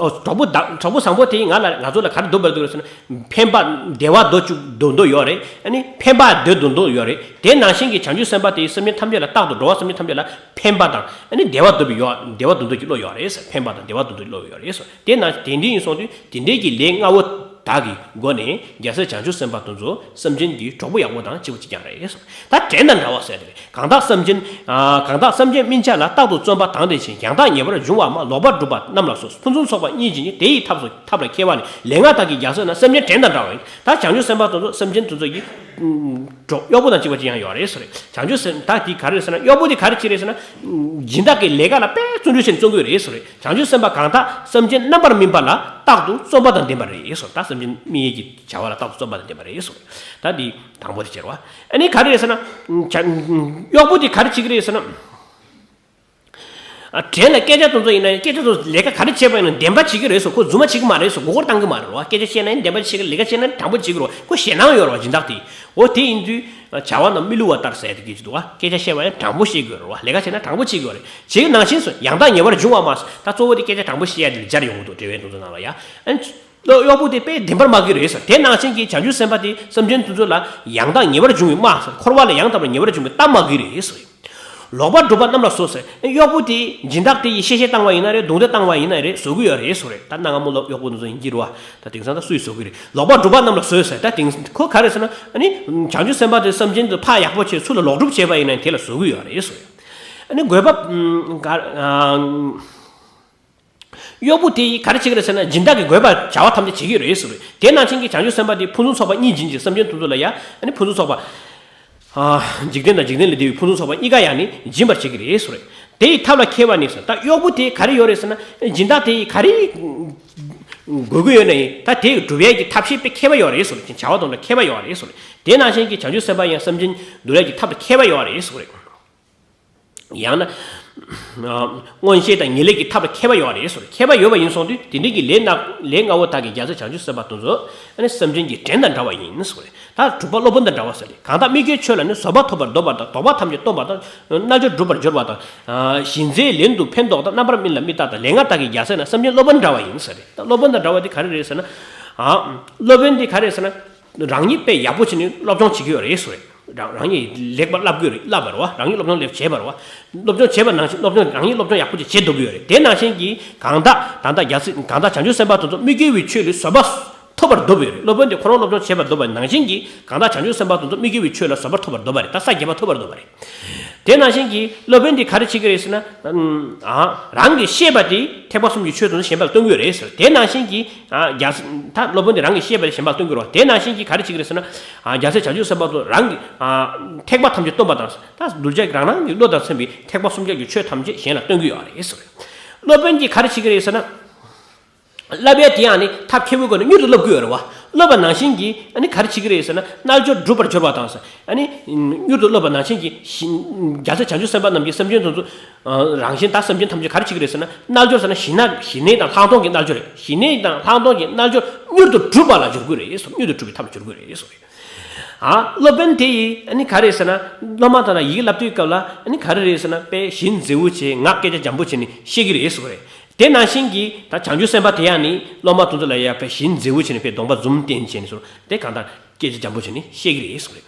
ཨོ་གྲོགས་པོ་དང་གྲོགས་པོ་བཟང་པོ་དེས་ང་ལ་ང་ཚོ་ལ་ག་རེ་འདོད་པར་འདོད་ཟེར་ན། ཕན་པ་བདེ་བ་འདོད་བཅུག་འདོད་འདོད་ཡོད་རེད། ཨ་ནི་ཕན་པ་འདོད་འདོད་འདོད་ཡོད་རེད། དེ་ནང་བཞིན་གྱི་བྱང་ཆུབ་སེམས་དཔའ་དེས་སེམས་ཅན་ཐམས་ཅད་ལ་རྟག་ཏུ་འགྲོ་བ་སེམས་ཅན་ཐམས་ཅད་ལ་ཕན་པ་དང་། ཨ་ནི་བདེ་བ་འདོད་པའི་ཡོད་བདེ་བ་འདོད་འདོད་ཀྱི་བློ་ཡོད་རེད་ཟེར། ཕན་པ་དང་བདེ་བ་འདོད་འདོད་ཀྱི་བློ་ཡོད་རེད་ཟེར། དེ་ནང་དེ་འདྲ་ཡིན་སོང་དུས། དེ་འདྲའི་གི་ལས་ལྔ་བོ་དག་གི་སྒོ་ནས་རྒྱལ་སྲས་བྱང་ཆུབ་སེམས་དཔའ་དེ་ཚོ་སེམས་ཅན་གྱི་གྲོགས་པོ་ཡག་པོ་དང་གཅིག་པ་གཅིག་རྐྱང་རེད། ད་བྲན་དང་འདྲ་བ་ཟེར་ཏེ། གང་དག་སེམས་ཅན། ཨ། གང་དག་སེམས་ཅན་སྨིན་བྱ་ལ། རྟག་ཏུ་བརྩོན་པ་དང་ལྡན་ཞིང་། ཡང་དག་ཉེ་བར་འབྱུང་བ་སྨྲ། ལོག་པར་སྒྲུབ་པ་རྣམས་ལ་སོགས། ཕུན་སུམ་ཚོགས་པ་སྙེད་ཅིང་། དེ་ཡི་ཐབས་སུ་ཐབས་ལ་མཁས་པ་ནི། ལས་ལྔ་དག་གི་རྒྱལ་སྲས་རྣམས། སེམས་ཅན་བྲན་དང་འདྲ་བ་ཡིན། ད་བྱང་ཆུབ་སེམས་དཔའ་དེ་ཚོ་སེམས་ཅན་དེ་ཚོ་གི་གྲོགས་གཡོག་པོ་དང་གཅིག་པ་གཅིག་རྐྱང་ཡོད་རེད་ཟེར། བྱང་ཆུབ་སེམས་ད་དེ་ག་རེ་རེད་ཟེར་ན། གཡོག་པོ་དེ་ག་རེ་བྱེད་རེད་ཟེར་ན། སྦྱིན་བདག་གི་ལས་ཀ་ལ་དཔེ་བརྩོན་འགྲུས་བྱས་ནས་བརྩོན་གྱི་ཡོད་རེད་ཟེར། བྱང་ཆུབ་སེམས་དཔའ་གང་དག་སེམས་ཅན་རྣམ་པར་སྨིན་པ་ལ་རྟག་ཏུ་བརྩོན་པ་དང་ལྡན་པ་རེད་ཟེར། ད་སེམས་ཅན་སྨིན་ཡས་ཀྱི་བྱ་བ་ལ་རྟག་ཏུ་བརྩོན་པ་དང་ལྡན་པ་རེད་ཟེར། ད་འདི་དང་པོ་དེ་བྱེད་རོགས། ཨ་ནི་ག་རེ་རེད་ཟེར་ན། བྱ་གཡོག་པོ་དེ་ག་རེ་བྱེད་ཀྱི་རེད་ཟེར་ན། ཨ། བྲན་ལ་སྐད་ཆ་དེ་ཚོ་ཡིན་ན་ཡང་། སྐད་ཆ་དེ་ཚོ་ལས་ཀ་ག་རེ་བྱས་པ་ཡིན་ན་བདེན་པ་བྱེད་ཀྱི་རེད་ཟེར། ཁོ་རྫུན་མ་བྱེད་ཀྱི་མ་རེད་ཟེར། མགོ་སྐོར་བཏང་གི་མ་རེད་རོ། སྐད་ཆ་བཤད་ན་ཡང་བདེན་པ་བྱེད་ཀྱི། ལས་ཀ་བྱས་ན་དྲང་པོ་བྱེད་ཀྱི་རོ། ཁོ་ཞེད་སྣང་ཡོད་རོ། སྦྱིན་བདག་དེ། འོ་དེ་ཡིན་དུས། བྱ་བ་རྣམས་མི་བསླུ་བ་ལྟར་ཟེར་དེ་གི་ཅི་འདུག་ག་སྐད་ཆ་བཤད་པ་ཡང་དྲང་པོ་བཤད་དགོས་རེད་བ། ལས་ཀ་བྱས་ན་དྲང་པོ་བྱེད་དགོས་རེད། བྱེད་ཀྱི་ནང་བཞིན་སུ་ཡང་དག་ཉེ་བར་འབྱུང་བ་སྨྲ། ད་གཙོ་བོ་དེ་སྐད་ཆ་དྲང་པོ་བཤད་ཡ་དེ་ལ་སྦྱར་ཡོང་གི་འདུག་འགྲེལ་བའི་དེ་ཚོ་ནང་ལ་ཡ། ཨ་ནི། གཡོག་པོ་དེ་དཔེ་བདེན་པར་སྨྲ་གི་རེད་ཟེར། དེ་ནང་བཞིན་གྱི་བྱང་ཆུབ་སེམས་དཔའ་དེ་སེམས་ཅན་དེ་ཚོ་ལ་ཡང་དག་ཉེ་བར་འབྱུང་བའི་སྨྲ་ཟེར། འཁོར་བ་ལས་ཡང་དག་པར་ཉེ་བར་འབྱུང་བའི་གཏམ་སྨྲ་གི་རེད་ཟེར། ལོག་པར་སྒྲུབ་པ་རྣམས་ལ་བཟོད་ཟེར། གཡོག་པོ་དེ་སྦྱིན་བདག་དེ་ཡིས་གཤེ་གཤེ་བཏང་བ་ཡིན་ན་རེད། རྡུང་རྡེག་བཏང་བ་ཡིན་ན་རེད། བཟོད་ཀྱི་ཡོད་རེད་ཟེར། རེད། ད་གནའ་སྔ་མོ་ལོ་གཡོག་པོ་དེ་ཚོ་ཡིན་གྱི་རེད་བ། ད་དེང་སང་ད་སུས་བཟོད་ཀྱི་རེད། ལོག་པར་སྒྲུབ་པ་རྣམས་ལ་བཟོད་ཟེར། ད་དེང་ཁོ་ག་རེ་ཟེར་ན། ཨ་ནི་བྱང་ཆུབ་སེམས་དཔའ་དེ་སེམས་ཅན་དེ་ཕར་ཡག་པོ་བྱས་ཚུར་ལ་ལོག་སྒྲུབ་བྱས་པ་ཡིན་ན་དེ་ལ་བཟོད་ཀྱི་ཡོད་རེད་ཟེར། ཨ་ནི་དགོས་པ་ག་གཡོག་པོ་དེ་ག་རེ་བྱེད་ཀྱི་རེད་ཟེར་ན། སྦྱིན་བདག་གི་དགོས་པ་བྱ་བ་ཐམས་ཅད་བྱེད་ཀྱི་རེད་ཟེར། དེ་ནང་བཞིན་གྱི་བྱང་ཆུབ་སེམས་དཔའ་དེ་ཕུན་སུམ་ཚོགས་པ་སྙེད་སྦྱིན་ཅིང་། སེམས་ཅན་དེ་ཚོ་ལ་ཡང་ཨ་ནི་ཕུན་སུམ་ཚོགས་པ། ཨ། འཇིག་རྟེན་དང་འཇིག་རྟེན་ལས་འདས་པའི་ཕུན་སུམ་ཚོགས་པ་གཉིས་ཀ་ཡང་ནི་སྦྱིན་པར་བྱེད་ཀྱི་རེད་ཟེར། དེ་ཡི་ཐབས་ལ་མཁས་པ་ནི་ཟེར། ད་གཡོག་པོ་དེ་ག་རེ་ཡོད་རེད་ཟེར་ན། སྦྱིན་བདག་དེ་ཡིས་ག་རེ་དགོས་ཀྱི་ཡོད་ན་ཡང་། ད་དེ་སྒྲུབ་ཡས་ཀྱི་ཐབས་ཤེས་དཔེ་མཁས་པ་ཡོད་རེད་ཟེར། བྱ་བ་དེ་ལ་མཁས་པ་ཡོད་རེད་ཟེར། དེ་ནང་བཞིན་གྱི་བྱང་ཆུབ་སེམས་དཔའ་ཡང་སེམས་ཅན་འདུལ་ཡས་ཀྱི་ཐབས་ལ་མཁས་པ་ཡོད་རེད་ཟེར། ཡང་ན། ཨ། མངོན་ཤེས་དང་ངེས་ལེགས་ཀྱི་ཐབས་ལ་མཁས་པ་ཡོད་རེད་ཟེར། མཁས་པ་ཡོད་པ་ཡིན་སོང་དུས་དེ་འདྲའི་གི་ལས་སྣ་ལས་ལྔ་བོ་དག་གི་རྒྱལ་སྲས་བྱང་ཆུབ་སེམས་དཔའ་དེ་ཚོ་ཨ་ནི་སེམས་ཅན་གྱི་བྲན་དང་འདྲ་བ་ཡིན་ཟེར། ད་དྲུག་པ་སློབ་དཔོན་དང་འདྲ་བ་ཟེར་ཏེ། གང་དག་མི་དགེའི་ཆོས་ལ་ནི། བཟོད་པ་ཐོབ་པར་འདོད་པ་དང་། དོགས་པ་ཐམས་ཅད་སྟོན་པ་དང་། རྣལ་འབྱོར་སྒྲུབ་པར་སྦྱོར་བ་དང་། ཨ། གཞི་འཛིན་ལན་དུ་ཕན་འདོགས་དང་། རྣམ་པར་སྨིན་ལ་མི་རྟག་དང་། ལས་ལྔ་དག་གི་རྒྱལ་སྲས་རྣམས། སེམས་ཅན་སློབ་དཔོན་འདྲ་བ་ཡིན་ཟེར་ཏེ། ད་སློབ་དཔོན་དང་འདྲ་བ་དེ་ག་རེ་རེད་ཟེར་ན། ཨ། སློབ་དཔོན་དེ་ག་རེ་རེད་ཟེར་ན། རང་ཉིད་དཔེ་ཡག་པོ་བྱས་ནས་སློབ་སྦྱོང་བྱེད་ཀྱི་ཡོད་རེད་ཟེར། རང་རང་ཉིད་ལེགས་པར་བསླབ་ཀྱི་ཡོད་རེད། བསླབ་པ་རེད་བ། རང་ཉིད་སློབ་སྦྱོང་ལེགས་བྱས་པ་རེད་བ། སློབ་སྦྱོང་བྱས་པ་ནང་བཞིན་སློབ་སྦྱོང་རང་ཉིད་སློབ་སྦྱོང་ཡག་པོ་ཅིག་བྱེད་ཐུབ་ཀྱི་ཡོད་རེད། དེ་ནང་བཞིན་གྱི་གང་དག་ད་ལྟ་རྒྱལ་སྲས་གང་དག་བྱང་ཆུབ་སེམས་དཔའ་དེ་ཚོ་མི་དགེ་བའི་ཆོས་ལས་བཟོད་པ་ཐོབ་པར་འདོད་པ་ཡོད་རེད། སློབ་དཔོན་དེ་ཁོ་རང་སློབ་སྦྱོང་བྱས་པར་འདོད་པ་ནང་བཞིན་གྱི་གང་དག་བྱང་ཆུབ་སེམས་དཔའ་དེ་ཚོ་མི་དགེ་བའི་ཆོས་ལ་བཟོད་པ་ཐོབ་པར་འདོད་པ་རེད། ད་ས་བརྒྱད་པ་ཐོབ་པར་འདོད་པ་རེད། དེ་ནང་བཞིན་གྱི་སློབ་དཔོན་དེ་ག་རེ་བྱེད་ཀྱི་རེད་ཟེར་ན། ཨ། རང་གིས་ཤེས་པ་དེ་ཐེག་པ་གསུམ་གྱི་ཆོས་དེ་ཚོ་གཞན་པ་ལ་སྟོན་གྱི་ཡོད་རེད་ཟེར། དེ་ནང་བཞིན་གྱི། ཨ། རྒྱལ་ད་སློབ་དཔོན་དེ་རང་གིས་ཤེས་པ་དེ་གཞན་པ་ལ་སྟོན་གྱི་རེད་བ། དེ་ནང་བཞིན་གྱི་ག་རེ་བྱེད་ཀྱི་རེད་ཟེར་ན། ཨ། རྒྱལ་སྲས་བྱང་ཆུབ་སེམས་དཔའ་ཚོ་རང་གི། ཨ། ཐེག་པ་ཐམས་ཅད་སྟོན་པ་དང་། ད་གདུལ་བྱ་རང་རང་གི་བློ་དང་མཚུངས་པའི་ཐེག་པ་གསུམ་ཀ་གི་ཆོས་ཐམས་ཅད་གཞན་ལ་སྟོན་གྱི་ཡོད་རེད་ཟེར། སློབ་དཔོན་གྱིས་ག་རེ་བྱེད་ཀྱི་རེད་ཟེར་ན། བསླབ་ཡས་དེ་ཡང་ནི་ཐབས་མཁས་པོའི་སྒོ་ནས་མྱུར་དུ་བསླབ་ཀྱི་ཡོད་རེད་བ། བསླབ་པ་ནང་བཞིན་གྱིས་ཨ་ནི་ག་རེ་བྱེད་ཀྱི་རེད་ཟེར་ན། རྣལ་འབྱོར་སྒྲུབ་པར་སྦྱོར་བ་དང་ཟེར། ཨ་ནི་མྱུར་དུ་བསླབ་པ་ནང་བཞིན་གྱིས་ཞི། རྒྱལ་སྲས་བྱང་ཆུབ་སེམས་དཔའ་རྣམས་ཀྱིས་སེམས་ཅན་དེ་ཚོ། ཨ། རང་བཞིན་དག་སེམས་ཅན་ཐམས་ཅད་ག་རེ་བྱེད་ཀྱི་རེད་ཟེར་ན། རྣལ་འབྱོར་ཟེར་ན་ཞི་གནས། ཞི་གནས་དང་ལྷག་མཐོང་གི་རྣལ་འབྱོར་རེད། ཞི་གནས་དང་ལྷག་མཐོང་གི་རྣལ་འབྱོར་མྱུར་དུ་སྒྲུབ་པ་ལ་སྦྱོར་དགོས་རེད་ཟེར། མྱུར་དུ་སྒྲུབ་པའི་ཐབས་ལ་སྦྱོར་དགོས་རེད་ཟེར། ཨ། སློབ་དཔོན་དེ་ཡིས་ཨ་ནི་ག་རེ་ཟེར་ན། སློབ་མ་དག་ལ་ཡི་གེ་བསླབ་དུས་སྐབས་ལ་ཨ་ནི་ག་རེ་རེད་ཟེར་ན། དཔེ་བཞིན་མཛེས་པོ་བྱས། ངག་སྐད་ཆ་འཇམ་པོ་བྱས་ནས་བཤད་ཀྱི་རེད་ཟེར་བ་རེད། དེ་ནང་བཞིན་གྱི་ད་བྱང་ཆུབ་སེམས་དཔའ་དེ་ཡང་ནི་སློབ་མ་དེ་ཚོ་ལ་ཡ་དཔེ་བཞིན་མཛེས་པོ་བྱས་ནས། དཔེ་གདོང་པ་འཛུམ་བསྟན་བྱས་ནས་ཟེར། དེ་གང་ལྟར་སྐད་ཆ་འཇམ་པོ་བྱས་ནས་བཤད་ཀྱི་རེད་ཟེར་བ་རེད།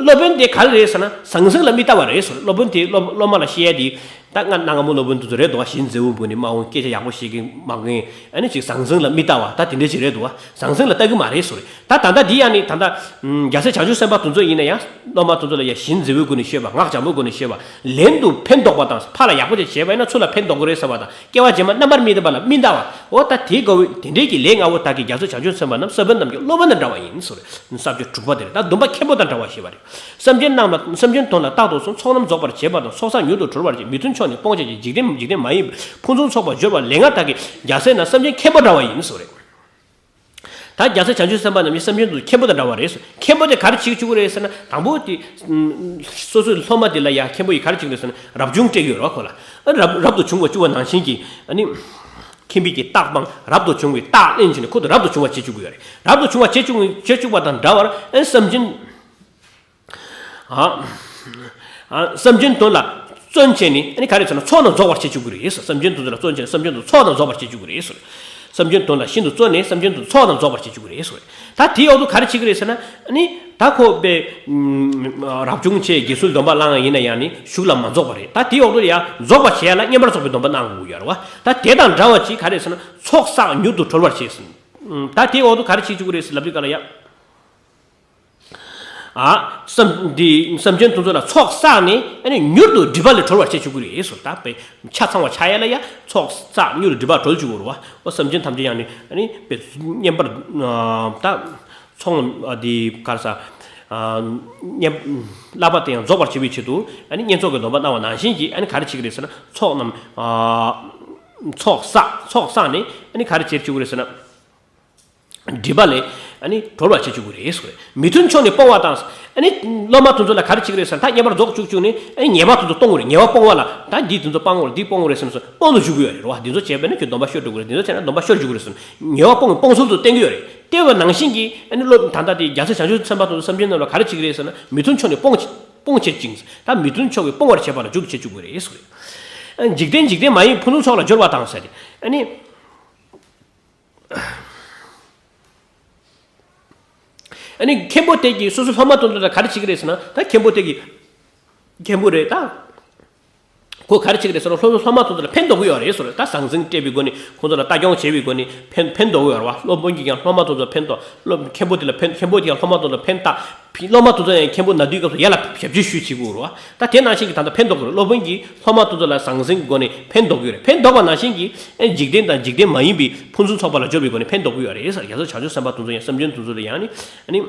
སློབ་དཔོན་དེ་ག་རེ་རེད་ཟེར་ན། ཟང་ཟིང་ལ་མི་ལྟ་བ་རེད་ཟེར། སློབ་དཔོན་དེ་སློབ་སློབ་མ་ལ་བཤད་ཡ་དེ། ད་ང་གནའ་སྔ་མོ་སློབ་དཔོན་དེ་ཚོ་རེད་འདུག་བ། ཞིང་མཛེས་པོ་དགོན་ནས་མ་འོང་སྐད་ཆ་ཡག་པོ་བཤད་ཀྱི་མ་འོང་། ཨ་ནི་ཅིག་ཟང་ཟིང་ལ་མི་ལྟ་བ་ད་དེ་འདྲ་ཅིག་རེད་འདུག་བ། ཟང་ཟིང་ལ་ལྟ་གི་མ་རེད་ཟེར་རེད། ད་ད་ལྟ་འདི་ཡང་ནི་ད་ལྟ་རྒྱལ་སྲས་བྱང་ཆུབ་སེམས་དཔའ་དེ་ཚོ་ཡིན་ན་ཡང་སློབ་མ་དེ་ཚོ་ལ་ཡང་ཞིང་མཛེས་པོའི་སྒོ་ནས་བཤད་པ། ངག་འཇམ་པོའི་སྒོ་ནས་བཤད་པ། ལན་དུ་ཕན་འདོགས་པ་དང་། ཕར་ལ་ཡག་པོ་ཅིག་བྱས་པ་ཡིན་ན་ཚུར་ལ་ཕན་འདོགས་ཀྱི་རེད་ཟེར་བ་དང་། སྐྱེ་བ་རྗེས་མ་རྣམ་པར་སྨིན་པ་ལ་སྨིན་ལྟ་བ། འོ་ད་དེའི་དགའ་བོ་དེ་འདྲའི་གི་ལས་ལྔ་པོ་དག་གིས་རྒྱལ་སྲས་བྱང་ཆུབ་སེམས་དཔའ་རྣམས་ས་བོན་རྣམས་ཀྱི་སློབ་དཔོན་དང་འདྲ་བ་ཡིན་ཟེར་རེད། ས་བཅད་དྲུག་པ་དེ་རེད། ད་སྡོམ་པ་མཁན་པོ་དང་འདྲ་བ་ཞེས་པ་རེད། སེམས་ཅན་རྣམས་ལ། སེམས་ཅན་དོན་ལ་རྟག་ཏུ་བཟུང་། ཚོགས་རྣམས་རྫོགས་པར་བྱེད་པ་དང་། ཚོགས་བསགས་མྱུར་དུ་གྲོལ་བར་བྱེད། མི་མཐུན་ཕྱོགས་ནི་སྤོང་བྱེད་ཅིང་། འཇིག་རྟེན། འཇིག་རྟེན་མ་ཡིན་པའི་ཕུན་སུམ་ཚོགས་པར་སྦྱོར་བ་ལས་ལྔ་དག་གིས་རྒྱལ་སྲས་རྣམས་སེམས་ཅན་མཁན་པོ་འདྲ་བ་ཡིན་ཟེར་རེད། ད་རྒྱལ་སྲས་བྱང་ཆུབ་སེམས་དཔའ་རྣམས་ཀྱི་སེམས་ཅན་དུ་མཁན་པོ་དང་འདྲ་བ་རེད་ཟེར། མཁན་པོ་དེ་ག་རེ་བྱེད་བཅུག་གི་རེད་ཟེར་ན། དང་པོ་དེ་སོ་སོའི་སློབ་མ་དེ་ལ་ཡང་མཁན་པོ་ཡིས་ག་རེ་བྱེད་ཀྱི་རེད་ཟེར་ན། རབ་བྱུང་སྤྲད་ཀྱི་ཡོད་རེད་བ། ཁོ་ལ་རབ་རབ་ཏུ་བྱུང་བ་བཅུག་པ་ནང་བཞིན་གྱི། ཨ་ནི་མཁྱེན་པའི་གི་རྟགས་སྤང་། རབ་ཏུ་བྱུང་བའི་རྟགས་ལེན་བྱས་ནས་ཁོ་དེ་རབ་ཏུ་བྱུང་བ་བྱེད་བཅུག་གི་ཡོད་རེད། རབ་ཏུ་བྱུང་བ་བྱེད་བཅུག་བྱེད་བཅུག་པ་དང་འདྲ་བར། ཨ་ནི་སེམས་ཅན། ཨ། ཨ། སེམས་ཅན་དོན་ལ་བརྩོན་བྱས་ནས། ཨ་ནི་ག་རེ་ཟེར་ན། ཚོགས་རྣམས་རྫོགས་པར་བྱེད་བཅུག་གི་རེད་ཟེར། སེམས་ཅན་དོན་ལ་བརྩོན་བྱས་ནས་སེམས་ཅན་དོན་ཚོགས་རྣམས་རྫོགས་པར་བྱེད་བཅུག་གི་རེད་ཟེར། སེམས་ཅན་དོན་ལ་ཤིན་ཏུ་བརྩོན་ནས་སེམས་ཅན་དོན་ཚོགས་རྣམས་རྫོགས་པར་བྱེད་བཅུག་གི་རེད་ཟེར། ད་དེའི་འོག་ཏུ་ག་རེ་བྱེད་ཀྱི་རེད་ཟེར་ན། ཨ་ནི་ད་ཁོ་པའི་རབ་བྱུང་བྱས་དགེ་ཚུལ་སྡོམ་པ་བླངས་ཡིན་ན་ཡང་ནི་གཞུག་ལ་མ་རྫོགས་པ་རེད། ད་དེའི་འོག་ཏུ་ཡང་རྫོགས་པར་བྱེད་ཡ་ལ་བསྙེན་པར་རྫོགས་པའི་སྡོམ་པ་གནང་དགོས་ཡོད་རེད་བ། ད་དེ་དང་འདྲ་བ་ཅིག་ག་རེ་ཟེར་ན། ཚོགས་བསགས་མྱུར་དུ་གྲོལ་བར་བྱེད་ཟེར། ད་དེའི་འོག་ཏུ་ག་རེ་བྱེད་བཅུག་གི་རེད་ཟེར་ལབ་དུས་ག་ལ་ཡ། ཨ། སེམས་འདི་སེམས་ཅན་དེ་ཚོ་ལ་ཚོགས་བསགས་ནས། ཨ་ནི་མྱུར་དུ་སྒྲིབ་པ་ལས་གྲོལ་བར་བྱེད་བཅུག་གི་རེད་ཟེར། ད་དཔེ་ཆ་ཚང་བ་ཆགས་ཡ་ལ་ཡ་ཚོགས་བསགས་མྱུར་དུ་སྒྲིབ་པ་གྲོལ་བཅུག་གི་རེད་བ། འོ་སེམས་ཅན་ཐམས་ཅད་ཡང་ནི། ཨ་ནི་དཔེ་བསྙེན་པར། ཨ། ད་ཚོགས་ཨ་འདི་ག་རེ་ཟེར། ཨ། བསྙེན། བསླབ་པ་དེ་ཡང་རྫོགས་པར་བྱེད་པའི་ཆེད་དུ། ཨ་ནི་བསྙེན་རྫོགས་ཀྱི་སྡོམ་པ་གནང་བ་ནང་བཞིན་གྱི། ཨ་ནི་ག་རེ་བྱེད་ཀྱི་རེད་ཟེར་ན། ཚོགས་རྣམས། ཨ། ཚོགས་བསགས། ཚོགས་བསགས་ནས། ཨ་ནི་ག་རེ་བྱེད་བཅུག་གི་རེད་ཟེར་ན། སྒྲིབ་པ་ལས་ཨ་ནི་གྲོལ་བར་བྱེད་བཅུག་གི་རེད་ཟེར། མི་མཐུན་ཕྱོགས་ནི་སྤོང་བ་དང་། ཨ་ནི་སློབ་མ་དེ་ཚོ་ལ་ག་རེ་བྱེད་ཀྱི་རེད་ཟེར་ན། ད་བསྙེན་པར་རྫོགས་བཅུག་བཅུག་ནས། ཨ་ནི་ཉེས་པ་དེ་ཚོ་གཏོང་གི་རེད། ཉེས་པ་སྤོང་བ་ལ། ད་འདི་དེ་ཚོ་སྤང་དགོས་རེད། འདི་སྤོང་དགོས་རེད་ཟེར་ནས་སོ་སྤོང་དུ་འཇུག་གི་ཡོད་རེད་བ། འདི་ཚོ་བྱས་པས་ན་ཁྱོད་སྡོམ་པ་ཤོར་འགྲོ་གི་རེད། འདི་ཚོ་བྱས་ན་སྡོམ་པ་ཤོར་འཇུག་གི་རེད་ཟེར་ནས་ཉེས་པ་སྤོང་གི་སྤོང་ཚུལ་དུ་བསྟན་གྱི་ཡོད་རེད། བསྟན་པ་ནང་བཞིན་གྱི། ཨ་ནི་སློབ་ད་ལྟ་དེ་རྒྱལ་སྲས་བྱང་ཆུབ་སེམས་དཔའ་དེ་ཚོ་སེམས་ཅན་རྣམས་ལ་ག་རེ་བྱེད་ཀྱི་རེད་ཟེར་ན། མི་མཐུན་ཕྱོགས་ནི་སྤོང་བྱེད། སྤོང་བྱེད་ཅིང་། ད་མི་མཐུན་ཕྱོགས་ཀྱི་སྤོང་བར་བྱེད་པ་ལ་འཇུག་བྱེད་བཅུག་གི་རེད་ཟེར། ཨ། འཇིག་རྟེན་འཇིག་རྟེན་མ་ཡིན་ཕུན་སུམ་ཚོགས་ལ་སྦྱོར་བ་དང་ཟེར་ཏེ། ཨ་ནི། ཨ་ནི་མཁན་པོ་དེ་གིས་སོ་སོའི་སློབ་མ་དེ་ཚོ་ལ་ག་རེ་བྱེད་ཀྱི་རེད་ཟེར་ན། ད་མཁན་པོ་དེ་གིས། མཁན་པོ་རེད་ད། ཁོ་ག་རེ་བྱེད་ཀྱི་རེད་ཟེར་ན། སློབ་སློབ་མ་དེ་ཚོ་ལ་ཕན་འདོགས་ཀྱི་ཡོད་རེད་ཟེར། ད་ཟང་ཟིང་སྤྲད་པའི་སྒོ་ནས། ཁོང་ཚོ་ལ་ལྟ་སྐྱོང་བྱེད་པའི་སྒོ་ནས་ཕན་ཕན་འདོགས་ཀྱི་ཡོད་རེད་བ། སློབ་དཔོན་གྱིས་ཀྱང་སློབ་མ་དེ་ཚོ་ལ་ཕན་འདོགས། སློབ་མཁན་པོ་དེ་ལ་ཕན། མཁན་པོ་དེ་ཡང་སློབ་མ་དེ་ཚོ་ལ་ཕན་བཏགས། སློབ་མ་དེ་ཚོ་ཡང་མཁན་པོ་ན་དུས་སྐབས་སུ་ཡར་ལ་ཞབས་ཕྱི་ཞུས་བྱེད་དགོས་རེད་བ། ད་དེ་ནང་བཞིན་གྱི་ད་ལྟ་ཕན་འདོགས་ཀྱི་རེད། སློབ་དཔོན་གྱིས་སློབ་མ་དེ་ཚོ་ལ་ཟང་ཟིང་གི་སྒོ་ནས་ཕན་འདོགས་ཀྱི་རེད། ཕན་འདོགས་པ་ནང་བཞིན་གྱི། ཨེ། འཇིག་རྟེན་དང་འཇིག་རྟེན་མ་ཡིན་པའི་ཕུན་སུམ་ཚོགས་པ་ལ་སྦྱོར་བའི་སྒོ་ནས་ཕན་འདོགས་ཀྱི་ཡོད་རེད་ཟེར། རྒྱལ་སྲས་བྱང་ཆུབ་སེམས་དཔའ་དེ་ཚོ་ཡང་སེམས་ཅན་དེ་ཚོ་ལ་ཡང་ནི། ཨ་ནི།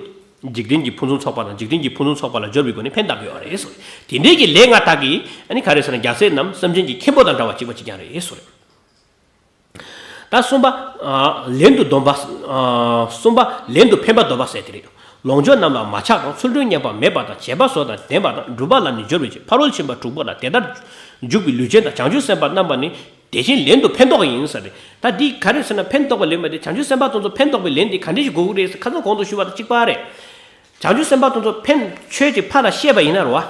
འཇིག་རྟེན་གྱི་ཕུན་སུམ་ཚོགས་པ་དང་། འཇིག་རྟེན་གྱི་ཕུན་སུམ་ཚོགས་པ་ལ་སྦྱོར་བའི་སྒོ་ནས་ཕན་བཏགས་ཀྱི་ཡོད་རེད་ཟེར། དེ་འདྲའི་གི་ལས་ལྔ་དག་གིས། ཨ་ནི་ག་རེ་ཟེར་ན། རྒྱལ་སྲས་རྣམས་སེམས་ཅན་གྱི་མཁན་པོ་དང་འདྲ་བ་གཅིག་པ་གཅིག་རྐྱང་རེད་ཟེར། ད་གསུམ་པ། ཨ། ལན་དུ་སྡོམ་པ། ཨ། གསུམ་པ་ལན་དུ་ཕན་པ་སྡོམ་པ་ཟེར་དེ་རེད། ལོངས་སྤྱོད་རྣམས་ལ་མ་ཆགས་དང་། ཚུལ་ཁྲིམས་ཉམས་པ་མེད་པ་དང་། བྱས་པ་བཟོ་དང་ལྡན་པ་དང་། སྒྲུབ་པ་ལ་ནི་སྦྱོར་བའི་ཕྱིར། ཕ་རོལ་ཕྱིན་པ་དྲུག་པོ་ལ་དེ་ལྟར་འཇུག་པའི་ལུས་ཅན་དང་། བྱང་ཆུབ་སེམས་དཔའ་རྣམ་པ་ནི་དེ་བཞིན་ལན་དུ་ཕན་འདོགས་ཡིན་ཟེར་ཏེ། ད་འདི་ག་རེ་ཟེར་ན། ཕན་འདོགས་པ་ལེན་པ་དེ། བྱང་ཆུབ་སེམས་དཔའ་དེ་ཚོ་ཕན་འདོགས་པའི་ལན་དེ་ག་འདྲ་ཞིག་དགོས་ཀྱི་རེད་ཟེར། ཁ་སང་གོང་དུ་ཞུས་པ་དང་གཅིག་པ་རེད། བྱང་ཆུབ་སེམས་དཔའ་དེ་ཚོ་ཕན་ཆོས་ཀྱི་ཕར་ལ་བཤད་པ་ཡིན་ན་རེད་བ།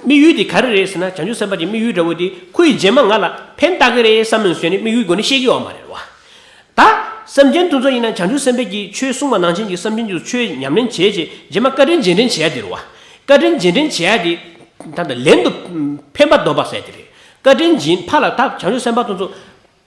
དམིགས་ཡུལ་དེ་ག་རེ་རེད་ཟེར་ན། བྱང་ཆུབ་སེམས་དཔའ་གྱི་དམིགས་ཡུལ་འདྲ་བོ་དེ། ཁོས་རྗེས་མ་ང་ལ་ཕན་བཏགས་ཀྱི་རེད་བསམ་ནས་བཟོས་ནས་དམིགས་ཡུལ་སྒོ་ནས་བཤད་ཀྱི་ཡོད་མ་རེད་བ། ད་སེམས་ཅན་དེ་ཚོ་ཡིན་ན། བྱང་ཆུབ་སེམས་དཔའ་གྱིས་ཆོས་གསུངས་པ་ནང་བཞིན་གྱི་སེམས་ཅན་དེ་ཚོ་ཆོས་ཉམས་ལེན་བྱས་བྱས། རྗེས་མ་བཀའ་དྲིན་རྗེས་དྲན་བྱེད་ཡ་དེ་རེད་བ། བཀའ་དྲིན་རྗེས་དྲན་བྱེད་ཡ་དེ། ད་ལྟ་ལན་དུ་ཕན་པ་སྡོམ་པ་ཟེར་དེ་རེད། བཀའ་དྲིན་རྗེས། ཕར་ལ་ད་བྱང་ཆུབ་སེམས་དཔའ་དེ་ཚོ།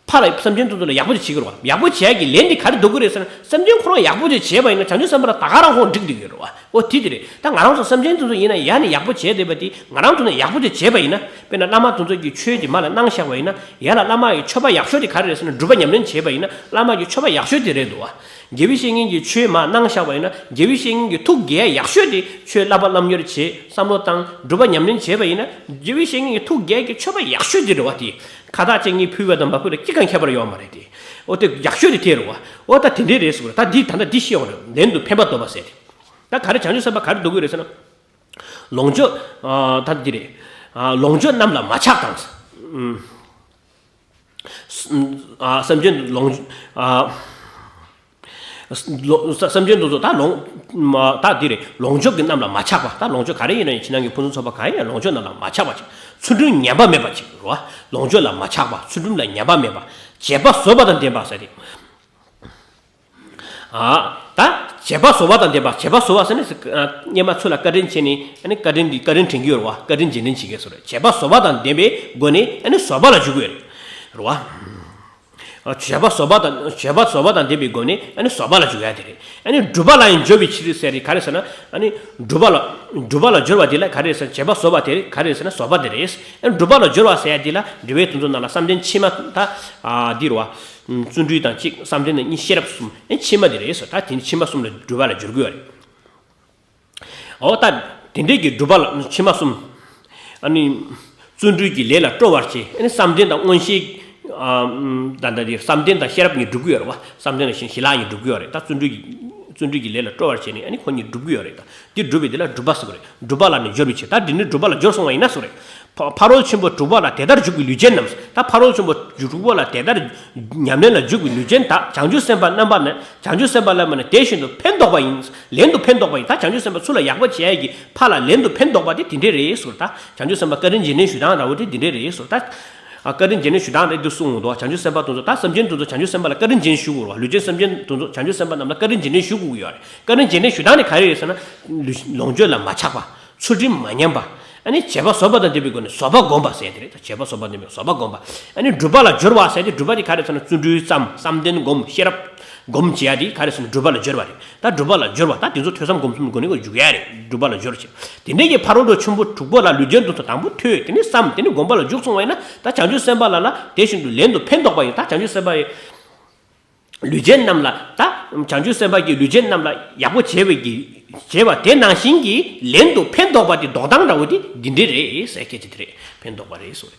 ཕར་ལ་སེམས་ཅན་དེ་ཚོ་ལ་ཡག་པོ་ཅིག་བྱེད་ཀྱི་རེད་བ། ཡག་པོ་བྱེད་ཡག་གི་ལན་དེ་ག་རེ་འདོགས་ཀྱི་རེད་ཟེར་ན། སེམས་ཅན་ཁོ་རང་ཡག་པོ་ཅིག་བྱས་པ་ཡིན་ན། བྱང་ཆུབ་སེམས་དཔའ་ལ་ད་ག་རང་ཁོ་འགྲིག་བསྡད་ཀྱི་རེད་བ། འོ་དེ་དེ་རེད། ད་ང་རང་ཚོ་སེམས་ཅན་དེ་ཚོ་ཡིན་ན་ཡར་ནས་ཡག་པོ་བྱས་བསྡད་པ་དེ། ང་རང་ཚོ་ནས་ཡག་པོ་ཅིག་བྱས་པ་ཡིན་ན། དཔེར་ན་བླ་མ་དེ་ཚོ་གིས་ཆོས་དེ་མར་ལ་གནང་བཞག་པ་ཡིན་ན། ཡར་ལ་བླ་མ་གི་མཆོད་པ་ཡག་ཤོས་དེ་ག་རེ་རེད་ཟེར་ན། སྒྲུབ་པ་ཉམས་ལེན་བྱས་པ་ཡིན་ན། བླ་མ་གི་མཆོད་པ་ཡག་ཤོས་དེ་རེད་འདུག་བ། དགེ་བའི་བཤེས་གཉེན་གྱིས་ཆོས་མར་གནང་བཞག་པ་ཡིན་ན། དགེ་བའི་བཤེས་གཉེན་གྱི་ཐུགས་དགྱེས་ཡག་ཤོས་དེ། ཆོས་བསླབ་པ་སློབ་གཉེར་བྱས། བསམ་བློ་བཏང་། སྒྲུབ་པ་ཉམས་ལེན་བྱས་པ་ཡིན་ན། དགེ་བའི་བཤེས་གཉེན་གྱི་ཐུགས་དགྱེས་ཀྱི་མཆོད་པ་ཡག་ཤོས་དེ་རེད་བ། དེ་ཁ་བཏགས་གཅིག་གཉིས་ཕུལ་བ་དང་མ་ཕུལ་བ་གཅིག་ཀྱང་ཁྱད་པར་ཡོད་མ་རེད་དེ། འོ་དེ་ཡག་ཤོས་དེ་དེ་རེད་བ། འོ་ད་དེ་འདྲའི་རེད་ཟེར་བ་རེད། ད་འདི་ད་ལྟ་འདི་ཤེས་ཡོང་རེད། ལན་དུ་ཕན་པ་སྡོམ་པ་ཟེར་དེ། ད་ག་རེ་བྱང་ཆུབ་སེམས་དཔའ་ག་རེ་འདོགས་ཀྱི་རེད་ཟེར་ན། ལོངས་སྤྱོད། ཨ། ད་འདི་རེད། ཨ། ལོངས་སྤྱོད་རྣམས་ལ་མ་ཆགས་དང་། ཨུམ། ཨ། སེམས་ཅན་ལོངས། ཨ། ལོ། སེམས་ཅན་དེ་ཚོ་ད་ལོངས། ད་འདི་རེད། ལོངས་སྤྱོད་ཀྱི་རྣམས་ལ་མ་ཆགས་པ། ད་ལོངས་སྤྱོད་ག་རེ་ཡིན་ན་ཡང་། ཕྱི་ནང་གི་ཕུན་སུམ་ཚོགས་པ་གང་ཡིན་ན་ཡང་ལོངས་སྤྱོད་རྣམས་ལ་མ་ཆགས་པ་ཅིག། ཚུལ་ཁྲིམས་ཉམས་པ་མེད་པ་ཅིག་རེད་བ། ལོངས་སྤྱོད་ལ་མ་ཆགས་པ། ཚུལ་ཁྲིམས་ལ་ཉམས་པ་མེད་པ། བྱས་པ་བཟོད་པ་དང་ལྡན་པ་ཟེར་ཏེ། ཨ། ད་བྱེད་པ་བཟོད་པ་དང་ལྡན་པ། བྱེད་པ་བཟོད་པ་ཟེར་ན་སྔོན་མ་ཚུར་ལ་བཀའ་དྲིན་ཆེ་ནི་ཨ་ནི་བཀའ་དྲིན་འདི་བཀའ་དྲིན་དྲན་གྱི་ཡོད་རེད་བ། བཀའ་དྲིན་རྗེས་དྲན་བྱེད་ཀྱི་ཡོད་རེད། བྱེད་པ་བཟོད་པ་དང་ལྡན་པའི་སྒོ་ནས་ཨ་ནི་བཟོད་པ་ལ་འཇུག་གི་ཡོད་རེད་བ། བྱེད་པ་བཟོད་པ་དང་། བྱེད་པ་བཟོད་པ་དང་ལྡན་པའི་སྒོ་ནས་ཨ་ནི་བཟོད་པ་ལ་འཇུག་ཡ་དེ་རེད། ཨ་ནི་སྒྲུབ་པ་ལ་ཡང་སྦྱོར་བའི་ཕྱིར་ཟེར་དེ་ག་རེ་ཟེར་ན། ཨ་ནི་སྒྲུབ་པ་ལ། སྒྲུབ་པ་ལ་སྦྱོར་བ་དེ་ལ་ག་རེ་ཟེར། བྱེད་པ་བཟོད་པ་དེ་ག་རེ་ཟེར་ན་བཟོད་པ་དེ་རེད། ཨ་ནི་སྒྲུབ་པ་ལ་སྦྱོར་བ་ཟེར་ཡ་དེ་ལ་འགྲེལ་པའི་དོན་ཚོ་ནང་ལ་བསམ་གཏན་ཕྱི་མ་དང་། ཨ། འདི་རེད་བ། བརྩོན་འགྲུས་དང་གཅིག་བསམ་གཏན་དང་གཉིས། ཤེས་རབ་གསུམ། ཨ་ནི་ཕྱི་མ་དེ་རེད་ཟེར། ད་དེ་ནི་ཕྱི་མ་གསུམ་ལ་སྒྲུབ་པ་ལ་སྦྱོར་གྱི་ཡོད་རེད། འོ་ད་དེ་འདྲའི་གི་སྒྲུབ་པ་ལ་ཕྱི་མ་གསུམ། ཨ་ནི་བརྩོན་འགྲུས་ཀྱི་ལས་ལ་སྤྲོ་བར་བྱེད། ཨ་ནི་བསམ་གཏན་དང་མངོན་ཤེས། ཨ། ད་ལྟ་དེ་བསམ་གཏན་དང་ཤེས་རབ་གཉིས་སྒྲུབ་ཀྱི་ཡོད་རེད་བ། བསམ་གཏན་དང་ཞི་ཞི་ལྷག་གཉིས་སྒྲུབ་ཀྱི་ཡོད་རེད། ད་བརྩོན་འགྲུས་ཀྱི། བརྩོན་འགྲུས་ཀྱི་ལས་ལ་སྤྲོ་བར་བྱེད་ནས་ཨ་ནི་ཁོ་གཉིས་སྒྲུབ་ཀྱི་ཡོད་རེད། ད་དེ་སྒྲུབ་པའི་དེ་ལ་སྒྲུབ་པ་ཟེར་གྱི་རེད། སྒྲུབ་པ་ལ་ནི་སྦྱོར་བའི་ཕྱིར། ད་འདི་ནི་སྒྲུབ་པ་ལ་སྦྱོར་སོང་བ་ཡིན་ན་ཟེར་གྱི་རེད། ཕ། ཕ་རོལ་ཆེན་པོ་དྲུག་པ་ལ་དེ་ལྟར་འཇུག་པའི་ལུས་ཅན་རྣམས། ད་ཕ་རོལ་ཆེན་པོ་དྲུག་པ་ལ་དེ་ལྟར་ཉམས་ལེན་ལ་འཇུག་པའི་ལུས་ཅན་དག་བྱང་ཆུབ་སེམས་དཔའ་རྣམ་པ་ནི། བྱང་ཆུབ་སེམས་དཔའ་རྣམ་པ་ནི་དེ་བཞིན་དུ་ཕན་འདོགས་པ་ཡིན། ལན་དུ་ཕན་འདོགས་པ་ཡིན། ད་བྱང་ཆུབ་སེམས་དཔའ་ཚུར་ལ་ཡག་པོ་བྱེད་ཡ་གི་ཕར་ལ་ལན་དུ་ཕན་འདོགས་པ་དེ་དེ་འདྲས་རེད་ཟེར། ད་བྱང་ཆུབ་སེམས་དཔའ་བཀའ་དྲིན་རྗེས་དྲན་ཞུ་སྟངས་འདྲ་བོ་དེ་དེ་འདྲས་རེད་ཟེར། ད་ཨ། བཀའ་དྲིན་རྗེས་དྲན་ཞུ་སྟངས་དེ་འདི་གསུངས་འདུག་བྱང་ཆུབ་སེམས་དཔའ་དེ་ཚོ། ད་སེམས་ཅན་དེ་ཚོ་བྱང་ཆུབ་སེམས་དཔའ་ལ་བཀའ་དྲིན་རྗེས་དྲན་ཞུ་དགོས་རེད་བ། ལུས་ཅན་སེམས་ཅན་དེ་ཚོ་བྱང་ཆུབ་སེམས་དཔའ་རྣམས་ལ་བཀའ་དྲིན་རྗེས་དྲན་ཞུ་དགོས་ཀྱི་ཡོད་རེད། བཀའ་དྲིན་རྗེས་དྲན་ཞུ་སྟངས་དེ་ག་རེ་རེད་ཟེར་ན། ལུས། ལོངས་སྤྱོད་ལ་མ་ཆགས་པ། ཚུལ་ཁྲིམས་མ་ཉམས་པ། ཨ་ནི་བྱེད་པ་བཟོད་པ་དང་ལྡན་པའི་སྒོ་ནས་བཟོད་པ་བསྒོམ་པ་ཟེར་དེ་རེད། བྱེད་པ་བཟོད་པ་དང་ལྡན་པའི་བཟོད་པ་བསྒོམ་པ། ཨ་ནི་སྒྲུབ་པ་ལ་སྦྱོར་བ་ཟེར་དེ། སྒྲུབ་པ་དེ་ག་རེ་ཟེར་ན། བརྩོན་འགྲུས་བརྩམ། བསམ་གཏན་བསྒོམ། ཤེས་རབ་སྒོམ་བྱེད་ཡ་དེ་ག་རེ་ཟེར་ན་སྒྲུབ་པ་ལ་སྦྱོར་བ་རེད། ད་སྒྲུབ་པ་ལ་སྦྱོར་བ། ད་དེ་ཚོ་ཐོས་བསམ་སྒོམ་གསུམ་སྒོ་ནས་འཇུག་ཡ་རེད། སྒྲུབ་པ་ལ་སྦྱོར་བྱེད། དེ་འདྲའི་གི་ཕ་རོལ་ཏུ་ཆེན་པོ་དྲུག་པོ་ལ་ལུས་ཅན་དེ་ཚོ་དང་པོ་ཐོས། དེ་ནས་བསམ། དེ་ནས་སྒོམ་པ་ལ་འཇུག་སོང་བ་ཡིན་ན། ད་བྱང་ཆུབ་སེམས་དཔའ་ལ་ལ་དེ་བཞིན་དུ་ལན་དུ་ཕན་འདོགས་པ་ཡིན། ད་བྱང་ཆུབ་སེམས་དཔའ་ཡི་ལུས་ཅན་རྣམས་ལ། ད་བྱང་ཆུབ་སེམས་དཔའ་གིས་ལུས་ཅན་རྣམས་ལ་ཡག་པོ་བྱེད་པའི་གི། བྱེད་པ་དེ་ནང་བཞིན་གྱི་ལན་དུ་ཕན་འདོགས་པ་དེ་འདོགས་སྟངས་འདྲ་བོ་དེ་འདི་འདྲས་རེད་ཟེར། སྐད་ཆ་དེ་རེད། ཕན་འདོགས་པ་རེད་ཟེར།